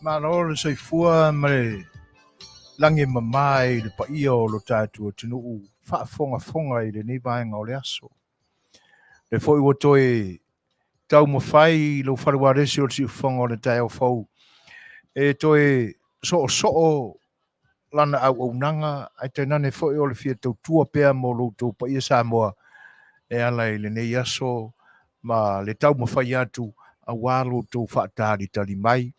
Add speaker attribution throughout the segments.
Speaker 1: Malo le soifua ma le lagi e mama i le paia o lo tatou atunuu faafogafoga i lenei vaega o le aso. O lea foi ua toe taumafai lou fale ualesi o le siufofoga o le taeao fou e toe soosoo lana auaunaga ae tainane foi o le fia tautua pea mo lo outou paia Samoa e ala i lenei aso ma le taumafai atu aua lo outou faatalitali mai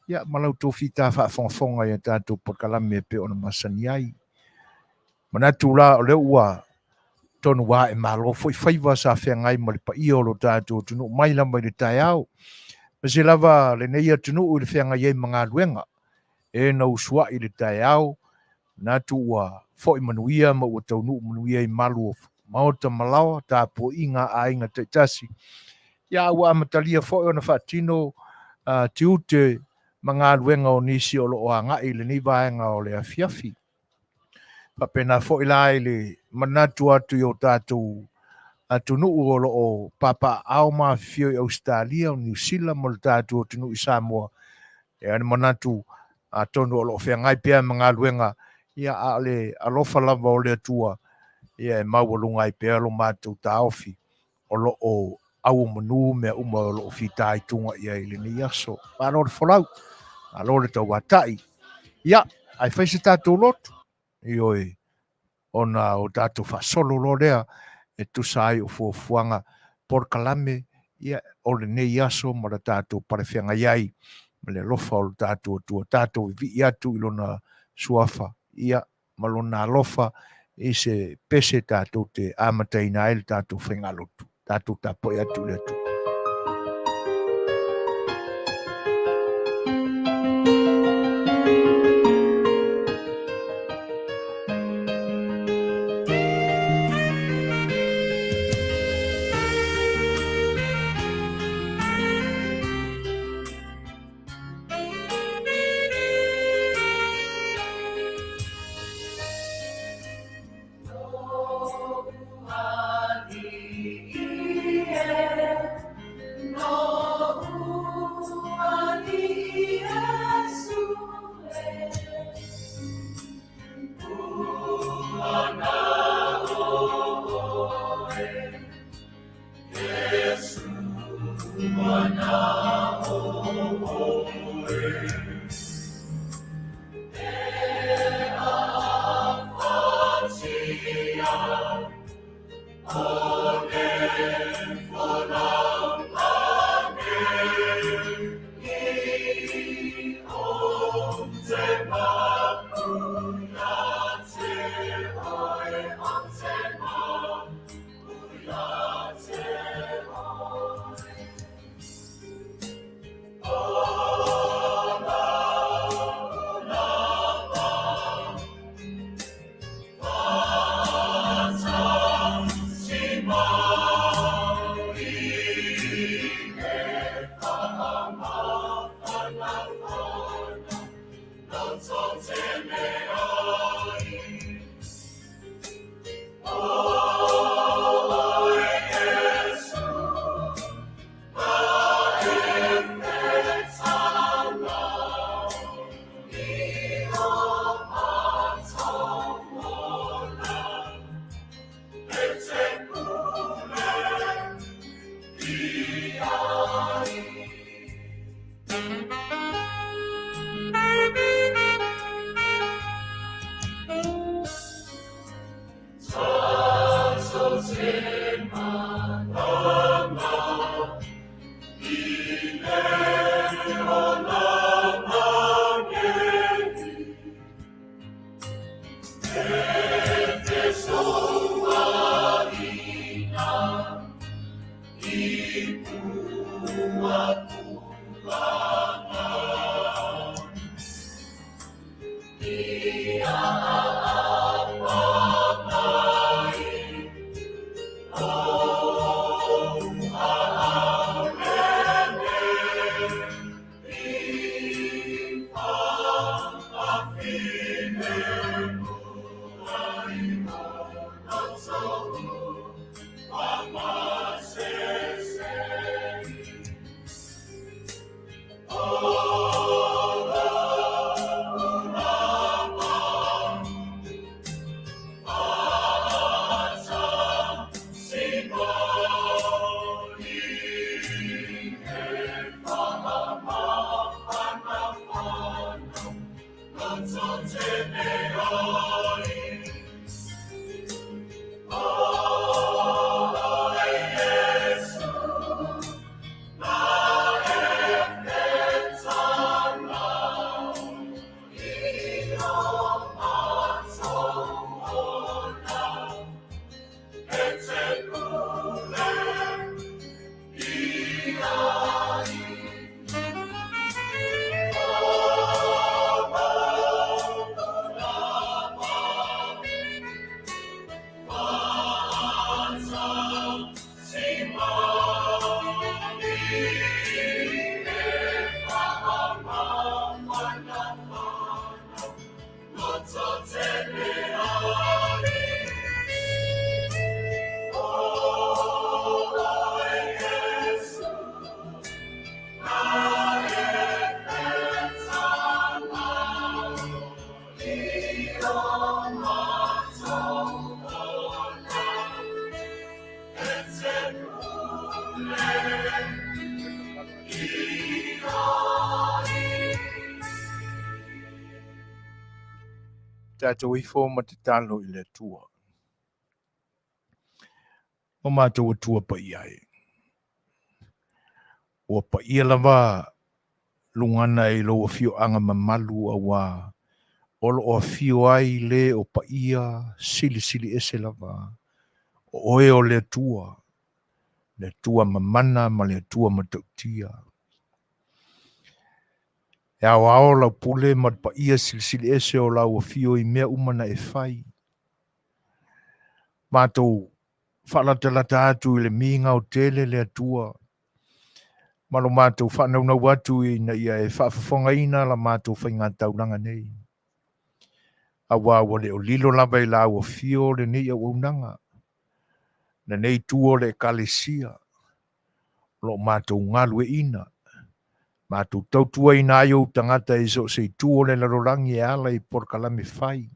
Speaker 1: ia ma la outou fita faafogafoga i a tatou polokalame e pei ona masani ai. Manatu la o lea ua tonu ae malo foi faiva sa feagai ma le paia o lo tatou atunuu mai lava i le taeao. Aemaise lava lenei atunuu i le feagai ai ma galuega e na usuai i le taeao, manatu ua foi manuia ma ua taunuu manuia i malu o maota ma laoa, tapuaiga a aiga taitasi. Ia ua amatalia foi ona faatino tiute ma galuega o nisi o lo o agai i lenei vaega o le afiafi. Faapena foi la i le manatu atu i o tatou atunuu o lo o papaaao ma afifio i Ausetalia, o Niu Sila ma le tatou atunuu i Samoa. E le manatu atonu o lo o feagai pea ma galuega, ia a o le alofa lava o le Atua, ia e maualuga ai pea lo matou taofi o lo o auomanu mea uma o lo o fitaituga i ai i lenei aso. Malo le folau, malo le tauatai. Ia, ae fai se tatou lotu, ioe, ona o tatou faasolo loa lea e tusa ai o fuafuaga polokalame ia o lenei aso ma le tatou palefeagai ai ma le alofa o le tatou Atua, tatou vivii atu i lona suafa ia ma lona alofa i se pese tatou te amataina ai le tatou faigalotu. Tatou tapuai atu i le Atua. Tatou ifo ma tatalo i le Atua. O matou Atua paia e. Ua paia lava lugana i lou afioaga mamalu auā o lo o afio ai le o paia silisili ese lava. O oe o le Atua, le Atua mamana ma le Atua matautia. E aoao lau pule ma le paia silisili ese o lau afio i mea uma na e fai. Matou faalatalata atu i le miga o tele le Atua ma lo matou faanaunau atu ina ia e faafofogaina la matou faigataulaga nei. Auā ua le o lilo lava i lau afio lenei auaunaga, lenei itu o le Ekalesia, o lo o matou galueaiina, matou tautuaina ai ou tagata i so o se itu o le lalolagi e ala i polokalame fai,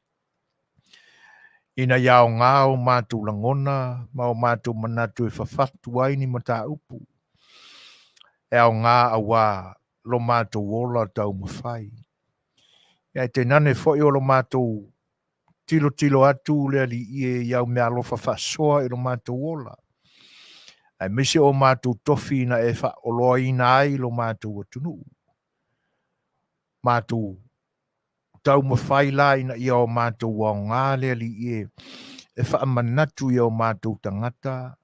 Speaker 1: ina ia aoga o matou lagona ma o matou manatu e fafatu ai ni mataupu e aoga auā lo matou ola taumafai. Ae tainane foi o lo matou Tilotilo atu le Alii e i au meaalofa faasoa i lo matou ola, aemaise o matou tofi na e faaoloaina ai lo matou atunuu. Matou taumafai la ina ia o matou aoga le Alii e e faamanatu i o matou tagata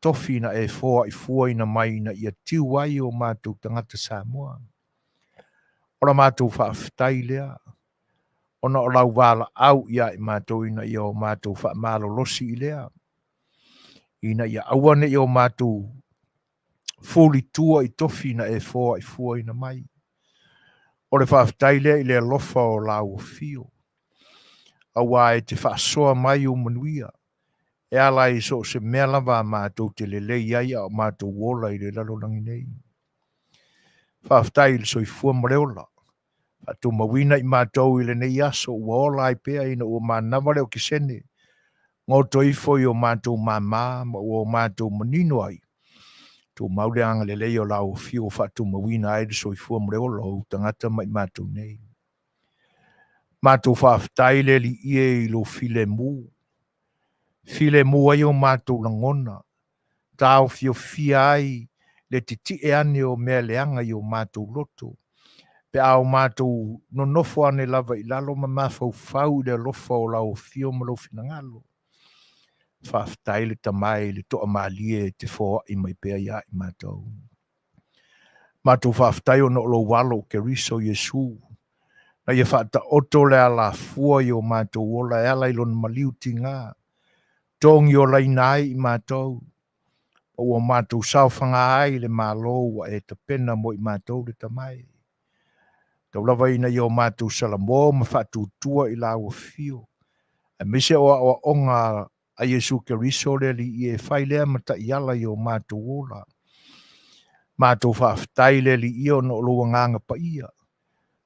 Speaker 1: tofi na e foaifuaina mai ina ia tiu ai o matou tagata Samoa. O la matou faafetai lea, ona o lau valaau ia i matou ina ia o matou faamalolosi i lea, ina ia aua ne i o matou fulitua i tofi na e foaifuaina mai. O le faafetai lea i le alofa o lau afio, auā e te faasoa mai ou manuia, e ala i so o se mea lava a matou te lelei ai a o matou ola i le lalolagi nei. Faafetai i le soifua ma le ola, faatumauina i matou i lenei aso ua ola ai pea ina ua manava le okesene, goto ifo i o matou māmā ma ua o matou manino ai, tumau le agalelei o lau afio ua faatumauina ai le soifua ma le ola o ou tagata ma i matou nei. Matou faafetai le Alii e i lou filemu, filemu ai o matou lagona, taofiofia ai le titie ane o mea leaga i o matou loto, pe a o matou nonofo ane lava i lalo ma mafaufau i le alofa o lau afio ma lou finagalo. Faafetai le Tama e i le toamalie e te foai mai pea ia i matou. Matou faafetai ona o lou alo o Keriso Iesu, na ia faataoto le alafua i o matou ola e ala i lona maliu tiga, togiolaina ai i matou, ma ua matou saofaga ai i le Malo ua e tapena mo i matou le Tama e. Tau lava ina ia o matou salamo ma faatutua i lau afio, aemaise o aoaoga a Iesu Keriso le Alii e fai lea ma taiala i o matou ola. Matou faafetai le Alii ona o lou agaga paia,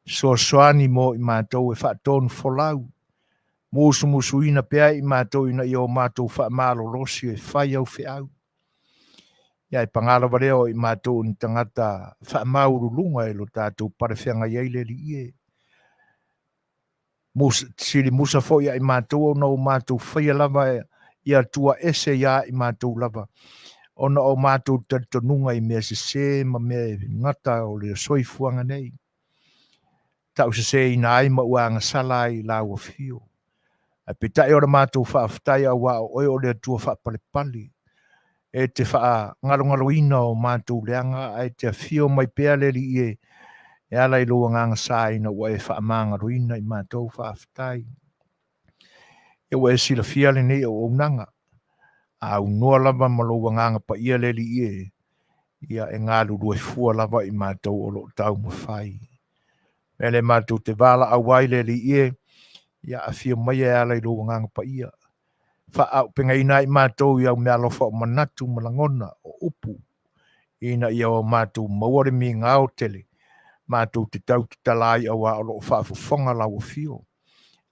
Speaker 1: fesoasoani mo i matou e faatonufolau, musumusuina pea i matou ina ia o matou faamalolosi e fai au feau. Ia e paga lava lea o i matou o ni tagata faamaualuluga i lo tatou palefeagai ai le Alii e. Sili musa foi ia i matou ona o matou faia lava ia Atua ese ia i matou lava, ona o matou talitonuga i mea sese ma mea e gata o le soifuaga nei. Tauseseina ai ma ua agasala ai i lau afio. Ae peitai o le matou faafetai auā o oe o le Atua faapalepale, e te faagalogaloina o matou leaga ae te afio mai pea le Alii e, e ala i lou agaga sa ina ua e faamagaloina i matou. Faafetai. Ia ua e silafia lenei auaunaga, a aunoa lava ma lou agaga paia le Alii e, ia e galulue fua lava i matou o lo o taumafai. Mea lea matou te valaau ai le Alii e, ia afio mai e ala i lou agaga paia. Faaauupegaina ai matou i au meaalofa o manatu ma lagona o upu, ina ia o matou maua le migao tele, matou te tau tatala ai auā o lo o faafofoga lau afio,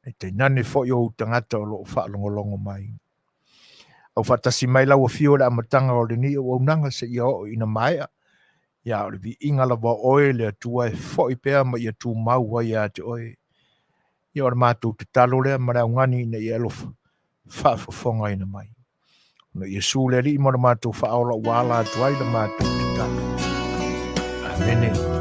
Speaker 1: ae tainane foi o ou tagata o lo o faalogologo mai. Au faatasi mai lau afio i le amataga o lenei auaunaga seia oo ina maea, ia o le viiga lava o oe le Atua e foi pea ma ia tumau ai ia te oe. Ia o le matou tatalo lea ma le augani ina ia alofa faafofogaina mai. Ona Iesu le Alii ma le matou faaola ua ala atu ai le matou tatalo. Amene.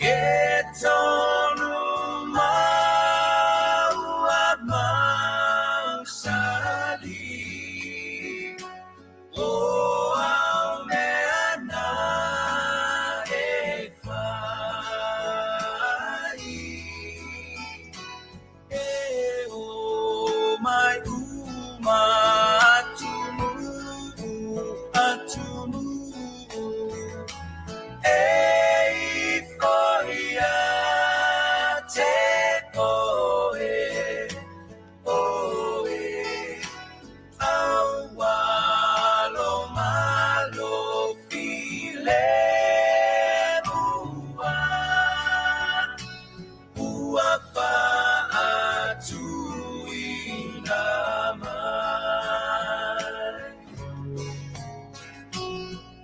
Speaker 1: E tonu mau a mausali. O au mea na e whai. E o mai uma atunuu, atunuu. E ifo ia te oe, oe. Aualo malo filemu a. Ua faatuina mai.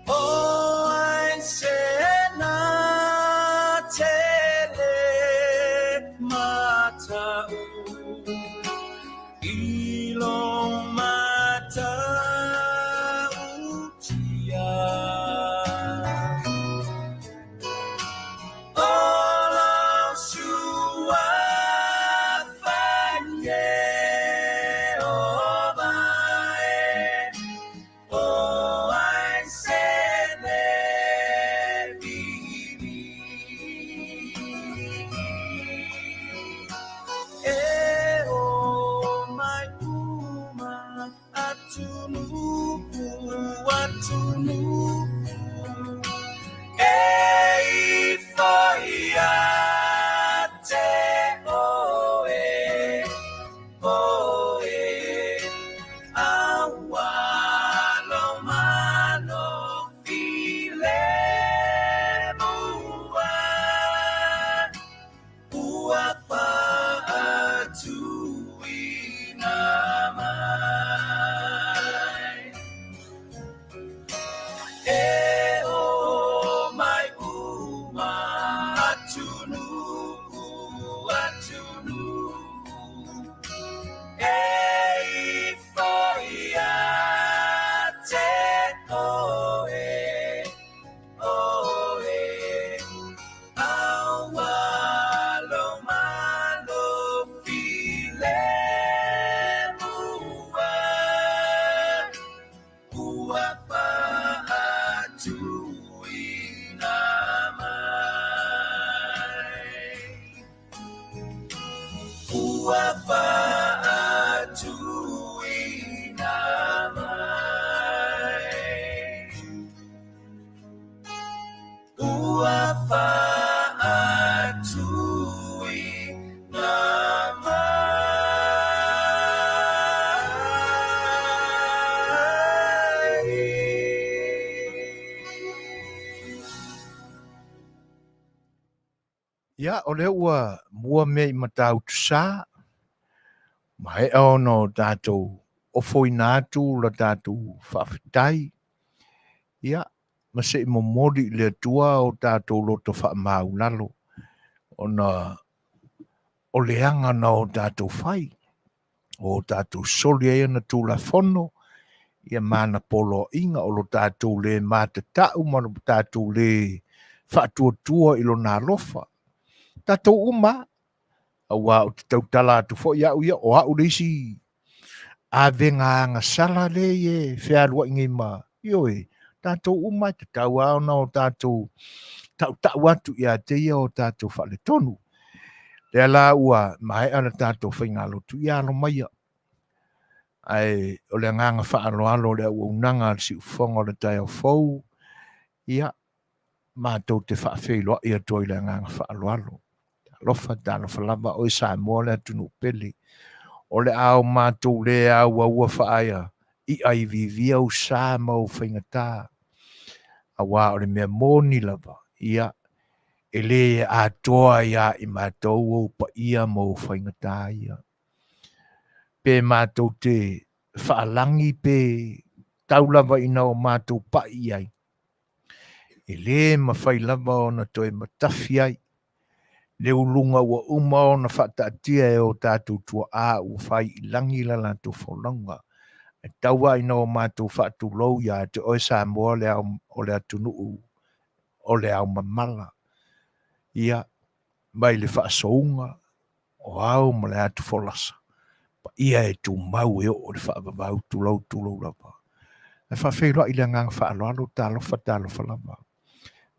Speaker 1: O ai se na tele matau i lo matautia. O lo suafa Ieova e, o ai se le vivi. E o mai uma atunuu, atunuu. E ifo ia te oe, oe. Aualo malo filemu a. Ua faatuina mai. E o mai uma atunuu, atunuu. E ifo ia te oe, oe. Aualo malo filemu a. Ua faatuina mai. Ua faatuina mai. Ua faatuina mai. Ia, o lea ua mua mea i Matautu-sa, maea ona o tatou ofoina atu la tatou faafetai, ia, ma se i momoli i le Atua o tatou loto faamaulalo, ona o le aga na o tatou fai, o tatou soli ai ana Tulafono, ia ma ana poloaiga, o lo tatou le matatau ma lo tatou le faatuatua i lona alofa. Tatou uma, aua ou te tautala atu foi au ia, o au le isi avega agasala le e fealuai nei ma, ioe, tatou uma e tatau lava ona o tatou tautau atu ia te ia o tatou faaletonu. Lea la ua maea le tatou faigalotu, ia alo maia. Ae o le agaga faaaloalo o le auaunaga a le siufofoga o le taeao fou, ia, matou te faafeiloai atu ai i le agaga faaaloalo. Talofa, talofa lava oe Samoa le atunuu pele. O le a o matou le auaua faaia i'a iviivia ou sa ma ou faigata. Aua o le mea moni lava, ia, e le atoa ia i matou ou paia ma ou faigata ia. Pe matou te faalagi pe tau lava ina o matou pai i ai, e le mafai lava ona toe matafi ai le uluga ua uma ona faataatia e o tatou tuaa ua fai i lagi la latou folauga. E tau lava ina o matou faatulou ia te oe Samoa le ao, o le atunuu o le ao mamala. Ia, mai le faasouga o ao ma le atu folasa, paia e tumau e oo i le faavavau, tulou, tulou lava. Ae faafeiloai i le agaga faaaloalo, talofa, talofa lava.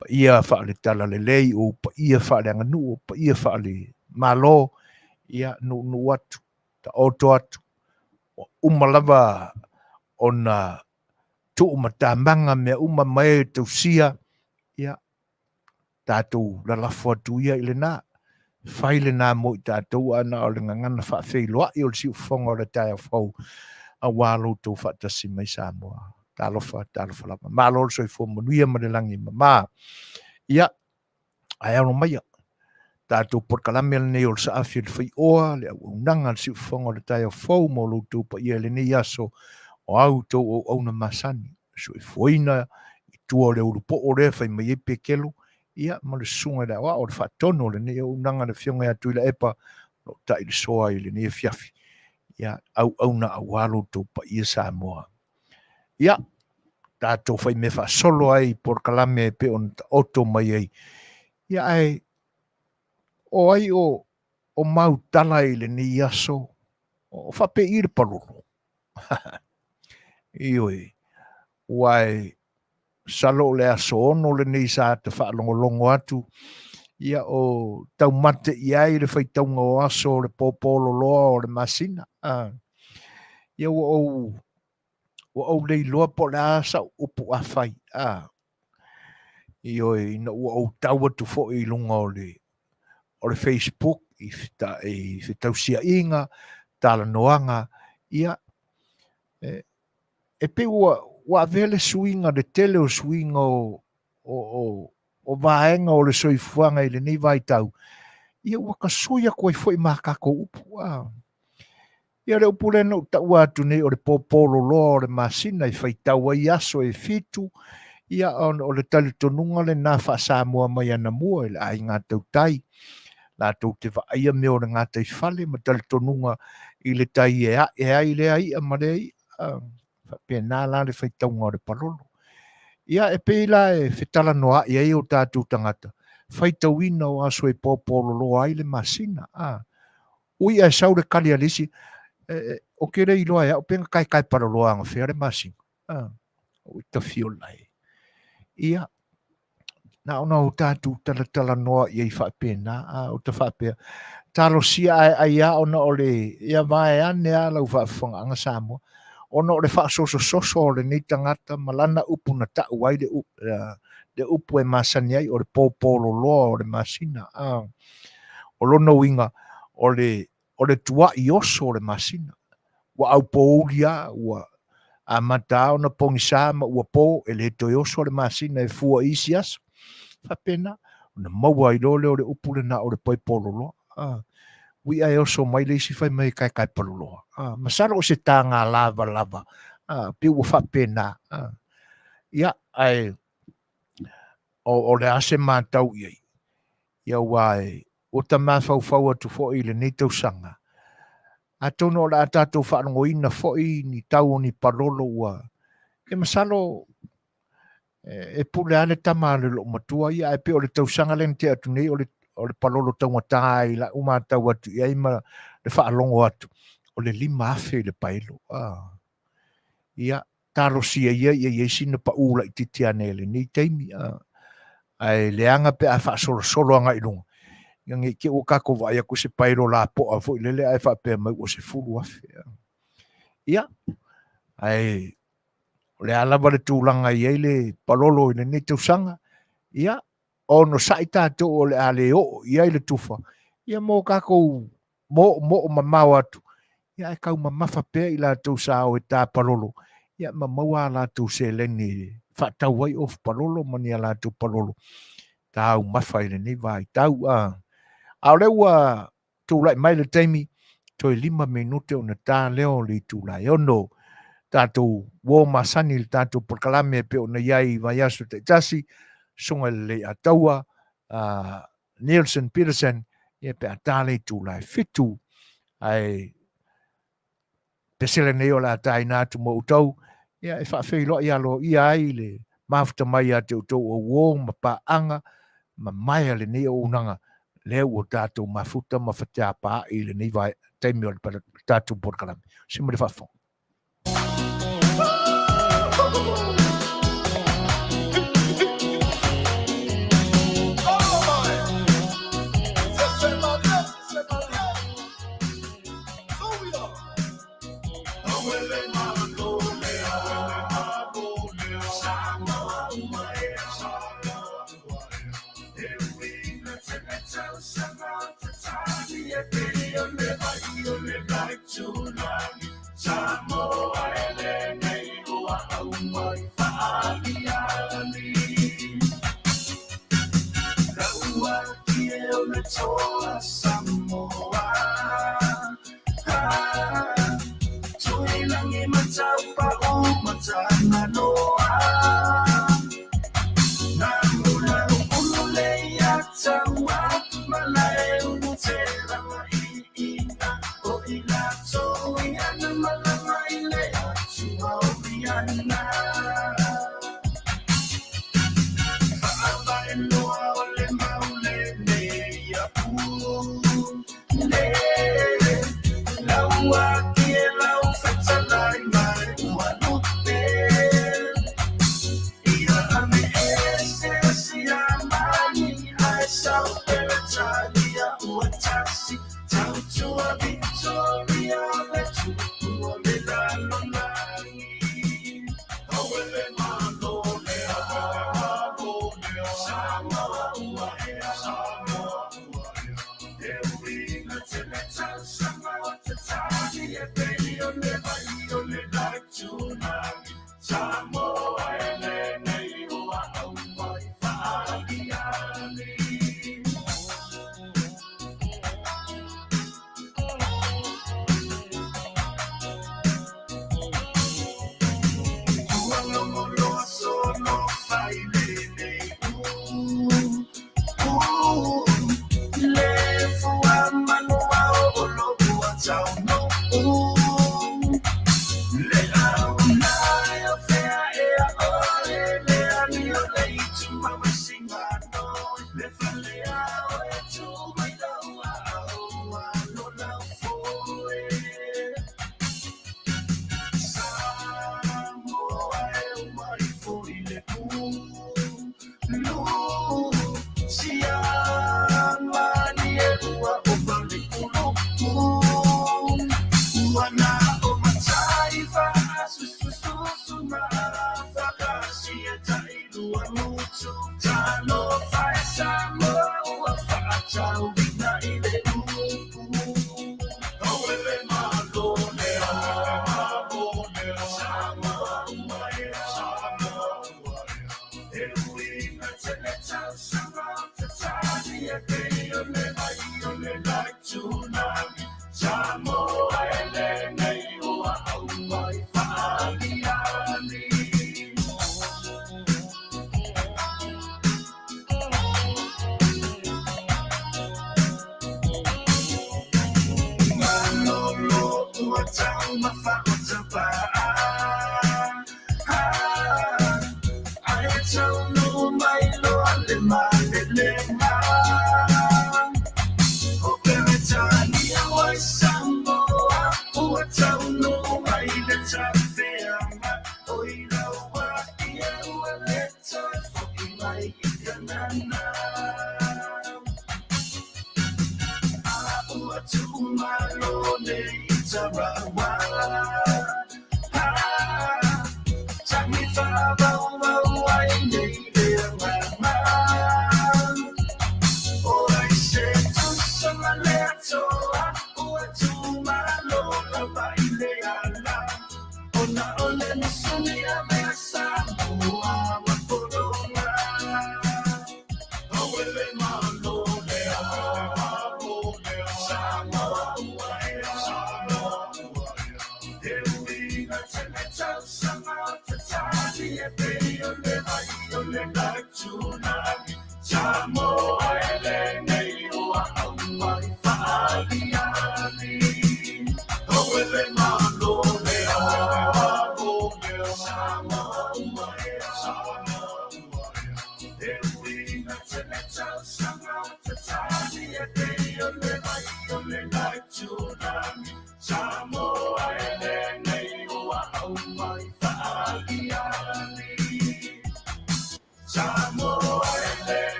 Speaker 1: Paia faale-talalelei, o paia faaleaganuu, o paia faale-Malo, ia, nuunuu atu, taoto atu, ua uma lava ona tuumatamaga mea uma ma e tausia, ia, tatou lalafo atu ia i lena, fai lena mo i tatou, ae na o le gagana faafeiloai o le siufofoga o le taeao fou, aua lo outou faatasi mai Samoa. Talofa, talofa lava. Malo le soifua manuia ma le lagi e mama. Ia, ae alo maia tatou polokalame lenei o le saafi o le faioa, le auaunaga a le siufofoga o le taeao fou mo lo outou paia i lenei aso o au tou auauna masani, soifuaina i tua o le ulupoo lea fai mai ai Pekelo, ia, ma le susuga i le aoao o le faatonu o lenei auaunaga, le afioga ia Tuilaepa, o lo o tailesoa i lenei afiafi, ia, auauna aua lo outou paia Samoa. Ia, tatou fai mea faasolo ai i polokalame e pei ona taoto mai ai. Ia, ae o ai o mautala i lenei aso, o faapei le palolo? Ioe, ua e masalo o le aso 6 lenei sa ta faalogologo atu, ia o taumate i ai le faitauga o aso o le pōpōloloa o le masina. Ia ua ou le iloa po o le a sau upu a fai. Ioe, ina ua ou tau atu foi i luga o le Facebook i fetausiaiga, talanoaga, ia, e pei ua avea le suiga, le tele o suiga o vaega o le soifuaga i lenei vaitau, ia ua tasui atu ai foi ma tatou upu. Ia le upu lea na ou taua atu nei o le pōpōloloa o le masina e faitau ai aso e 7, ia ona o le talitonuga lena faa-Samoa mai anamua i le aiga tautai. Latou te vaaia mea o le gataifale ma talitonuga i le tai e ae ai lea i'a ma lea i'a. Faapena la le faitauga o le palolo. Ia e pei la e fetalanoa'i ai o tatou tagata, faitauina o aso e pōpōloloa ai le masina. Ui ae sau le tali a le isi, o te le iloa e au pe na taetae paloloa anafea le masina. Ui tafiola e. Ia, na ona o tatou talatalanoa i ai faapena, o ta faapea, talosia ae ai a ona o le, ia vae ane a lau faafofogaaga Samoa, ona o le faasosososo o lenei tagata ma lana upu na tau ai le upu e masani ai o le pōpōloloa o le masina. O lona uiga, o le tuai oso o le masina. Ua aupouli a, ua amata ona pogisa ma ua po, e le toe oso le masina e fua i isi aso. Faapena, ona maua ai loa lea o le upu lena o le paipololoa. Ui ae oso mai le isi fai mai kaekae paloloa. Masalo o se tāga lava lava, pe ua faapena. Ia, ae o le a se matau i ai. Ia ua e ua ta mafaufau atu foi i lenei tausaga. Atonu o le a tatou faalogoina foi ni tau o ni palolo ua e masalo e pule lava le tama a le loomatua ia, ae pei o le tausaga lea na tea atu nei o le palolo taugata ai lau matau atu i ai ma le faalogo atu o le 5,000 i le paelo. Ia, talosia ia ia i ai sina paū laitiiti ane i lenei taimi. Ae leaga pe a faasolosolo agai i luga, ia nei te i ua tatou vaai atu i se paelo lapoa foi lele ae faapea mai ua 10,000. Ia, ae o le a lava le tulaga e i ai le palolo i lenei tausaga, ia, onosai tatou o le a le oo i ai le tufa, ia mo tatou moomoo mamao atu, ia ae taumamafa pea i latou sa o e tā palolo, ia ma maua a latou seleni e faatau ai ofu palolo ma ni a latou palolo taumafa i lenei vaitau. A o lea ua tulai mai le taimi, toe 5 minute ona tā lea o le itula e 6. Tatou uo masani i le tatou polokalame e pei ona i ai i vaiaso taitasi, Susuga i le Leiataua, Nielsen Peterson, ia pe a tā le itula e 7. Ae pesele nei o le a tāina atu mo outou, ia e faafeiloai aloaia ai le mafuta mai ia te outou o uo ma paaga, mamae a lenei auaunaga lea ua tatou mafuta ma fateapaai i lenei taimi o le tatou polokalame. Se ma le faafofoga.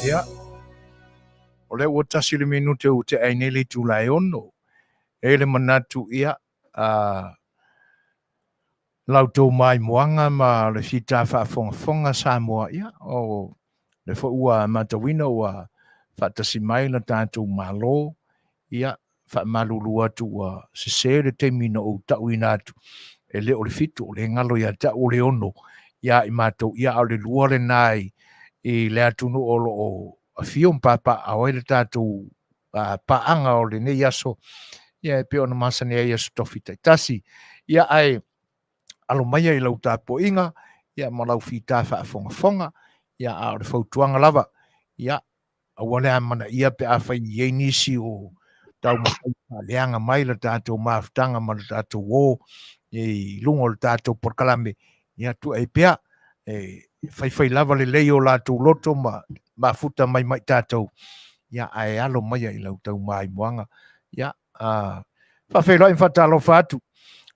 Speaker 1: Ia, o lea ua tasi le minute ua tea ai nei le itula e 6. E i ai le manatu, ia, la outou maimoaga ma le fita faafogafoga Samoa, ia, o lea foi ua matauina ua faatasi mai le tatou Malo, ia, faamalulu atu ua sese le taimi na ou tauina atu, e le o le 7, o le galo ia te au o le 6 ia i matou, ia, a o le 2 lena i le atunuu o lo o afio ma papaaao ai le tatou paaga o lenei aso, ia e pei ona masani ai aso tofi taitasi. Ia, ae alo maia i lau tapuaiga, ia, ma lau fita faafogafoga, ia, a o le fautuaga lava, ia, aua le amanaia pe afai i ai nisi o taumafai e faaleaga mai le tatou mafutaga ma le tatou o i luga o le tatou polokalame, ia tuu ai pea e faifai lava lelei o latou loto ma mafuta mai mai tatou, ia ae alo maia i lau tau maimoaga. Ia faafeiloai ma faatalofa atu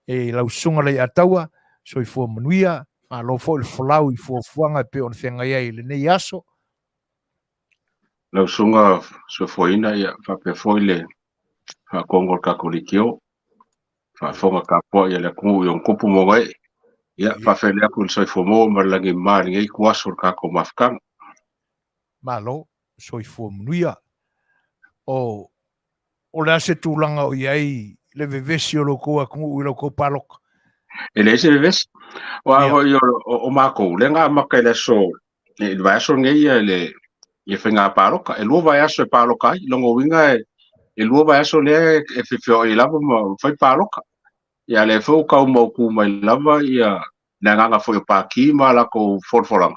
Speaker 1: e lau susuga Leiataua, soifua manuia, malo foi le folau i fuafuaga e pei ona feagai ai i lenei aso.
Speaker 2: Lau susuga soifuaina, ia faapea foi le faatonga o le tatou leitio, faafofoga tapuai a le atunuu i ona tupu ma ona ee. Ia faafeiloai atu i le soifua maua ma le lagi e mama i lenei ituaso o le tatou mafutaga.
Speaker 1: Malo, soifua manuia. O o le a se tulaga o i ai le vevesi o lo outou atunuu i la outou paloka?
Speaker 2: E leai se vevesi. Aua foi o matou, lea na amata i le aso, i le vaiaso lenei ia le ia faiga paloka. E 2 vaiaso e paloka ai. Lona uiga e 2 vaiaso lea e feoai lava ma fai paloka. Ia lea foi ua tau mautu mai lava ia le agaga foi o Pati ma latou folafolaga.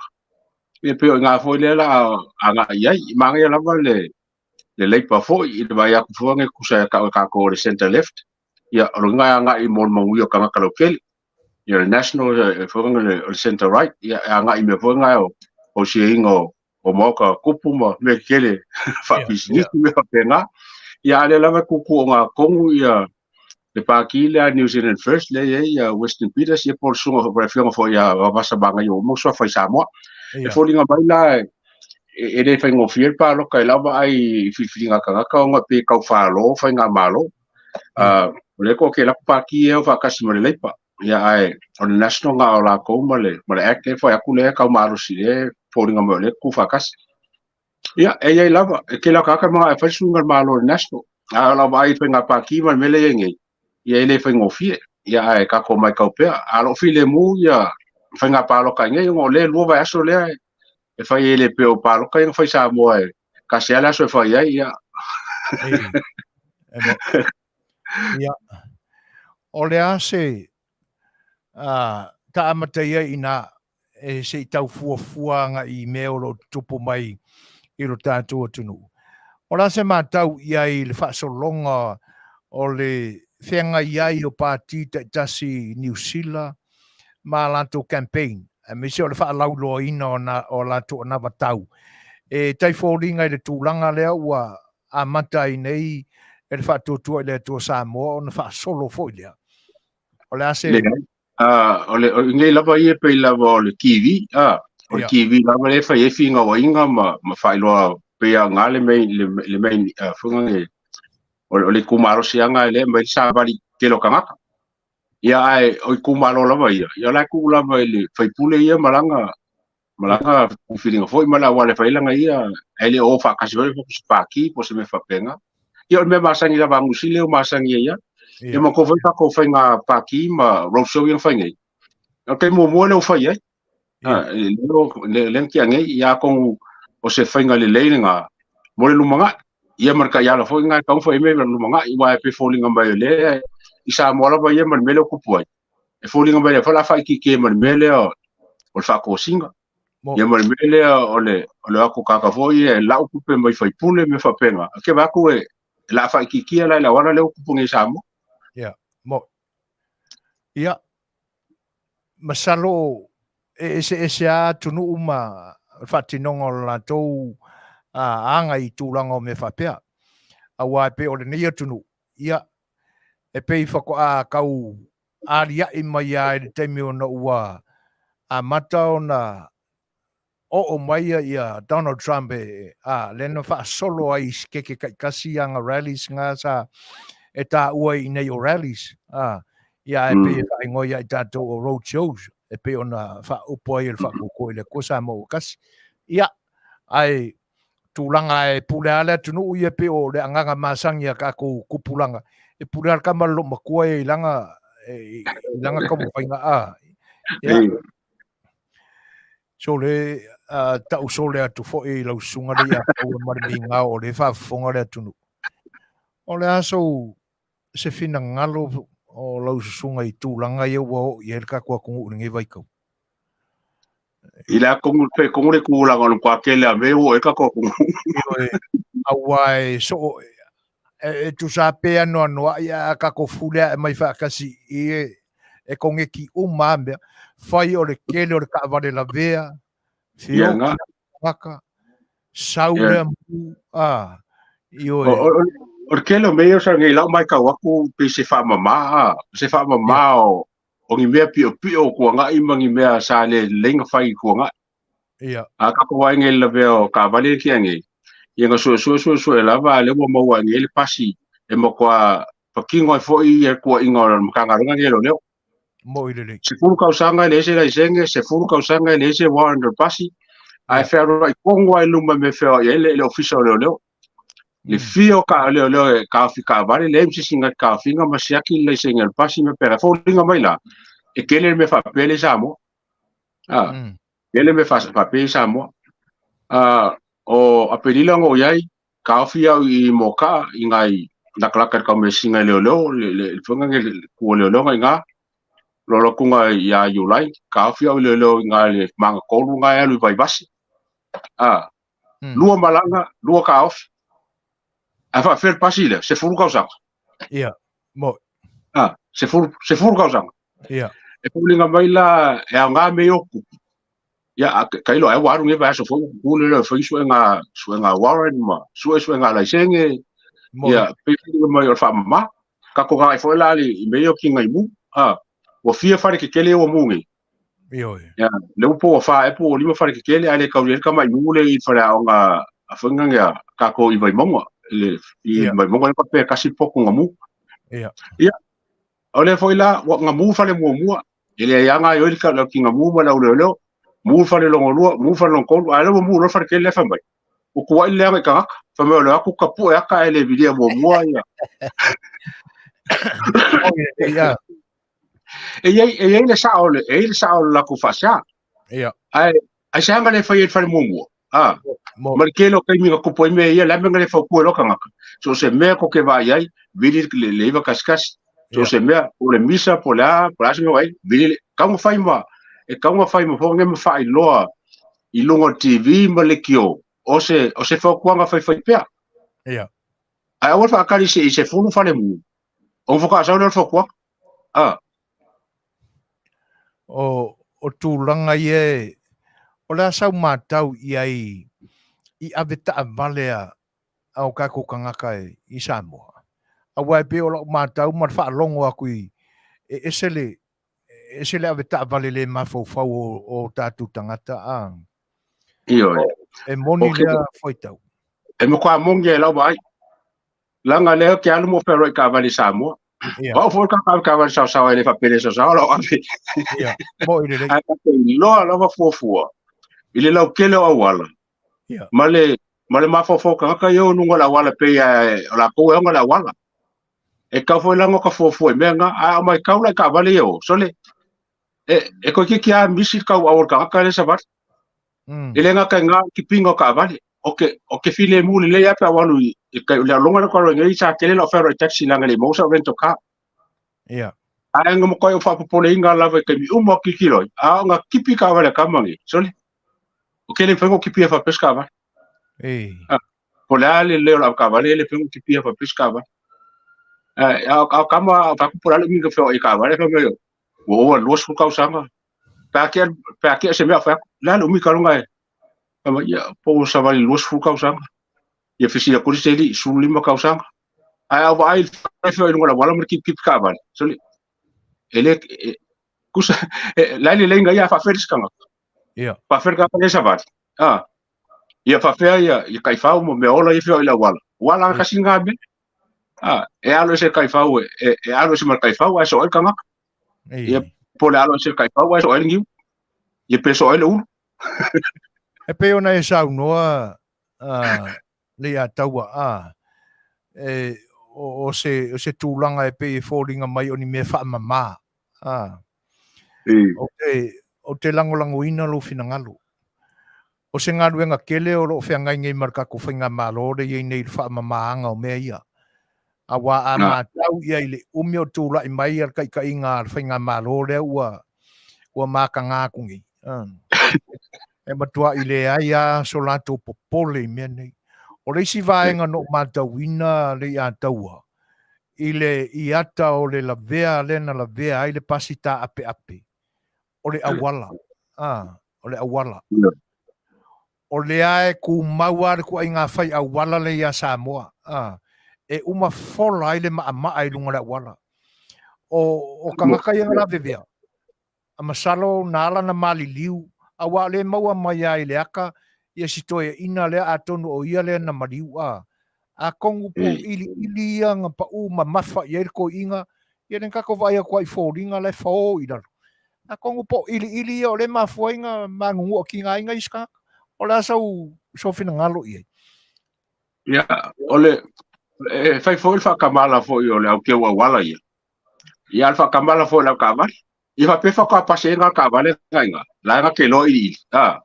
Speaker 2: Ia pei o i ina foi lea la agai i ai. Manaia lava le Leipa foi i le vaai atu foi e tusa e tau e tatou o le centre left. Ia o lona agai mo le manuia o tagata lautele. Ia le National foi o le centre right, ia e agai i mea foi na o fausiaina o maota tupu ma mea tetele faapisinisi mea faapena. Ia a o lea lava e tuutuuogatonu ia le pati lea New Zealand First lea e i ai Weston Peters, ia po o le susuga po o le afioga foi ia Vavasa Magaia ua maua suafa i Samoa. E foliga mai la e le faigofie le paloka i lau vaai i filifiliga a tagata ona pe tau falo faigamalo. O lea toatele atu pati ia e o faatasi ma le Leipa. Ia ae o le National na o latou ma le Act lea e fai atu lea e tau malosi lea e foliga mai o lea e tutu faatasi. Ia, e i ai lava, e tele lava o tagata e manao e fai le suiga o le Malo i le National. A o lau vaai i faiga pati ma le mea lea e i ai nei, ia e le faigofie. Ia ae tatou matau pea. A o lo o filemu ia faiga palota i nei, ona o lea e 2 vaiaso lea e fai ai le pei o palota ia na fai i Samoa e tasi lava le aso e fai ai, ia.
Speaker 1: Ia, o le a se ta amata ia ina e se i tau fuafua agai i mea o lo o tutupu mai i lo tatou atunuu. O le a se matau i ai i le faasologa o le feagai ai o pati taitasi i Niu Sila ma a latou campaign, aemaise o le faalauiloaina o a latou anavatau e tai foliga i le tulaga lea ua amata ai nei e le Faatuatua i le Atua Samoa ona faasolo foi lea. O le a se...
Speaker 2: Leai. O le, o nei lava ia pei lava o le TV, o le TV lava lea e fai ai finauaiga ma faailoa pei a ngā le main, le main, foi ngā, o le itumalo siaga e lea mai le savali tele o tagata. Ia ae o itumalo lava ia, ia o la e tuu lava i le faipule ia ma lana filifiliga foi ma le auala e fai ai lana ia, ae le o faatasi foi po o se pati po o se mea faapena. Ia o le mea masani lava a Niu Sila o masani ai ia. Ia ma kou foi tatou faiga pati ma roadshow ia na fai nei. O le taimi muamua lea ua fai ai. Lea na tea nei, ia atonu o se faiga lelei lena mo le lumanai. Ia ma le taiala foi lena e tatau ona fai ai mea i le lumanai, aua e pei e foliga mai o lea i Samoa lava ia ma le mea lea ua tupu ai. E foliga mai lea foi o le a faaitiitia ma le mea lea o le faatosina. Ia ma le mea lea o le o atu tagata foi e lau tupe mai faipule mea faapena. Ou te vaai atu e o le a faaitiitia la i le auala lea ua tupu nei i Samoa.
Speaker 1: Ia, mo. Ia, masalo e eseese lava atunuu ma le faatinoga o le latou aga i tulaga o mea faapea. Aua e pei o lenei atunuu, ia, e pei faatoa tau aliae mai lava i le taimi ona ua amata ona Oo mai ia Donald Trump e, a, lea na faasolo ai i sikeke taitasi ana rallies nga sa e taua i nei o rallies, a, ia ae pei e faaigoa ia i tatou o road shows, e pei ona faaupu ai e le faakoko i le Atua Samoa ua tasi. Ia, ae tulaga e pule lava le atunuu ia pei o le agaga masani a tatou tupulaga, e pule lava le tama le loomatua ia i lana, i lana taumafaiga, a, ia. Sole, tau sole atu foi i lau susuga le ia taua ma le migao o lea e faafofoga le atunuu. O le a sou se finagalo o lau susuga i tulaga ia ua oo i ai le tatou atunuu i lenei vaitau?
Speaker 2: I le atunuu pe kongo le tulaga o le matua tele a mea ua oo i ai le tatou atunuu.
Speaker 1: Ioe, aua e soo, e tusa pe anoanoai a tatou fule ae mai faatasi i e koneti uma a mea. Fai o le tele o le taavale lavea, feoki tagata, sau lea mu, a, ioe.
Speaker 2: O le tele o mea ia o sa nei lau matau atu pei se faamama, a, se faamama o ni mea piopio o tuanai ma ni mea sa le lelei ona fai i tuanai.
Speaker 1: Ia.
Speaker 2: A tatou vaai nei i le lavea o taavale lea nei, ia na suesue suesue lava a lea ua maua nei le pasi e matua patino ai foi ia tuuaiga o le Matagaluega nei a Leoleo.
Speaker 1: Moi lelei.
Speaker 2: 10 tausaga e leai se laisene, 10 tausaga e leai se warrant o le pasi, ae fealuai tonu lava i luma i mea e feoai ai le Ofisa o Leoleo. Le fia o ka leoleo e taofi taavale, leai ma se isi na te taofiina ma siaki le laisene o le pasi ma pea. E foliga mai la, e tele le mea faapea lea i Samoa. Ah, tele mea faapea i Samoa. Ah, o Aperila na ou i ai, taofi au i Mokaa i ngai lakalaka i le taumesina i leoleo, le faiga nei le ku o leoleo na i ina. Lolo atu na ia Iulai, taofi au i leoleo i ina i le magatolu na e alu i Vaivase. Ah, lua malaga, lua taofi. Ae faapefea le pasi lea? 10 tausaga.
Speaker 1: Ia, mo.
Speaker 2: Ah, 10 tausaga.
Speaker 1: Ia.
Speaker 2: E foliga mai la e aoga mea ia o tupu. Ia, tailo ai ua alu nei vaiaso fou ku le leo fai suega suega warrant ma sue suega laisene. Ia, pei foliga mai o le faamama. Tatou agai foi la i mea ia o kinai mu. Ah, ua fia fale tetele ua mu nei.
Speaker 1: Ioe.
Speaker 2: Ia, le ua po ua fa e po ua lima fale tetele ae le taulia ai le tamai mu le i le faleaoga a faiga ia tatou i Vaimauga. Le, i Vaimauga le faapea e tasi le potu na mu.
Speaker 1: Ia.
Speaker 2: Ia, o lea foi la, ua na mu fale muamua, e leai lava gaoioi le kinamu ma le auleoleo, mu le fale lona lua, mu le fale lona tolu, a o lea ua mu loa le fale tele lea fai mai. Ua tuuai le leaga i tagata, fai mai o le o atu tapue ata ae le vilia muamua ia.
Speaker 1: Ia.
Speaker 2: E i ai le sao, e i ai le sao o le latou faasea.
Speaker 1: Ia.
Speaker 2: Ae, aisea na le fai ai le fale muamua? Ah, ma le tele o taimi na tupu ai mea ia, le a le mea na le fautua ai loa tagata? So o se mea tou te vaai ai, vili le iva kasikasi. So o se mea, po o le misa, po o le a, po o le a se mea o ai, vili le, tau na fai ma, e tau na fai ma fono ma faailoa i luga o le TV ma lekiō, o se fautuaga faifai pea.
Speaker 1: Ia.
Speaker 2: Ae aua le faatali se i 10 fale mu, ona faatoa sau lea o le fautuaga. Ah.
Speaker 1: O tulaga ia e, o le a sau matau i ai i ave taavale a o tatou tagata i Samoa. Aua e pei o lau matau ma le faalogo atu i, e ese le, ese le ave taavale le mafaufau o tatou tagata a.
Speaker 2: Ioe.
Speaker 1: E moni lea fuaitau.
Speaker 2: E matua moni e lau vaai. Leaga lea ou te alu ma ou fealuai i taavale i Samoa.
Speaker 1: Ia.
Speaker 2: O au foi le tagata ave taavale saosaoa e le faapea e le saosaoa lau ave.
Speaker 1: Ia, moi lelei.
Speaker 2: Ae tatou iloa lava fuafua i le lautele o auala
Speaker 1: Ia.
Speaker 2: ma le mafaufau o tagata ia o luga o le auala pei o latou e ona le auala. E tatau foi la ona ta fuafua i mea na, ae a matau la i taavale ia o, sole, e toeitiiti lava misi le tauau o le tagata lea e savali. E le gata i na kipiga o taavale, o ke filemu lelei lava pe a ou alu i tai, o le loga lea ou te alu ai nei, sa tele lau fealuai taxi leaga e le i maua sau rental car.
Speaker 1: Ia.
Speaker 2: Ae na matuai ou faapopoleina lava i taimi uma o tilotilo ai, a o na kipi taavale a tama nei, sole, o ke le mafai ona ou kipia faapea se taavale.
Speaker 1: Ei.
Speaker 2: Ah, po o le a le lelei o le avetaavale, e le mafai ona ou kipia faapea se taavale. A o tama, a fai atu po o le a le umiga feoai i taavale, fai mai, ua ova i le 20 tausaga, pe a tea, pe a tea se mea fai atu, le a le umi talu e, fai mai, ia, po ua savali i le 20 tausaga. Ia fesili atu le isi alii, 15 tausaga. Ae a ou vaai i le feoai i luga o le auala ma le kipikipi taavale, sole, e le, e, kusa, e, la e lelei ia faafefe le isi tagata.
Speaker 1: Ia.
Speaker 2: Faafefe le tagata lea e savali. A ia faapea ia taifau ma mea ola ia e feoai i le auala, ua ala kasi lena mea. A e alo ese le taifau e alo ese ma le taifau ae soo ai le tagata. Ia po o le alo ese le taifau ae soo ai le niu. Ia pe soo ai le ulu.
Speaker 1: E pei ona e saunoa Leiataua a e o se tulaga e pei e foliga mai o ni mea faamama. A ou te lagolagoina lou finagalo. O se galuega tele o lo o feagai nei ma le tatou faigamalo lea e i ai nei i le faamamaina o mea ia. Aua a matau i ai i le umi o tulai mai a le taitaiga a le faigamalo lea ua mataga atu nei, e matuai leai lava so latou popole i mea nei. O le isi vaega na ou matauina Leiataua, i le i ata o le lavea lea na lavea ai le pasi taapeape, o le auala, o le auala. O lea e tumau lava le tuaiga fai auala lea ia Samoa, e uma fola ai le maamaa i luga o le auala. O tagata ia na lavevea, masalo na ala na maliliu, aua o lea e maua mai lava i le ata ia si toeaina lea, atonu o ia lea na maliu. Atonu po o iliili ia na pau mamafa i ai le toeaina, ia lea na tatou vaai atu ai i foliga la e fao i lalo. Atonu po o iliili ia o lea e mafua ai na manunua tigaina isi tagata. O le a sou finagalo i ai?
Speaker 2: Ia, o le, e fai foi le faatamala foi o le au teu auala ia. Ia, le faatamala foi o le au taavale. Ia faapea faatoa pasi ai na taavale na ina, la na te iloa iliili. A,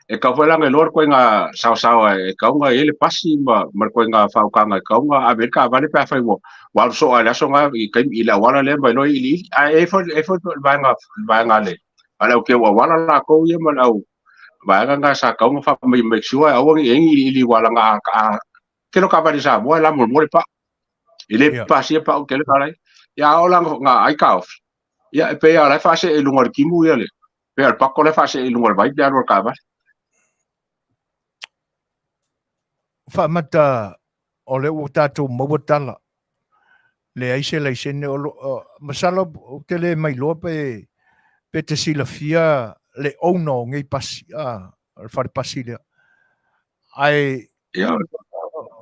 Speaker 2: e tau foi la na iloa le ituaiga saosaoa e tau na i ai le pasi ma le ituaiga faautaga e tau na ave ai le taavale pe afai ua alu soo lava i le aso na i taimi i le auala lea ma iloa iliili. Ae i ai foi i ai foi le vaega a le au teu auala latou ia ma le au vaega na sa tau na faa make sure aua ne i ai ni iliili ua alaga a tele o taavale Samoa e lamolemole le pau. E le pasia pau tele ka lai. Ia a oo la na ai taofi, ia e pei lava o la e faasee i luga o le timu ia le pei o le pako la e faasee i luga o le vai pe alu o le taavale.
Speaker 1: Faamata o lea ua tatou maua tala, leai se laisene o lo, masalo ou te le mailoa pe te silafia le owner o nei pasi, o le fale pasi lea. Ae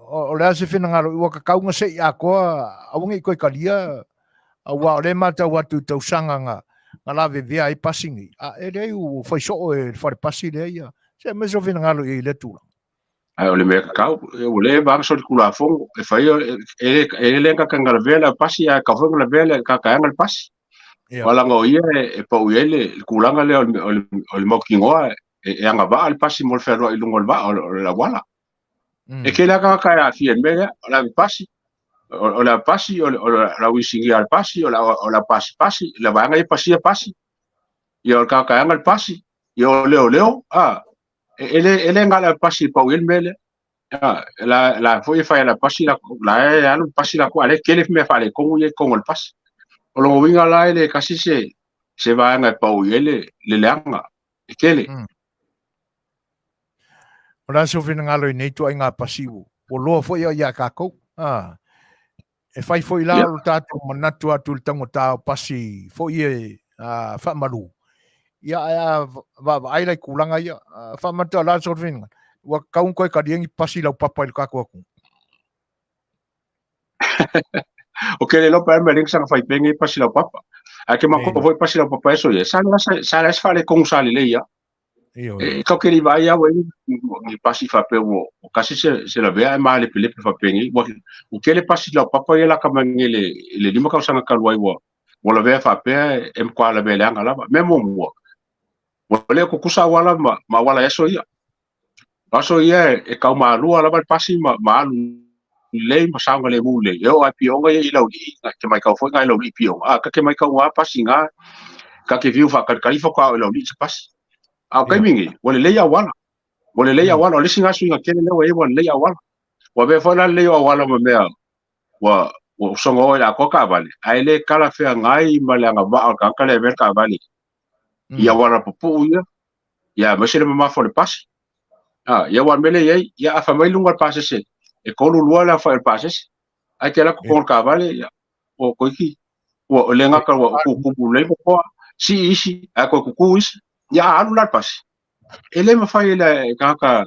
Speaker 1: o le a se finagalo, ua tatau ona se i atoa, aua ne i toe talia, aua o lea e matau atu i tausaga na lavevea ai pasi nei, a e leai ua fai soo e le fale pasi lea ia. Se aumai sou finagalo i ai i lea tulaga.
Speaker 2: Ae o le mea tatau, ua leva lava solitulafono e fai, e le gata ina lavea le pasi, ae tatau foi ona lavea le tagata e ana le pasi. Aua leaga o ia e pau i ai le tulaga lea o le mautinoa e agavaa le pasi mo le fealuai i luga o le vaa o le auala. E tele lava tagata e aafia i le mea lea, o le ave pasi, o le ave pasi, o le au inisinia o le pasi, o le au pasipasi, le vaega ia e pasia pasi, ia o le tagata e ana le pasi, ia o leoleo, a, e le na o le ave pasi e pau i ai le mea lea. La foi e fai e le pasi la e alu le pasi la a lea e tele mea faaletonu ia i totonu o le pasi. O lona uiga la e le tasi se vaega e pau i ai le leaga e tele.
Speaker 1: O le a sou finagalo i nei ituaiga pasi ua loa foi ia tatou? E fai foi la o lo tatou manatu atu i le taugata o pasi foi e faamalu. Ia, ae a vaavaai la i tulaga ia, faamata o le a sou finagalo, ua tatau ona toe talia ni pasi laupapa i le tatou atunuu?
Speaker 2: O ke le iloa pe a le mea lea na saga fai pea nei pasi laupapa. Ae ke matou foi pasi laupapa e soia, sa leai se faaletonu sa lelei lava. E kau ke le vaai lava ua i ai ni pasi faapea ua kasi se lavea ae malepelepe faapenei. Ua tele pasi laupapa ia laka mai nei i le 5 tausaga talu ai ua lavea faapea e matua lavea leaga lava. Mea muamua, ua le tutusa auala ma auala i aso ia. O aso ia e tau malua lava le pasi ma alu lelei ma saogalemu lelei. E oo lava i pioga ia i Laulii, e te matau foi na i Laulii pioga. A, ta te matau lava pasi na, ta te viu faatalitali faatoa oo i Laulii se pasi. A o taimi nei, ua lelei auala. Ua lelei auala. O le isi na suiga tele lea ua i ai ua lelei auala. Ua avea foi la lelei o auala ma mea ua soga o i le atoa taavale, ae le talafeagai ma le agavaa o le tagata lea e avea le taavale i auala pupuu ia, ia aemaise le mamafa o le pasi. Ia aua o le mea lea e i ai, ia a fai mai luga o le pasese, e 32 le aofai o le pasese, ae te alu atu totonu o le taavale, ia, ua toeitiiti, ua le gata ua tutumu lelei nofoa, sii isi, ae toe tutu isi, ia a alu la le pasi. E le mafai e le tagata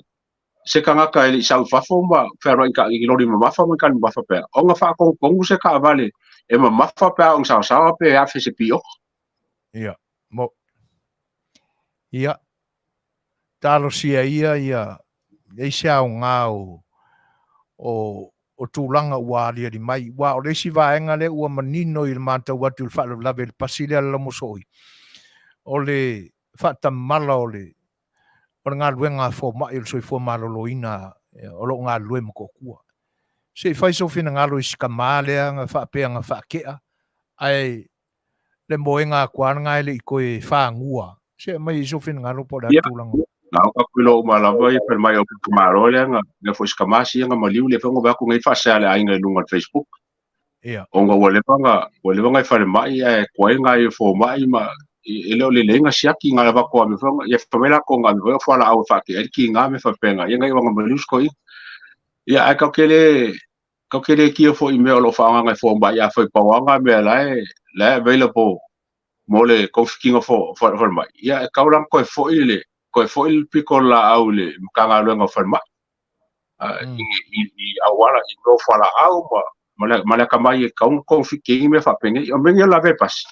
Speaker 2: se tagata e le i sau i fafo ma fealuai i loli mamafa ma i kali mamafa pea, ona faatonutonu se taavale e mamafa pe a oo ina saosaoa pe afe i se pioka.
Speaker 1: Ia, mo. Ia, talosia ia ia i se aoga o, o, o tulaga ua aliali mai. Aua o le isi vaega lea ua manino i le matau atu i le faalavelave i le pasi lea a le Laumosoi, o le faatamala o le, o le galuega a fomai o le soifua maloloina o lo o galulue i Motootua. Se i fai sou finagalo i si tama lea na faapea na faatea, ae le moega atu lava lena e le i toe fanua. Se aumai ai sou finagalo po o le a le tulaga.
Speaker 2: Na o tatou iloa uma lava ia falemai o itumalo lea na lea foi si tama sia na maliu lea foi na vaai atu nei faasea a le aiga i luga o le Facebook.
Speaker 1: Ia.
Speaker 2: Ona ua leva na ua leva na i falemai ae tuai nai fomai ma e le o lelei na siaki na avatu a mea foi ia fai mai latou na ave foi o fualaau e faatea ai le kiga me faapena ia na iu ina maliu si toeaina. Ia ae tatou te le tatou te le kia foi i mea o lo o faaaogaina e fomai afai pau lava na mea la e la e available mo le togafitiga o falemai, ia e tatau la ona toe foi le toe foi le pito o le laau i le Matagaluega o Falemai i auala i mea o fualaau ma le atamai e tatau ona togafiti ai mea faapenei. O mea nei o le lavea pasi,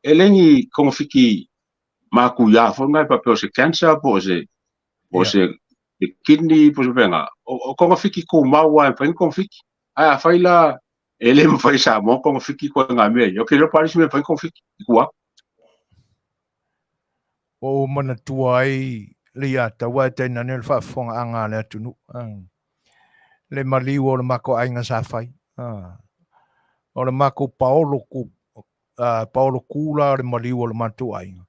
Speaker 2: e le ni togafiti matuia foi lena e faapea o se cancer po o se po o se kidney po o se faapena. O togafiti tumau lava e mafai ona togafiti. Ae afai la e le mafai e Samoa ona togafiti ituaiga mea ia, ou te iloa po o a nisi mea e mafai ona togafiti i tua atu.
Speaker 1: Ua ou manatua ai le iataua ae tainane le faafofogaaga a le atunuu, le maliu o le matou aiga sa fai. O le matou paolo ku, paolo ku la o le maliu o le matou aiga,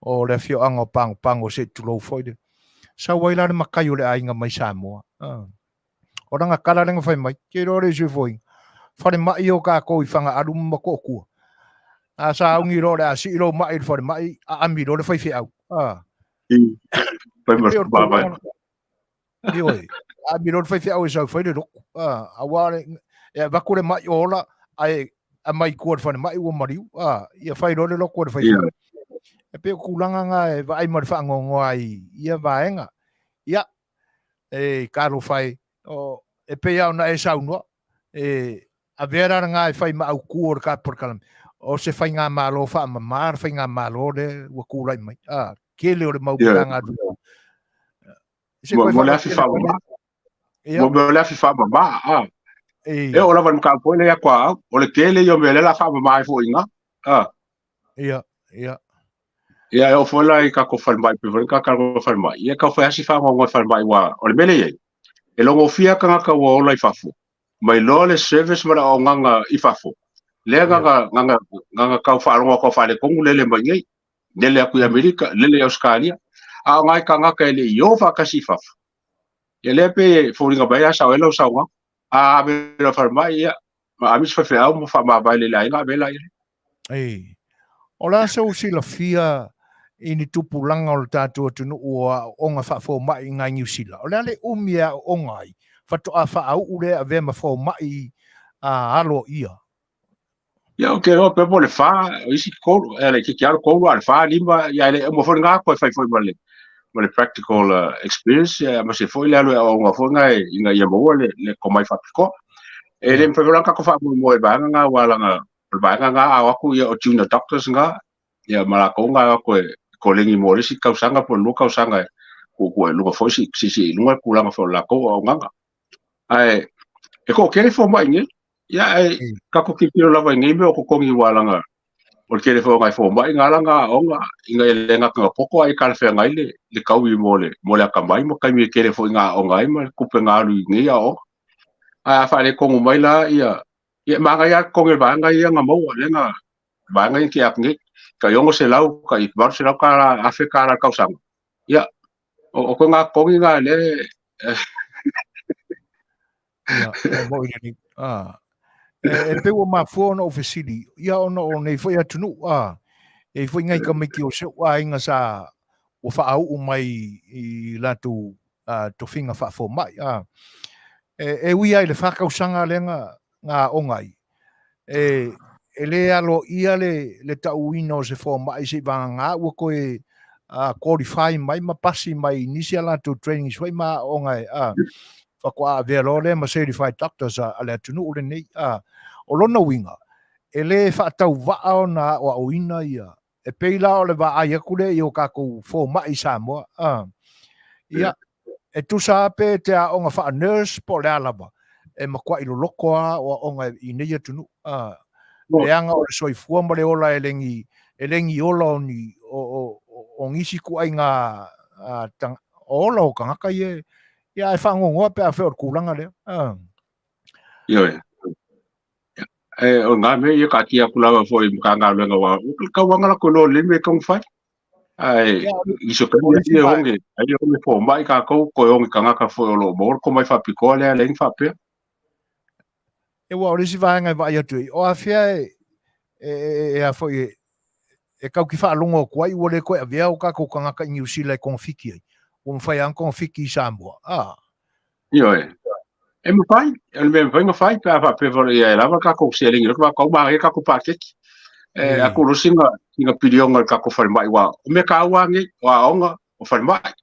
Speaker 1: o le afioaga o Pagopago se i tulou foi le. Sau ai la le matai o le aiga mai Samoa. O lana tala lea na fai mai, te iloa le isi foi, falemai o tatou i Fagaalu ma Motootua. A sauni loa o le a sii lou mai i le falemai, aami loa le faifeau.
Speaker 2: Fai ma le vaavaai.
Speaker 1: Ioe, aami loa le faifeau e sau e fai le lotu. Aua e avatu le mai o ola, ae aumai i tua i le falemai ua maliu. Ia fai loa le lotu e le faifeau. E pei o tulaga na e vaai ma le faanoanoa i ia vaega. Ia, e talofa e, o, e pei lava ona e saunoa, e avea la lena e fai ma autu o le ta polokalame, o se faigamalo faamama le faigamalo lea ua tulai mai. A, tele o le mau Matagaluega.
Speaker 2: Se koe Mo le afi faamama. Mo le afi faamama. A. E oo lava i le mataupu foi lea ia Tuaau, o le tele ia o mea lea o le a faamama ai foi i ina. A.
Speaker 1: Ia, ia.
Speaker 2: Ia, e oo foi la i tatou falemai, pei foi ona tatou falemai, ia e tau fai lava si faanoanoa i falemai, aua o le mea lea e i ai, e logofia tagata ua ola i fafo, mai loa le service ma le auaunaga i fafo, lea na na na tau faalogo atu a faaletonu lele mai nei, lele atu i Amerika, lele i Ausetalia, a o nai tagata e le i o faatasi i fafo, ia lea pei e foliga mai a sao ai lau saunoaga, a ave loa i falemai, ia, ma ave se faifeau ma faamavae le aiga ave la ia.
Speaker 1: Ei. O le a sou silafia i ni tupulaga o le tatou atunuu o aoaoga faafomai i ngai Niu Sila? O le a le umi e aooga ai faatoa faauu lea e avea ma fomai a aloaia?
Speaker 2: Ia, ou te iloa pe po o le fa, o isi tolu, e laitiiti lava le tolu, a o le fa, lima, ia e le uma foi lena toe fai foi ma le ma le practical experience, ia aemaise foi le alu e aoaoga foi lena ina ia maua le le tomai faapitoa. E le mafai foi la ona tatou faamoemoe i le vaega lena aua leaga o le vaega lena a o atu ia o junior doctors na, ia ma latou na e o atu e koleni mo le isi tausaga po o le 2 tausaga e tuutuu ai i luga foi siisii i luga le tulaga foi o le latou auaunaga. Ae e toatele fomai nei, ia ae tatou tilotilo lava i nei mea o totogi aua leaga o le tele foi o nai fomai na ala ona aooga ina ia le gata ina poto ae ia talafeagai le, le taui mo le, mo le atamai ma taimi e tele foi na aooga ai ma le tupe na alu i nei aooga. Ae a faaletonu mai la ia, ia e manaia lava le totogi o le vaega ia na maua lea na vaega ia na tea atu nei, tai $600, tai $800 tala, afe tala i le tausaga. Ia, o ituaiga totogi na lea
Speaker 1: Ia, e moni lenei. Ah. E, e pei ua mafua ona ou fesili, ia ona o nei foi atunuu, ah, e i ai foi nai tamaiti o si ou aiga sa ua faauu mai i latou tofiga faafomai. Ah. E, e ui lava i le fa tausaga lea na, na aoga ai, e, e le aloaia le, le tauina o se fomai seivagana ua toe qualify mai ma pasi mai i nisi a latou trainings foi ma aoga e faatoa avea loa lea ma certified doctors a le atunuu lenei. O lona uiga, e le faatauvaa ona aoaoina ia, e pei la o le vaai atu lea i o tatou fomai i Samoa. Ia, e tusa lava pe te aoga faa-nurse po o le a lava, e matuai loloto lava aoaoga i nei atunuu. Leaga o le soifua ma le ola e le ni, e le ni ola o ni, o nisi ituaiga ola o tagata ia, ia ae faanoanoa pe afai o le tulaga lea.
Speaker 2: Ioe. E, o ngā mea ia taatia atu lava foi i Matagaluega aua o le tauaga latou iloa lelei mea e taumafai. Ae i se taimi ai e oge, ai e oge fomai tatou, toe oge tagata foi o lo o maua le tomai faapitoa lea leai ni faapea.
Speaker 1: E ua o le isi vaega e vaai atu ai, o afea e, e, e, e a foi e, e tau ki faalogo atu ai ua le toe avea o tatou tagata i Niu Sila e togafiti ai. Ua mafai lava ona togafiti i Samoa. Ah.
Speaker 2: Ioe. E mafai, o le mea e mafai ona fai pe a faapea foi ia e lava le tatou seleni, o le tau manaia tatou paketi. E atu loa sina, sina piliona i le tatou falemai, aua o mea taua lava nei, o aoga, o falemai.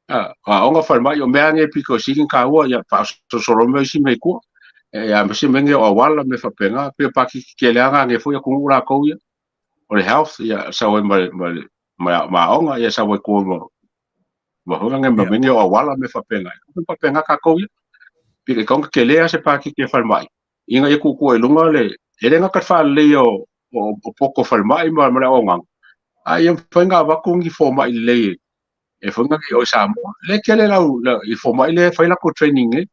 Speaker 2: O aoga, falemai, o mea lava nei pito sili ona taua, ia faasolosolo mai isi mea i tua. E a ma se mea nei o auala, mea faapena, pei o paketi tele lava na foi atunuu latou ia. O le health, ia sau ai ma le ma aoga, ia sau ai tua ma ma foi ngai ma mea nei o auala, mea faapena. E faapena tatou ia. Pei e tatau ona tele lava se paketi a falemai, ina ia tuutuu ai i luga le, e le gata i le faaleleia o poto falemai ma le auaunaga, a ia mafai ona avatu ni fomai lelei e foi nai o i Samoa. Le tele lau i fomai le fai latou training nei.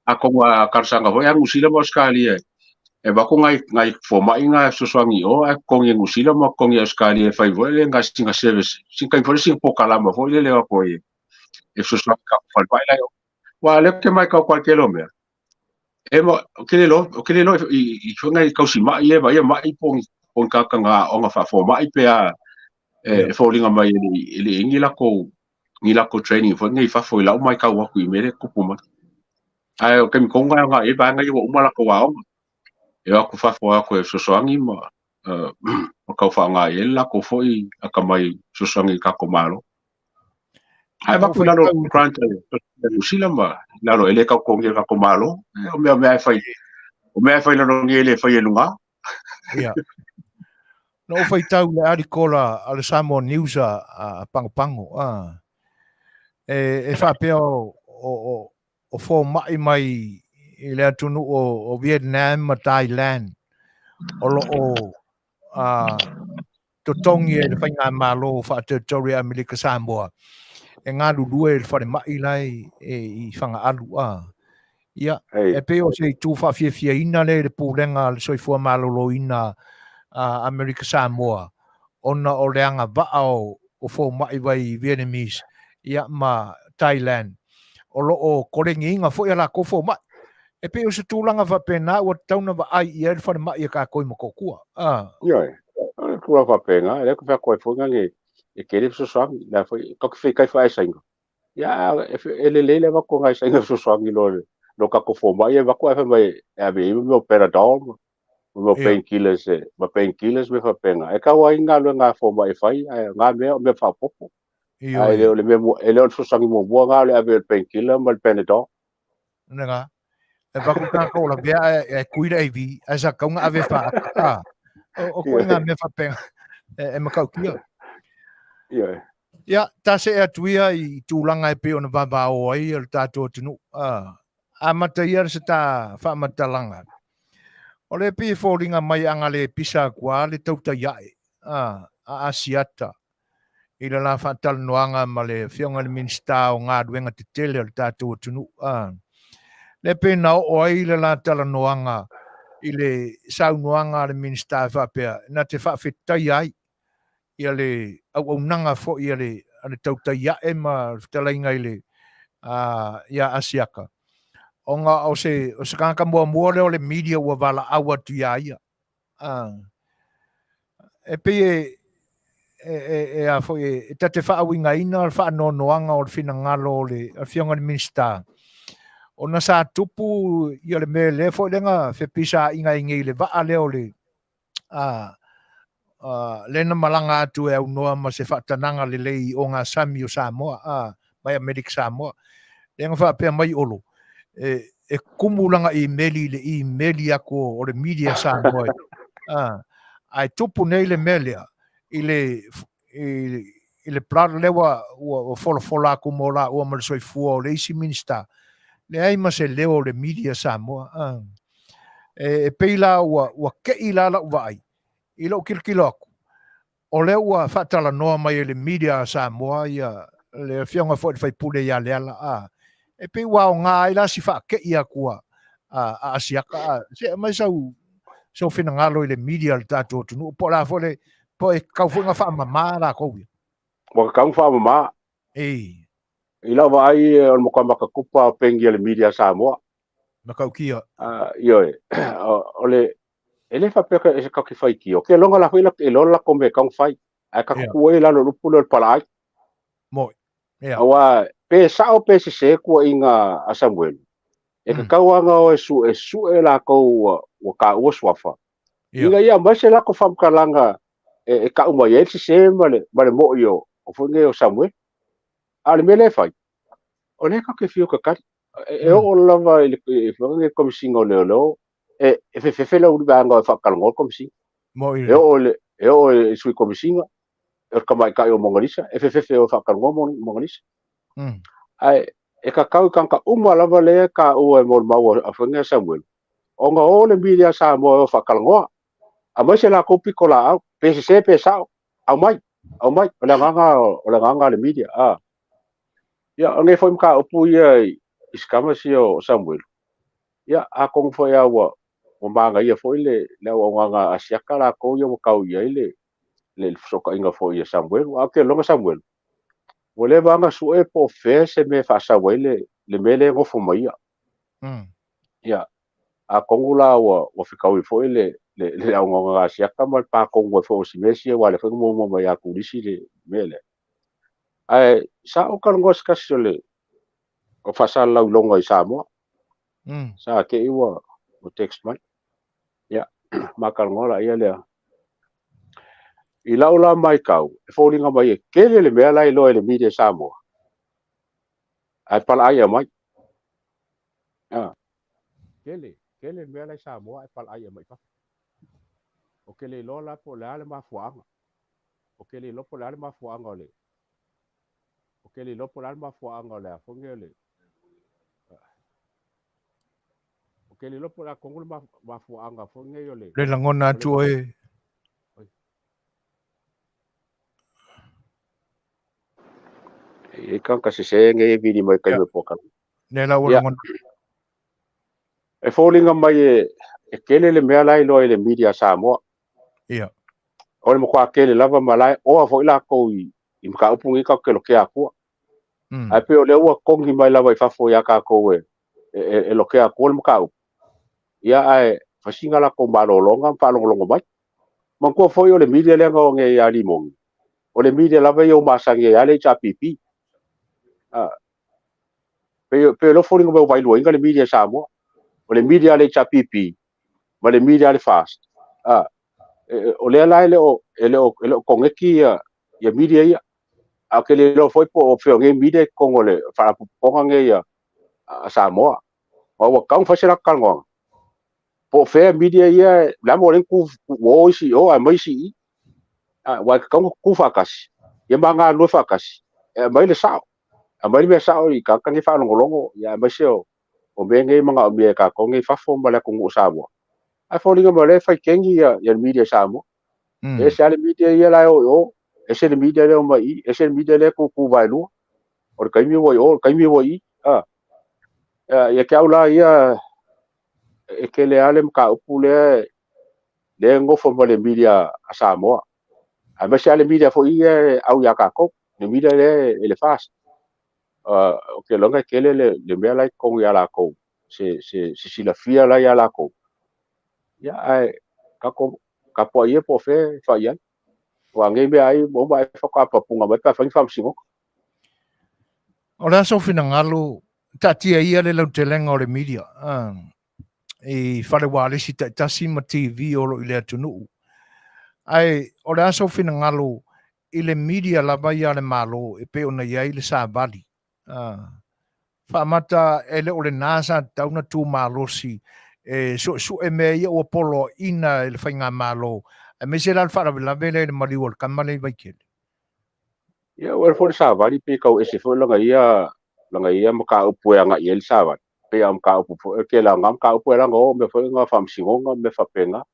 Speaker 2: Atonu a talosaga foi a Niu Sila ma Ausetalia e avatu nai nai fomai na fesoasoani i o ae totogi e Niu Sila ma totogi e Ausetalia e fai foi le na sina service sina taimi foi le sina polokalama foi lele o atu ai e fesoasoani i tatou falemai la e o. Aua o lea ou te matau atu lava i le tele o mea, e ma, ou te le iloa, ou te le iloa i foi nai tausimai ia e vaaia mai po o ni tagata na aoga faafomai pe a e foliga mai e le i ai ni latou training foi nei i fafo i lau matau atu i mea lea e tupu mai. Ae o le taimi tonu lava e aoga i ai vaega ia ua uma latou aoga, e o atu fafo atu e fesoasoani ma ma tau faaaoga i ai le latou foi atamai fesoasoani i le tatou Malo. Ae avatu i lalo o grant a Niu Sila ma lalo e le tau totogia e le tatou Malo. O mea mea e fai, o mea e fai lalo nei e le fai e luga.
Speaker 1: Ia. Na ou faitau i le arikola a le Samoa News a Pagopago, a. E faapea o fomai mai i le atunuu o Vietnam ma Thailand o lo o totogi e le Faigamalo faa-Territory a Amerika Samoa e galulue i le falemai la i Fagaalu. Ia, e pei o se itu faafiafiaina lea i le Pulega a le Soifua Maloloina a Amerika Samoa ona o le agavaa o fomai vai Vietnamese ia ma Thailand o lo o kolegiina foi a latou fomai. E pei o se tulaga faapena ua tatau ona vaai i ai le falemai a tatou i Motootua.
Speaker 2: Ioe, o le tulaga faapena, lea ou te fai atu ai foi nani e tele fesoasoani, la foi tatou te feitai faaesaina. Ia e lelei le avatu o nai saina fesoasoani loa lo tatou fomai e avatu ae fai mai e ave i ai mea o Panadol ma mea o painkillers ma painkillers mea faapena. E tau ai galuega a fomai e fai ae o na mea o mea faaopoopo. Ae le o le mea e le o le fesoasoani muamua na o le ave o le painkiller ma le Panadol.
Speaker 1: Nega. E avatu tatou lavea ae tui le IV ae sa tatau ona ave faaata. O ituaiga mea faapena e matautia.
Speaker 2: Ioe.
Speaker 1: Ia, ta see atu ia i tulaga e pei ona vavao ai le tatou atunuu. Amata ia se ta faamatalaga. O lea pei e foliga mai a na le pisa atu lava le tautai ae a Asiata i le la faatalanoaga ma le Afioga i le Minisita o Galuega Tetele a le tatou atunuu. Lea pei na oo ai le la talanoaga i le saunoaga a le Minisita e faapea, na te faafetaia ai ia le auaunaga foi a le tautai ae ma le fetalaiga i le ia Asiata, ona o se tagata muamua lea o le media ua valaau atu ia ia. E pei e a foi e ta te faauigaina le faanoanoaga o le finagalo o le Afioga i le Minisita, ona sa tupu ia le mea lea foi lea na fepisaiga ai nei i le vaa lea o le Lea na malaga atu e aunoa ma se faatanaga lelei i ogasami o Samoa, mai Amerika Samoa. Lea na faapea mai Olo, e kumu lana imeli i le imeli atu o le media Samoa. Ae tupu nei le mea lea i le i le plot lea ua folafola atu mo laua ma le soifua o le isi Minisita, leai ma se leo o le media Samoa. E pei la ua tei la lau vaai i lou tilotilo atu, o lea ua faatalanoa mai e le media a Samoa ia le afioga foi i le sui usufono ia Leala, e pei ua aoga ai la si faatei atu a Asiata. Se aumai sau finagalo i le media a le tatou atunuu, po o le a foi le, po e tatau foi ona faamama latou ia.
Speaker 2: Ua tatau ona faamama.
Speaker 1: Ei.
Speaker 2: I lau vaai o le matua matatupa o pegi a le media a Samoa.
Speaker 1: Matautia.
Speaker 2: Ioe, o le, e le faapea e se tatou te faitio. Ou te iloa la foi e iloa le latou mea e tatau ona fai. Ae tatou tuu ai i lalo o le upu lea o le palaai.
Speaker 1: Moi.
Speaker 2: Yeah. Aua pe sao pe sese tuuaiga a Samuelu, e tatau lava ona o e suesue latou ua taua suafa, ina ia aumai se latou faamatalaga e tau mai ai le sese ma le moi o foi nei o Samuelu. A o le mea lea e fai, o lea tatou te fiu e tatali. E oo lava i le foi nei Komesina o Leoleo, e fefefe le vaega e faatalanoa le Komesina.
Speaker 1: Moi.
Speaker 2: E oo i le Sui Komesina, o le tamaitai o Mogalisa, e fefefe o e faatalanoa Mogalisa. Ae e tatau i tagata uma lava lea e taua e molimau a foi nei a Samuelu, ona o le media a Samoa e o e faatalanoa. Aumai se latou pitolaau, pe sese pe sao, aumai, aumai. O le agaga o le agaga a le media. Ia, o nei foi mataupu ia i scammers ia o Samuelu, ia, atonu foi lava ua manaia foi le auaunaga a Asiata latou ia ua tau i ai le fesootaiga foi a Samuelu. Ae ou te lagona Samuelu, ua leva lava ona sue po o fea se mea e faasau ai le mea lea e nofo mai ia. Ia, atonu la ua fetaui foi le auaunaga a Asiata ma le pa tonu ai foi o si mea sia, aua o lea foi na muamua mai ia Turisi le mea lea. Ae sa ou talanoa i se tasi o le o faasalalauiloga i Samoa. Sa te i ua text mai. Ia, ma talanoa laia lea. I lau la matau, e foliga mai e tele le mea la e iloa e le media Samoa. Ae palaai e aumai. Tele, tele le mea la i Samoa ae palaai e aumai i fafo. Ou te le iloa la po o le a le mafuaaga. Ou te le iloa po o le a le mafuaaga o le Ou te le iloa po o le a le mafuaaga o le a foi nei o le Ou te le iloa po o le a tonu le mafuaaga foi nei o le
Speaker 1: Le lagona atu oe.
Speaker 2: E i ai tagata sese nei e vili mai taimi o polokalame.
Speaker 1: Le la ua lagona.
Speaker 2: E foliga mai e tele le mea la e iloa i le media a Samoa.
Speaker 1: Ia.
Speaker 2: O le matua tele lava ma la e oa foi latou i mataupu nei tatou te lotea atua. Ae pei o lea ua togi mai lava i fafo ia tatou e lotea atua le mataupu. Ia ae fai sina latou malologa ma faalogologo mai. Manatua foi o le media lea na o nei ia Limoni, o le media lava ia ua masani ai lava le HRPP. Pei o lea ua foliga mai ua vaeluaina le media i Samoa. O le media a le HRPP ma le media a le FAST. O lea la e le o koneti ia media ia. Ae ou te le iloa foi po o fea o nei media i totonu o le faalapotopotoga nei a Samoa. Aua ua tatau ona fai se latou talanoaga. Po o fea media ia, o le a le mea ua ala ai ona o isi i o ae aumai isi i i. Aua e tatau ona tutu faatasi, ia ma galulue faatasi, e aumai le sao. Aumai le mea sao i tagata nei faalogologo, aemaise o mea nei e manaomia e tatou nei i fafo ma le atunuu o Samoa. Ae foliga mai o lea e fai kegi le media i Samoa. E ese lava le media ia la e o i o, ese le media lea e omai i i, ese le media lea e tutu vaelua. O le taimi ua i o, o le taimi ua i i. Ia te au la ia, e tele lava le mataupu lea e nofo ma le media a Samoa. Aemaise lava le media foi ia e au ia tatou, le media lea e le FAST. Ou te iloa e tele le mea la e i totonu ia latou, se silafia la ia latou. Ia, ae tatou tapuai ia po o fea e fai i ai. Aua nei mea ai ua uma ai faatoa papuga mai pe a fai ni faamasinoga.
Speaker 1: O le a sou finagalo, taatia ia le lautelega o le media i fale ualesi taitasi ma TV o lo o i le atunuu. Ae o le a sou finagalo i le media lava ia a le Malo e pei ona i ai le savali? Faamata e le o lena sa tatau ona tu malosi e suesue mea ia ua poloaiina e le Faigamalo, aemaise la le faalavelave lea i le maliu o le tama lea i Vaitele.
Speaker 2: Ia, ua foi le savali pe tau ese foi lana ia mataupu e agai ai le savali. Pei a mataupu foi, ke la ngā mataupu e lana o mea foi ngā faamasinoga mea faapena.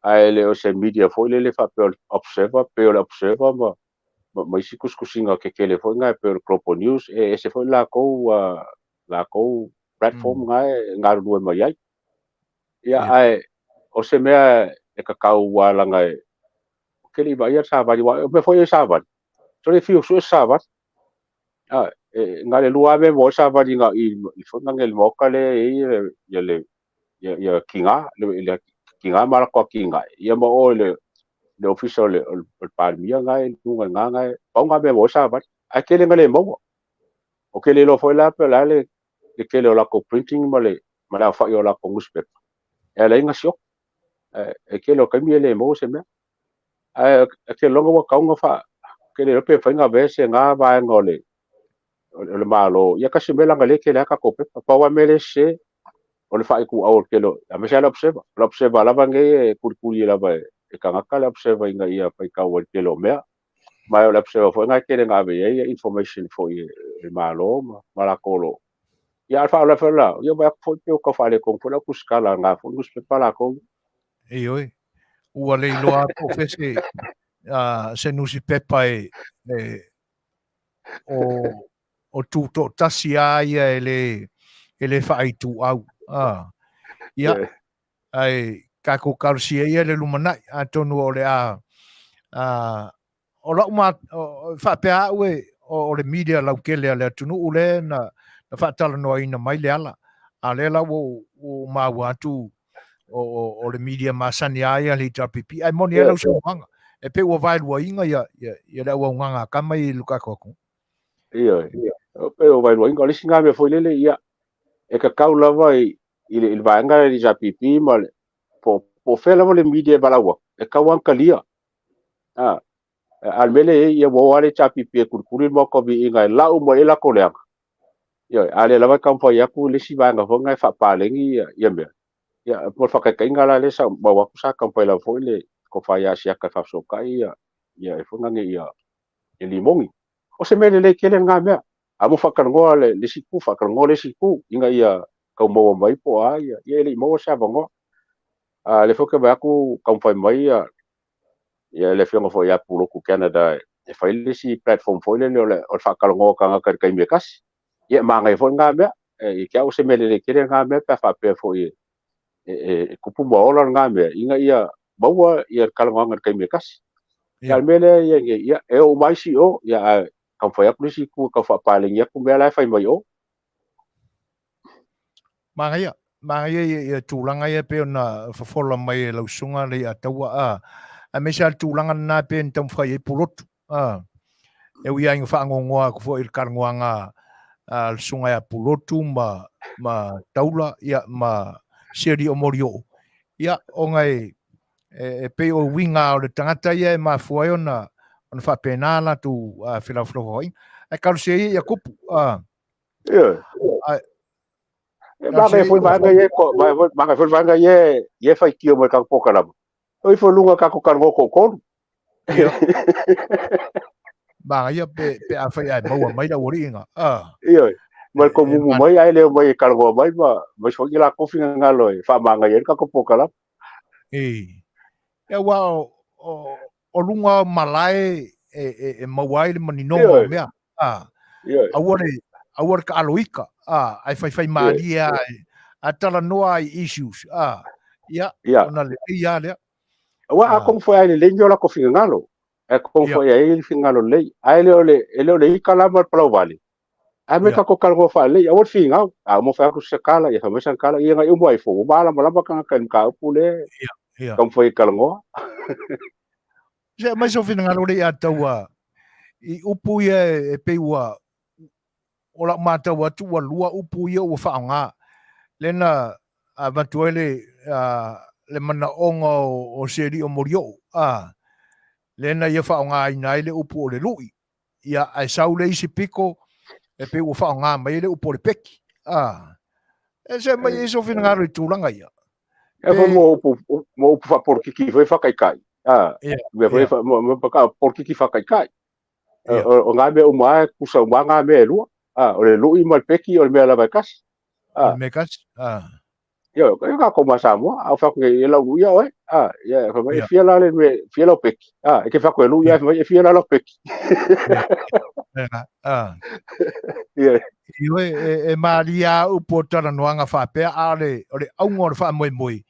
Speaker 2: Ae le o se media foi lele faapea o le Observer, pe o le Observer ma isi tusitusiga tetele foi na e pei o le Global News, e ese foi latou platform na e galulue mai ai. Ia, ae o se mea e tatau a lana e ke le i vaai le savali, wa o mea foi e savali. So le fiu sue savali. A e na le lua ave mo savali nga i foi nga le moka le e ia le ia kinga le kinga mala ko kinga ia mo o le ofisa o le Palemia nga e lunga nga pau nga me mo savali. Ai kele nga le maua. O ke le lo foi la pe la le kele o la ko printing ma le fa o la ko newspaper. E le nga sio. E kele o kaimi e le mo se mea. Ai ke longa wa kaunga fa ke le pe fa nga vese nga va ngo le malo ia kasi mela nga le ke le ka ko pepa pa wa mele se o le faiku au ke lo a me le observer le observer lava nge e kulikuli lava e kangaka le observer inga ia fai kau le ke lo mea mai o le observer foi nga ke le nga ve ia information foi e malo ma la kolo ia alfa la fa la ia ba foi pe o ka fa le ko foi la ku skala nga foi newspaper la ko.
Speaker 1: E oi, ua le iloa po fese se nusipepa e o tutoatasi a ia e le faaituau. Ia, ae tatou talosia ia le lumanai, atonu o le a o lau ma faapea au e o le media lautele a le atunuu le na faatalanoaina mai le ala a lea la ua maua atu o le media masani a ia le HRPP, ae moni ai lau saunoaga e pei ua vaeluaina ia le auaunaga a tama i lo tatou atunuu.
Speaker 2: Ia, pe o vaeluaina o le isi ngā mea foi lele ia e kakau lava i le vaega le HRPP ma le po fea lava le media e valaua e kau ankalia a a le mele ia ua ale HRPP e kulikuli mo ko vi inga lau mo ela ko leaga ia a le lava kau fai aku le isi vaega foi ngai faapalengi ia mea ia mo whakakainga la le sa mau aku sa kau fai la foi le ko fai a sia ka fasokai ia e foi ngange ia e limongi o se mele le kele ngā mea a mo whakarangoa le siku whakarangoa le siku inga ia kau maua mai po a ia ia le maua sa vangoa a le foka vai aku kau fai mai ia le fionga foi ia Puloku Canada e fai le si platform foi le o le whakarangoa ka ngā kai me kasi ia manga foi ngā mea e kia o se mele le kele ngā mea pa whapea foi e kupu ma ola ngā mea inga ia maua ia kalangoanga kai me kasi ia mele ia ia e o mai si o ia kau fai aku le siku kau whapalengi aku mea lai fai mai o.
Speaker 1: Magaia ia tulaga ia pe ona fofola mai e lausuga le ia taua a me sa tulaga na pe ni taumafai ai Pulotu e ui ai faagogoa aku foi i le talanoaga a le susuga ia Pulotu ma Taula ia ma Siali o Molioo ia ona e pei o uiga o le tagata ia e mafua ai ona faapena latou felafolafoaiga ae talosia ia ia tupu.
Speaker 2: Ia. E maga foi vaega ia maga foi vaega ia ia faitio mai ka pokalama. O ifo lunga ka ko kargo ko kolu.
Speaker 1: Maga ia pe a fai ai maua mai la uriinga.
Speaker 2: Ia. Mai ko mumu mai ai le mai kargo mai ma mai foi la kofi ngalo e fa manga ia ka ko pokalama.
Speaker 1: E. Ia ua o lunga o malae e maua ai le maninoga o mea. Aua le kaaloika. Ai fai fai malie ai. A talanoa ai issues. Ia, ona le ia lea.
Speaker 2: Ua a kong foi ai le lengi o la ko fingalo. E kong foi ai le fingalo lei. Ai le o le e le o le ika lama le palau vale. A me ka ko kalgo fa lei aua fingau. A mo fa ku se kala ia fa me san kala ia ngai umu ai fo. Ma la ma ka ka ka upu le.
Speaker 1: Ia.
Speaker 2: Kong foi kalgo.
Speaker 1: Se mai so finagalo le ia taua i upu ia e pei ua o lau matau atu ua lua upu ia ua faaaoga lena avatu ai le le manaoga o se alii o Molioo, a, lea na ia faaaogaina ai le upu o le lu'i, ia, ae sau le isi pito e pei ua faaaoga mai ai le upu o le peki, a. E se mai ai sou finagalo i tulaga ia.
Speaker 2: E foi mo upu, mo upu faapolokiki foi faakaikai. A, mea foi polokiki faakaikai. O ngā mea uma e kusa uma ngā mea e lua. A, o le lu'i ma le peki o le mea lava e kasi.
Speaker 1: A. O le mea kasi. A.
Speaker 2: Ia, e ka ko ma Samoa, a o fa ke e lau lu'i oe. A, ia, fa mai e fia la le me fia lau peki. A, e ke fa ko e lu'i fa mai e fia la lau peki.
Speaker 1: A. Ia. Ioe, e malia upu o talanoaga faapea, a o le auga o le faamoemoe,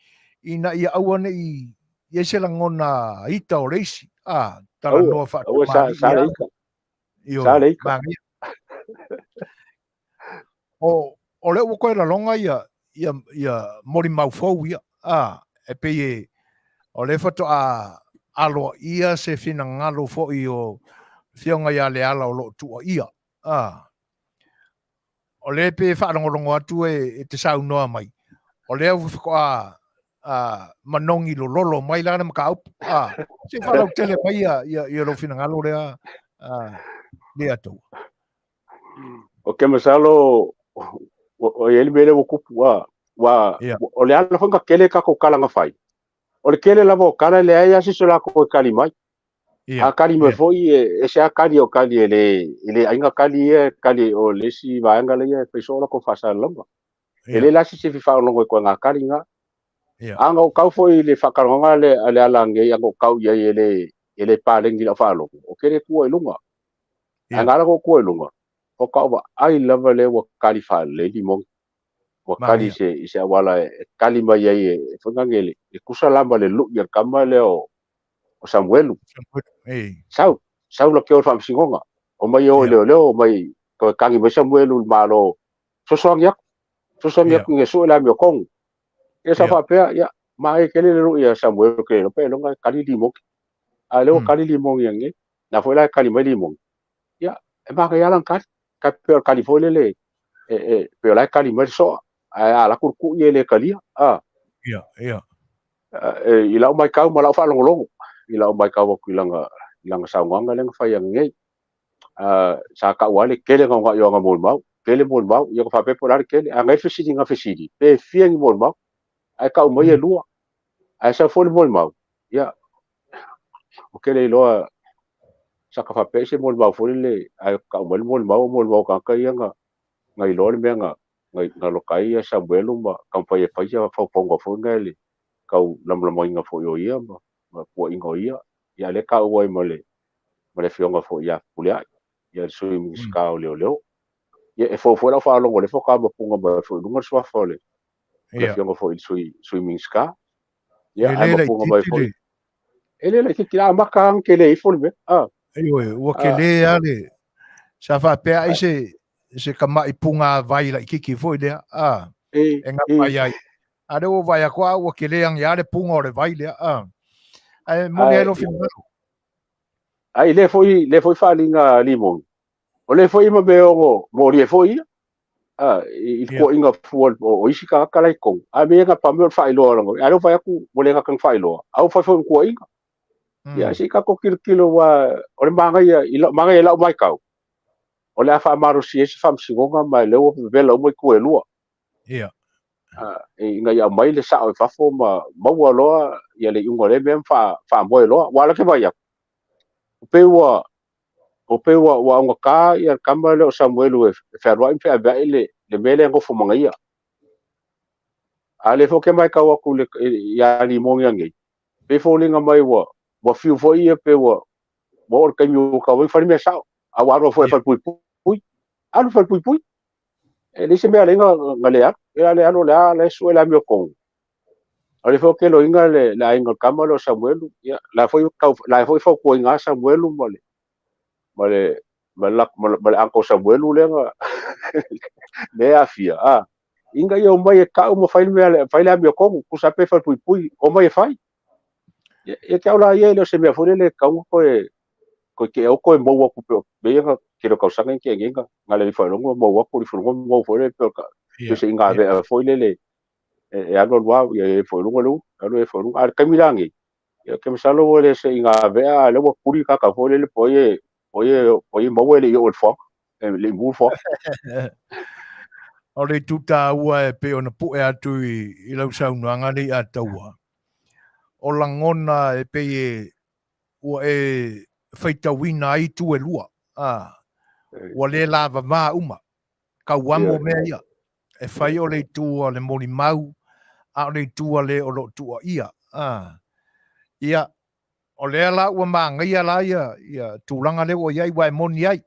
Speaker 1: ina ia aua ne i i ai se lagona ita o le isi, a, talanoa
Speaker 2: faatamalii. Sa le ita.
Speaker 1: Ioe, sa le ita. O lea ua toe laloga ia molimau fou ia, a, e pei e, o lea faatoa aloaia se finagalo foi o Afioga ia Leala o lo o tuuaia, a. O lea pei e faalogologo atu e te saunoa mai, o lea ua faatoa manogi lololo mai la le mataupu. A, se i faalautele mai ia lou finagalo lea, Leiataua.
Speaker 2: O ke masalo o i ai le mea lea ua tupu, a, ua, o le ala foi na tele tatou tala na fai, o le tele lava o tala e leai lava se isi o latou e tali mai. A tali mai foi, e ese lava tali o tali e le aiga tali ia, tali o le isi vaega lea e fai soo latou faasalalauga. E le la se isi e fia faalogologo i koe tali na. A na ou tau foi i le faatalanoaga a Leala nei, a na ou tau i ai e le paleni i lau faalogo, ou te le tua i luga. Ae na ala ona ou tua i luga, o ka ou vaai lava lea ua tali faalelei Limogi. Ua tali i se auala e tali mai ai e foi nane le tusa la ma le lu'i a le tama lea o Samuelu. Sau, sau la ke o le faamasinoga. Omai e o i leoleo, omai toe tagi mai Samuelu i le Malo. Fesoasoani atu, fesoasoani atu ina sue le amiotonu. Ia sa faapea, ia, manaia tele le lu'i a Samuelu ke iloa pe iloga e tali Limogi. A lea ua tali Limogi anei, na foi la e tali mai Limogi. Ia, e manaia lava lana tali. Tai pei o le tali foi lele, e pei o la e tali mai le soa. Ae a alu atu le tui e le talia. A.
Speaker 1: Ia, ia.
Speaker 2: I lau matau ma lau faalogologo, i lau matau atu i lana saunoaga lea na fai ananei. Sa tau lava le tele na oga'i o ana molimau, tele molimau, ia na faapea po o le a le tele. A na i ai le fesili na fesili, pe fia ni molimau, ae tau mai e lua. Ae sau foi le molimau, ia, ou te le iloa saka faapea i se molimau foi lele, ae tau mai le molimau, o molimau o tagata ia na iloa le mea na loka ai Samuelu ma taumafai e fai se faufauga foi na le tau lamalamaina foi o ia ma puaiga o ia. Ia lea taua ai ma le afioga foi ia Fepuleai, ia le Sui Minisita o Leoleo. Ia e fou foi lau faalogo o lea faatoa mapuga mai foi i luga le suafa o le afioga foi i le Sui Minisita. Ia ae mapuga mai foi. E le laitiiti, a amata lava ona tele ifo le mea.
Speaker 1: A. Ioe, ua tele lava le sa faapea ai se tama'i pugāvai laitiiti foi lea, a, e gapa ai. A lea ua vaai atu, a ua tele ane lava le puga o le vai lea, a. Ae moni ai lou finagalo.
Speaker 2: Ai lea foi faaaliga a Limogi, o lea foi ma mea ono moli ai foi ia, a, i le tuuaiga fua o isi tagata la i totonu. A mea ia na pau mea o le faailoa lana, a lea ua fai atu ua le gata ina faailoa, a ua fai foi ma tuuaiga. Ia se i tatou tilotilo aua o le manaia i lau matau, o le a faamalosi ai se faamasinoga ma o lea ua vevela uma itu e lua.
Speaker 1: Ia.
Speaker 2: Ina ia aumai le sao i fafo ma maua loa ia le iuga o lea mea ma faamoe loa. Aua o lea ou te vaai atu, o pei ua augata ia le tama lea o Samuelu e fealuai ma feaveai le mea lea e nofo ma ia. A o lea foi ou te matau atu ia Limogi anei, pei e foliga mai ua fiu foi ia pe ua oo i le taimi ua tau ai fai le mea sao. A ua alu foi e falepuipui, alu falepuipui. E leai se mea e ala ai na le alu. E le alu o le a la e sue le amiotonu. O lea foi ou te iloaina le aiga o le tama lea o Samuelu, ia, la foi la foi fautuaina lava Samuelu ma le uncle Samuelu lea na lea e aafia, a, ina ia omai e tau ma fai le mea, fai le amiotonu, tusa pe falepuipui, omai e fai. Ia te au la ia, e le o se mea foi lele e tatau ona toe te au toe mou atu pei o mea ia na tele o tausaga na tea nei na le faalogo ma mou atu le ifo i luga ma mou foi lele pei o se inavea foi lele e alu alu lava ia ifo i luga le ulu. Alu e fo luga. A le taimi la nei, ia ke masalo ua le se i gavea, a o lea ua tuli tata foi lele po ai po ai po ai maua e le i oo i le foaga, e le i mu le foaga.
Speaker 1: O le itu taua e pei ona pue atu i lau saunoaga nei a taua, o lagona e pei e ua e faitauina ai itu e lua, a, ua le lavava uma, tauamo mea ia, e fai o le itu a le molimau, a o le itu a le o lo o tuuaia, a. Ia, o lea la ua manaia la ia, ia tulaga lea ua i ai, ua e moni ai.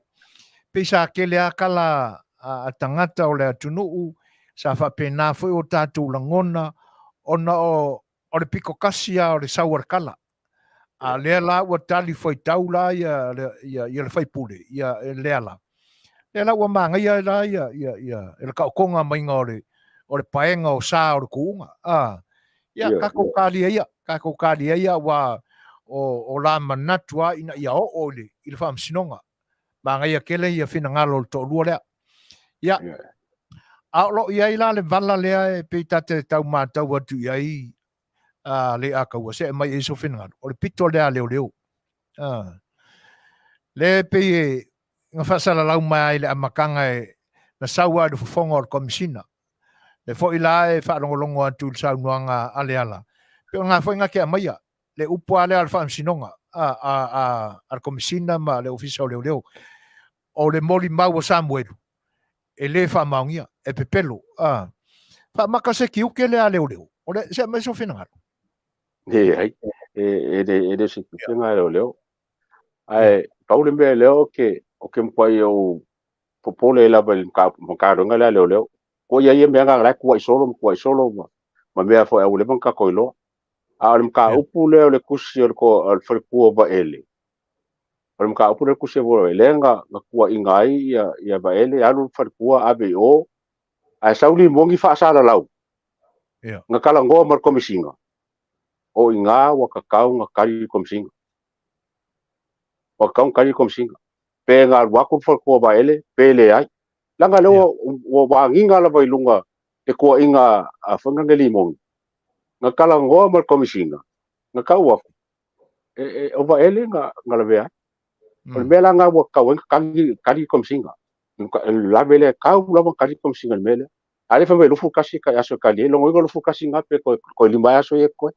Speaker 1: Pei sa tele lava tala a tagata o le atunuu, sa faapena foi o tatou lagona, ona o, o le pito tasi lava o le sau a le tala. A lea la ua tali fuaitau la ia, ia, ia le faipule, ia lea la. Lea la ua manaia la ia, ia, ia, le taotoga maiga o le paega o sa o le tuuga. A, ia, tatou talia ia, tatou talia ia, aua o la manatu lava ina ia oo i le faamasinoga. Manaia tele ia finagalo o le toalua lea. Ia, a o lo o i ai la le vala lea e pei ta te tau matau atu i ai a le a taua see mai ai sou finagalo, o le pito lea a leoleo. A, le pei e na faasalalau mai ai le amataga e na sau ai le fofoga o le Komisina. Le foi la e faalogologo atu i le saunoaga a Leala, pe o ngā foi ngā ke amaia, le upu a lea a le faamasinoga a le Komisina ma le Ofisa o Leoleo, o le molimau a Samuelu, e le faamaonia, e pepelo. A. Faamaka se tiute lea a leoleo. O le, se aumai sou finagalo.
Speaker 2: Leai, e le se tiute lena a leoleo. Ae pau le mea lea o ke matuai ou popole ai lava i le Matagaluega lea a leoleo. Ko ia ia mea na la e tuuai solo ma tuuai solo ma mea foi a ua leva ona tatou iloa. A o le mataupu lea o le tusi o le faletua o Vaele, o le mataupu lea o le tusi o Vaele, lea na tuuaina ai ia Vaele, alu le faletua ave i o, ae sau limoni faasalalau. Na talanoa ma le Komesina, o i ina ua tatau ona tali le Komesina. Ua tatau ona tali le Komesina. Pe na alu atu le faletua o Vaele, pe leai. Leaga lea ua agiga lava i luga le tuuaiga a foi na limoni. Na talanoa ma le Komesina, na tau atu, o Vaele na lavea ai. O le mea la lena ua tatau ai ona tali le Komesina. Lave lea, tau lava ona tali le Komesina i le mea lea. A lea fai mai 21 tai aso e tali ai, lona uiga 21 na pe toe 5 aso ia e totoe.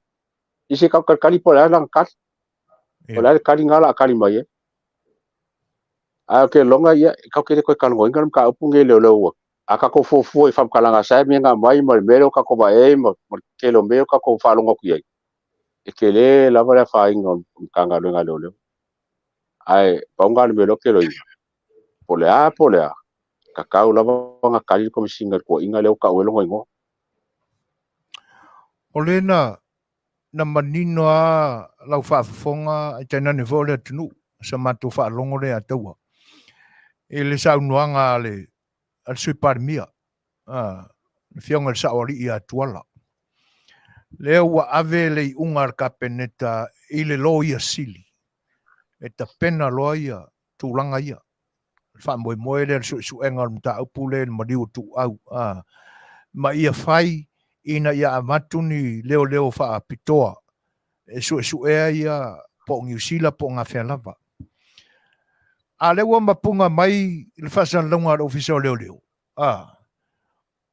Speaker 2: I se tau talitali po o le a lana tali. O le a le tali na o le a tali mai ai. Ae ou te lagona ia, tatou te le toe talanoaina le mataupu lenei leoleo ua. A tatou fuafua i faamatalaga sa e mea na aumai ma le mea lea ua tatou vaai ai ma le tele o mea ua tatou faalogo atu i ai, e tele lava le afaina o le Matagaluega a Leoleo. Ae pau lena o le mea lea ou te iloaina, po o le a po o le a, tatau lava ona tali le Komesina i le tuuaiga lea ua tau ai lona igoa.
Speaker 1: O lea na manino lava lau faafofoga ae tainane foi o le atunuu, sa matou faalogo lea ia taua i le saunoaga a le Sui Palemia, le Afioga i le Saoalii ia Tuala. Lea ua ave le iuga a le Kapeneta i le Loia Sili e tapena loa ia tulaga ia. Le faamoemoe lea le suesuega o le mataupu lea i le maliu o Tuuau, ma ia fai ina ia avatu ni leoleo faapitoa e suesuea ia po o Niu Sila po o gafea lava. A lea ua mapuga mai le faasalalauga a le Ofisa o Leoleo,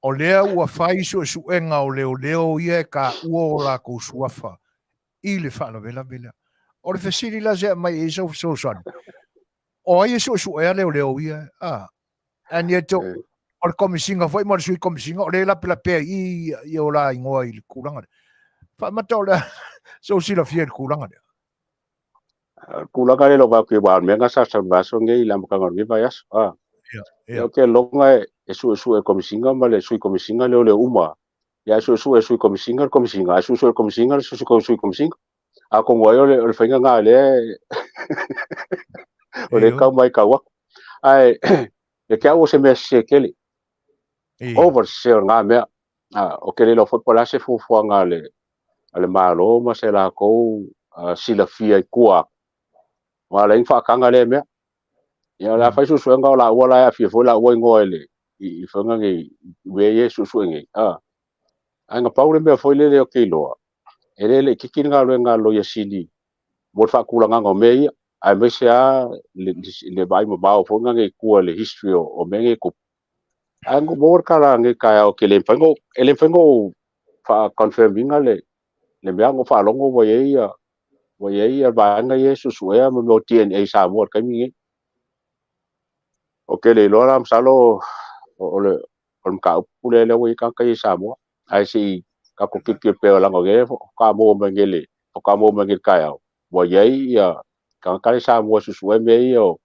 Speaker 1: o lea ua fai suesuega o leoleo ia e taua o latou suafa i le faalavelave lea. O le fesili la se aumai ai sau fesoasoani, o ai e suesuea leoleo ia? And yet, o le Komesina foi ma le Sui Komesina, o lea e lapelapea i i o la igoa i le tulaga lea. Faamata o le a sou silafia i le tulaga lea?
Speaker 2: Tulaga lea lou vaai atu, aua o le mea lena sa sau i le vaiaso lenei i le amataga o lenei vaiaso. Ia, ou te lagona e suesue e le Komesina ma le Sui Komesina leoleo uma. Ia, e suesue e le Sui Komesina le Komesina, ae suesue e le Komesina le Sui Komesina. Atonu ai o le faiga lena lea o lea e tau matau atu. Ae ia te au o se mea sese tele. Ova le sese o lena mea. Ou te le iloa foi po o le a se fuafuaga a le Malo ma se latou silafia i tua atu. Aua o lea e faataga lea mea. Ia o le a fai suesuega o laua la e aafia foi laua igoa i le i faiga nei i mea ia e suesue nei. Ae na pau le mea foi lele ou te iloa, E le laitiiti le galuega a le Loia Sili mo le faatulagaga o mea ia, aemaise lava le vaai mamao foi lena i tua i le history o mea nei e tupu. Ae na ou maua le tala nei i le taeao, e le mafai e le mafai ona ou faa-confirm ina le mea, na ou faalogo ua i ai ua i ai vaega ia e suesuea mo mea o DNA i Samoa i le taimi lenei. Ou te le iloa la, masalo o le mataupu lea ua i ai tagata ia i Samoa. Ae se i tatou tilotilo pea, leaga o lea faatoa maua mai nei i le taeao, ua i ai tagata la i Samoa e suesue mea ia o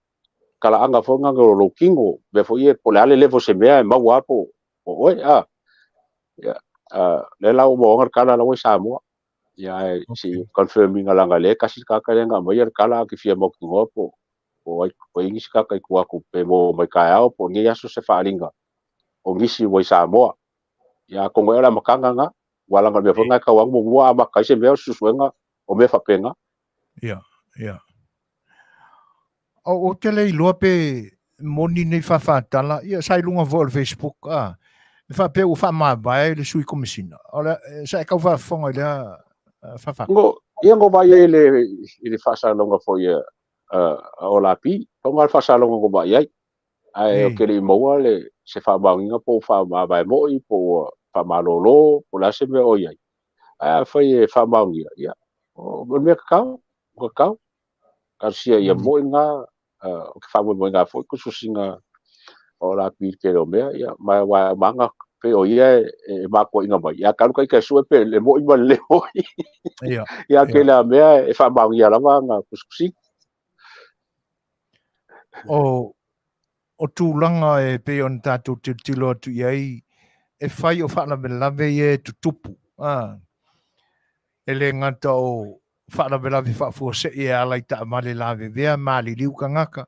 Speaker 2: talaaga foi na o lou tino, mea foi ia po o le a le level o se mea e maua lava po o oe. A lea la ua maua le tala la ua i Samoa. Ia ae se i confirm ina leaga o lea e tasi le tagata lea na aumaia le tala, ae ou te fia mautinoa po o ai nisi tagata i tua atu pe maua mai taeao po o lenei aso se faaaliga o nisi ua i Samoa. Ia atonu ai o le amataga lena, aua leaga o le mea foi lena e tatau lava ona muamua amata ai se mea o se suesuega o mea faapena.
Speaker 1: Ia, ia. Ou te le iloa pe moni nei faafaatala, ia sa i luga foi o le Facebook, a, e faapea ua faamavae le sui komesina. O le, sa e tau faafofoga i lea faafaatala?
Speaker 2: No, ia no vaai ai i le faasalalauga foi a Olapi, pau lena o le faasalalauga na vaai ai. Ae ou te le i maua le, se faamaoniga po ua faamavae moi, po ua faamalolo, po o le a se mea o i ai. Ae afai e faamaonia, ia, o le mea tatau, o tatau. Talosia ia moi lena, o te faamoemoega foi tusitusiga o Olapi i le tele o mea, ia, ma aua e maga pei o ia e matuaiga mai, ia talu taita e sue pe le moi ma le le moi.
Speaker 1: Ia,
Speaker 2: Ia, tele a mea e faamaonia lava ana tusitusiga.
Speaker 1: O tulaga e pei ona tatou tilotilo atu i ai, e fai o faalavelave ia e tutupu. A, e le gata o faalavelave faafuasei e ala i taavale lavevea, maliliu tagata,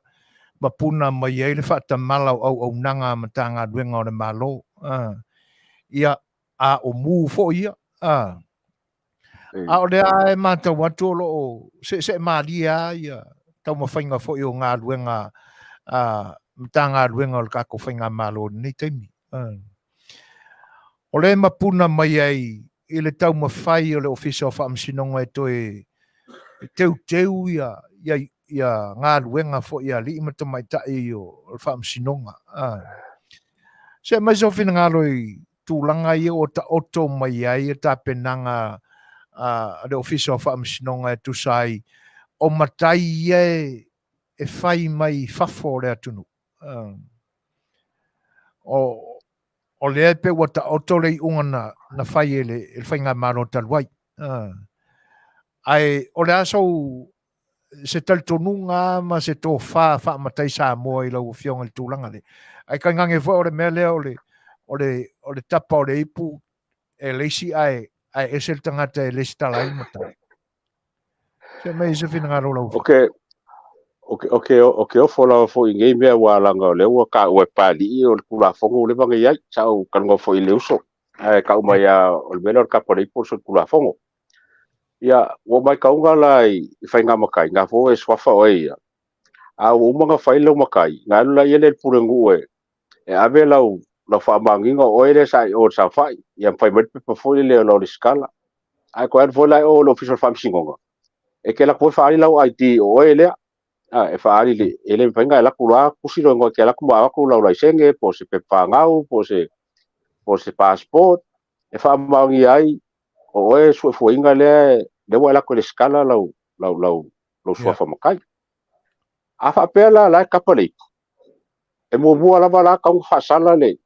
Speaker 1: ma puna mai ai le faatamala o auaunaga a Matagaluega o le Malo. A, ia, a o mu foi ia. A, a o lea e matau atu o lo o seesee malie lava ia taumafaiga foi o galuega a Matagaluega o le tatou Faigamalo i lenei taimi. O lea e mapuna mai ai i le taumafai o le Ofisa o Faamasinoga e toe teuteu ia galuega foi a alii ma tamaitai o le Faamasinoga. Se aumai sou finagalo i tulaga ia ua taoto mai ai tapenaga a le Ofisa o Faamasinoga e tusa ai o matai ia e fai mai i fafo o le atunuu. O lea e pei ua taoto le iuga na fai e le Faigamalo talu ai. Ae o le a sou se talitonuga ma se tofa faamatai Samoa i lau Afioga i le tulaga lea? Ae tainane foi o le mea lea o le tapa o le ipu e le isi ae ese le tagata e lesitala ai le matai. Se aumai se finagalo o lau Afioga.
Speaker 2: Ok, ofo lava foi i nei mea, aua leaga o lea ua taua e Papalii o le Tulafono ua leva ona i ai. Sa ou talanoa foi i le uso, ae tau mai lava o le mea lea o le tapa o le ipu o le solitulafono. Ia, ua matauga la i faigamatai, na foi e suafa oe ia. A ua uma ona fai lau matai, na alu la ia le pulenuu e ave lau faamaoniga o oe lea sa i o i le saofai, ia ma fai mai le pepa foi lele o lau lesitala. Ae toe alu foi la i o i le Ofisa o le Faamasinoga, e te alu atu foi faaali lau ID o oe lea. E faaali le, e le mafai ona e alu atu loa tusi lou igoa, e te alu atu ma avatu lau laisene, po o se pepa fanau, po o se passport, e faamaonia ai o oe suefuaina lea, lea ua e alu atu e lesitala lau suafa matai. A faapea la la e tapa le ipu, e muamua lava la tatau ona faasala le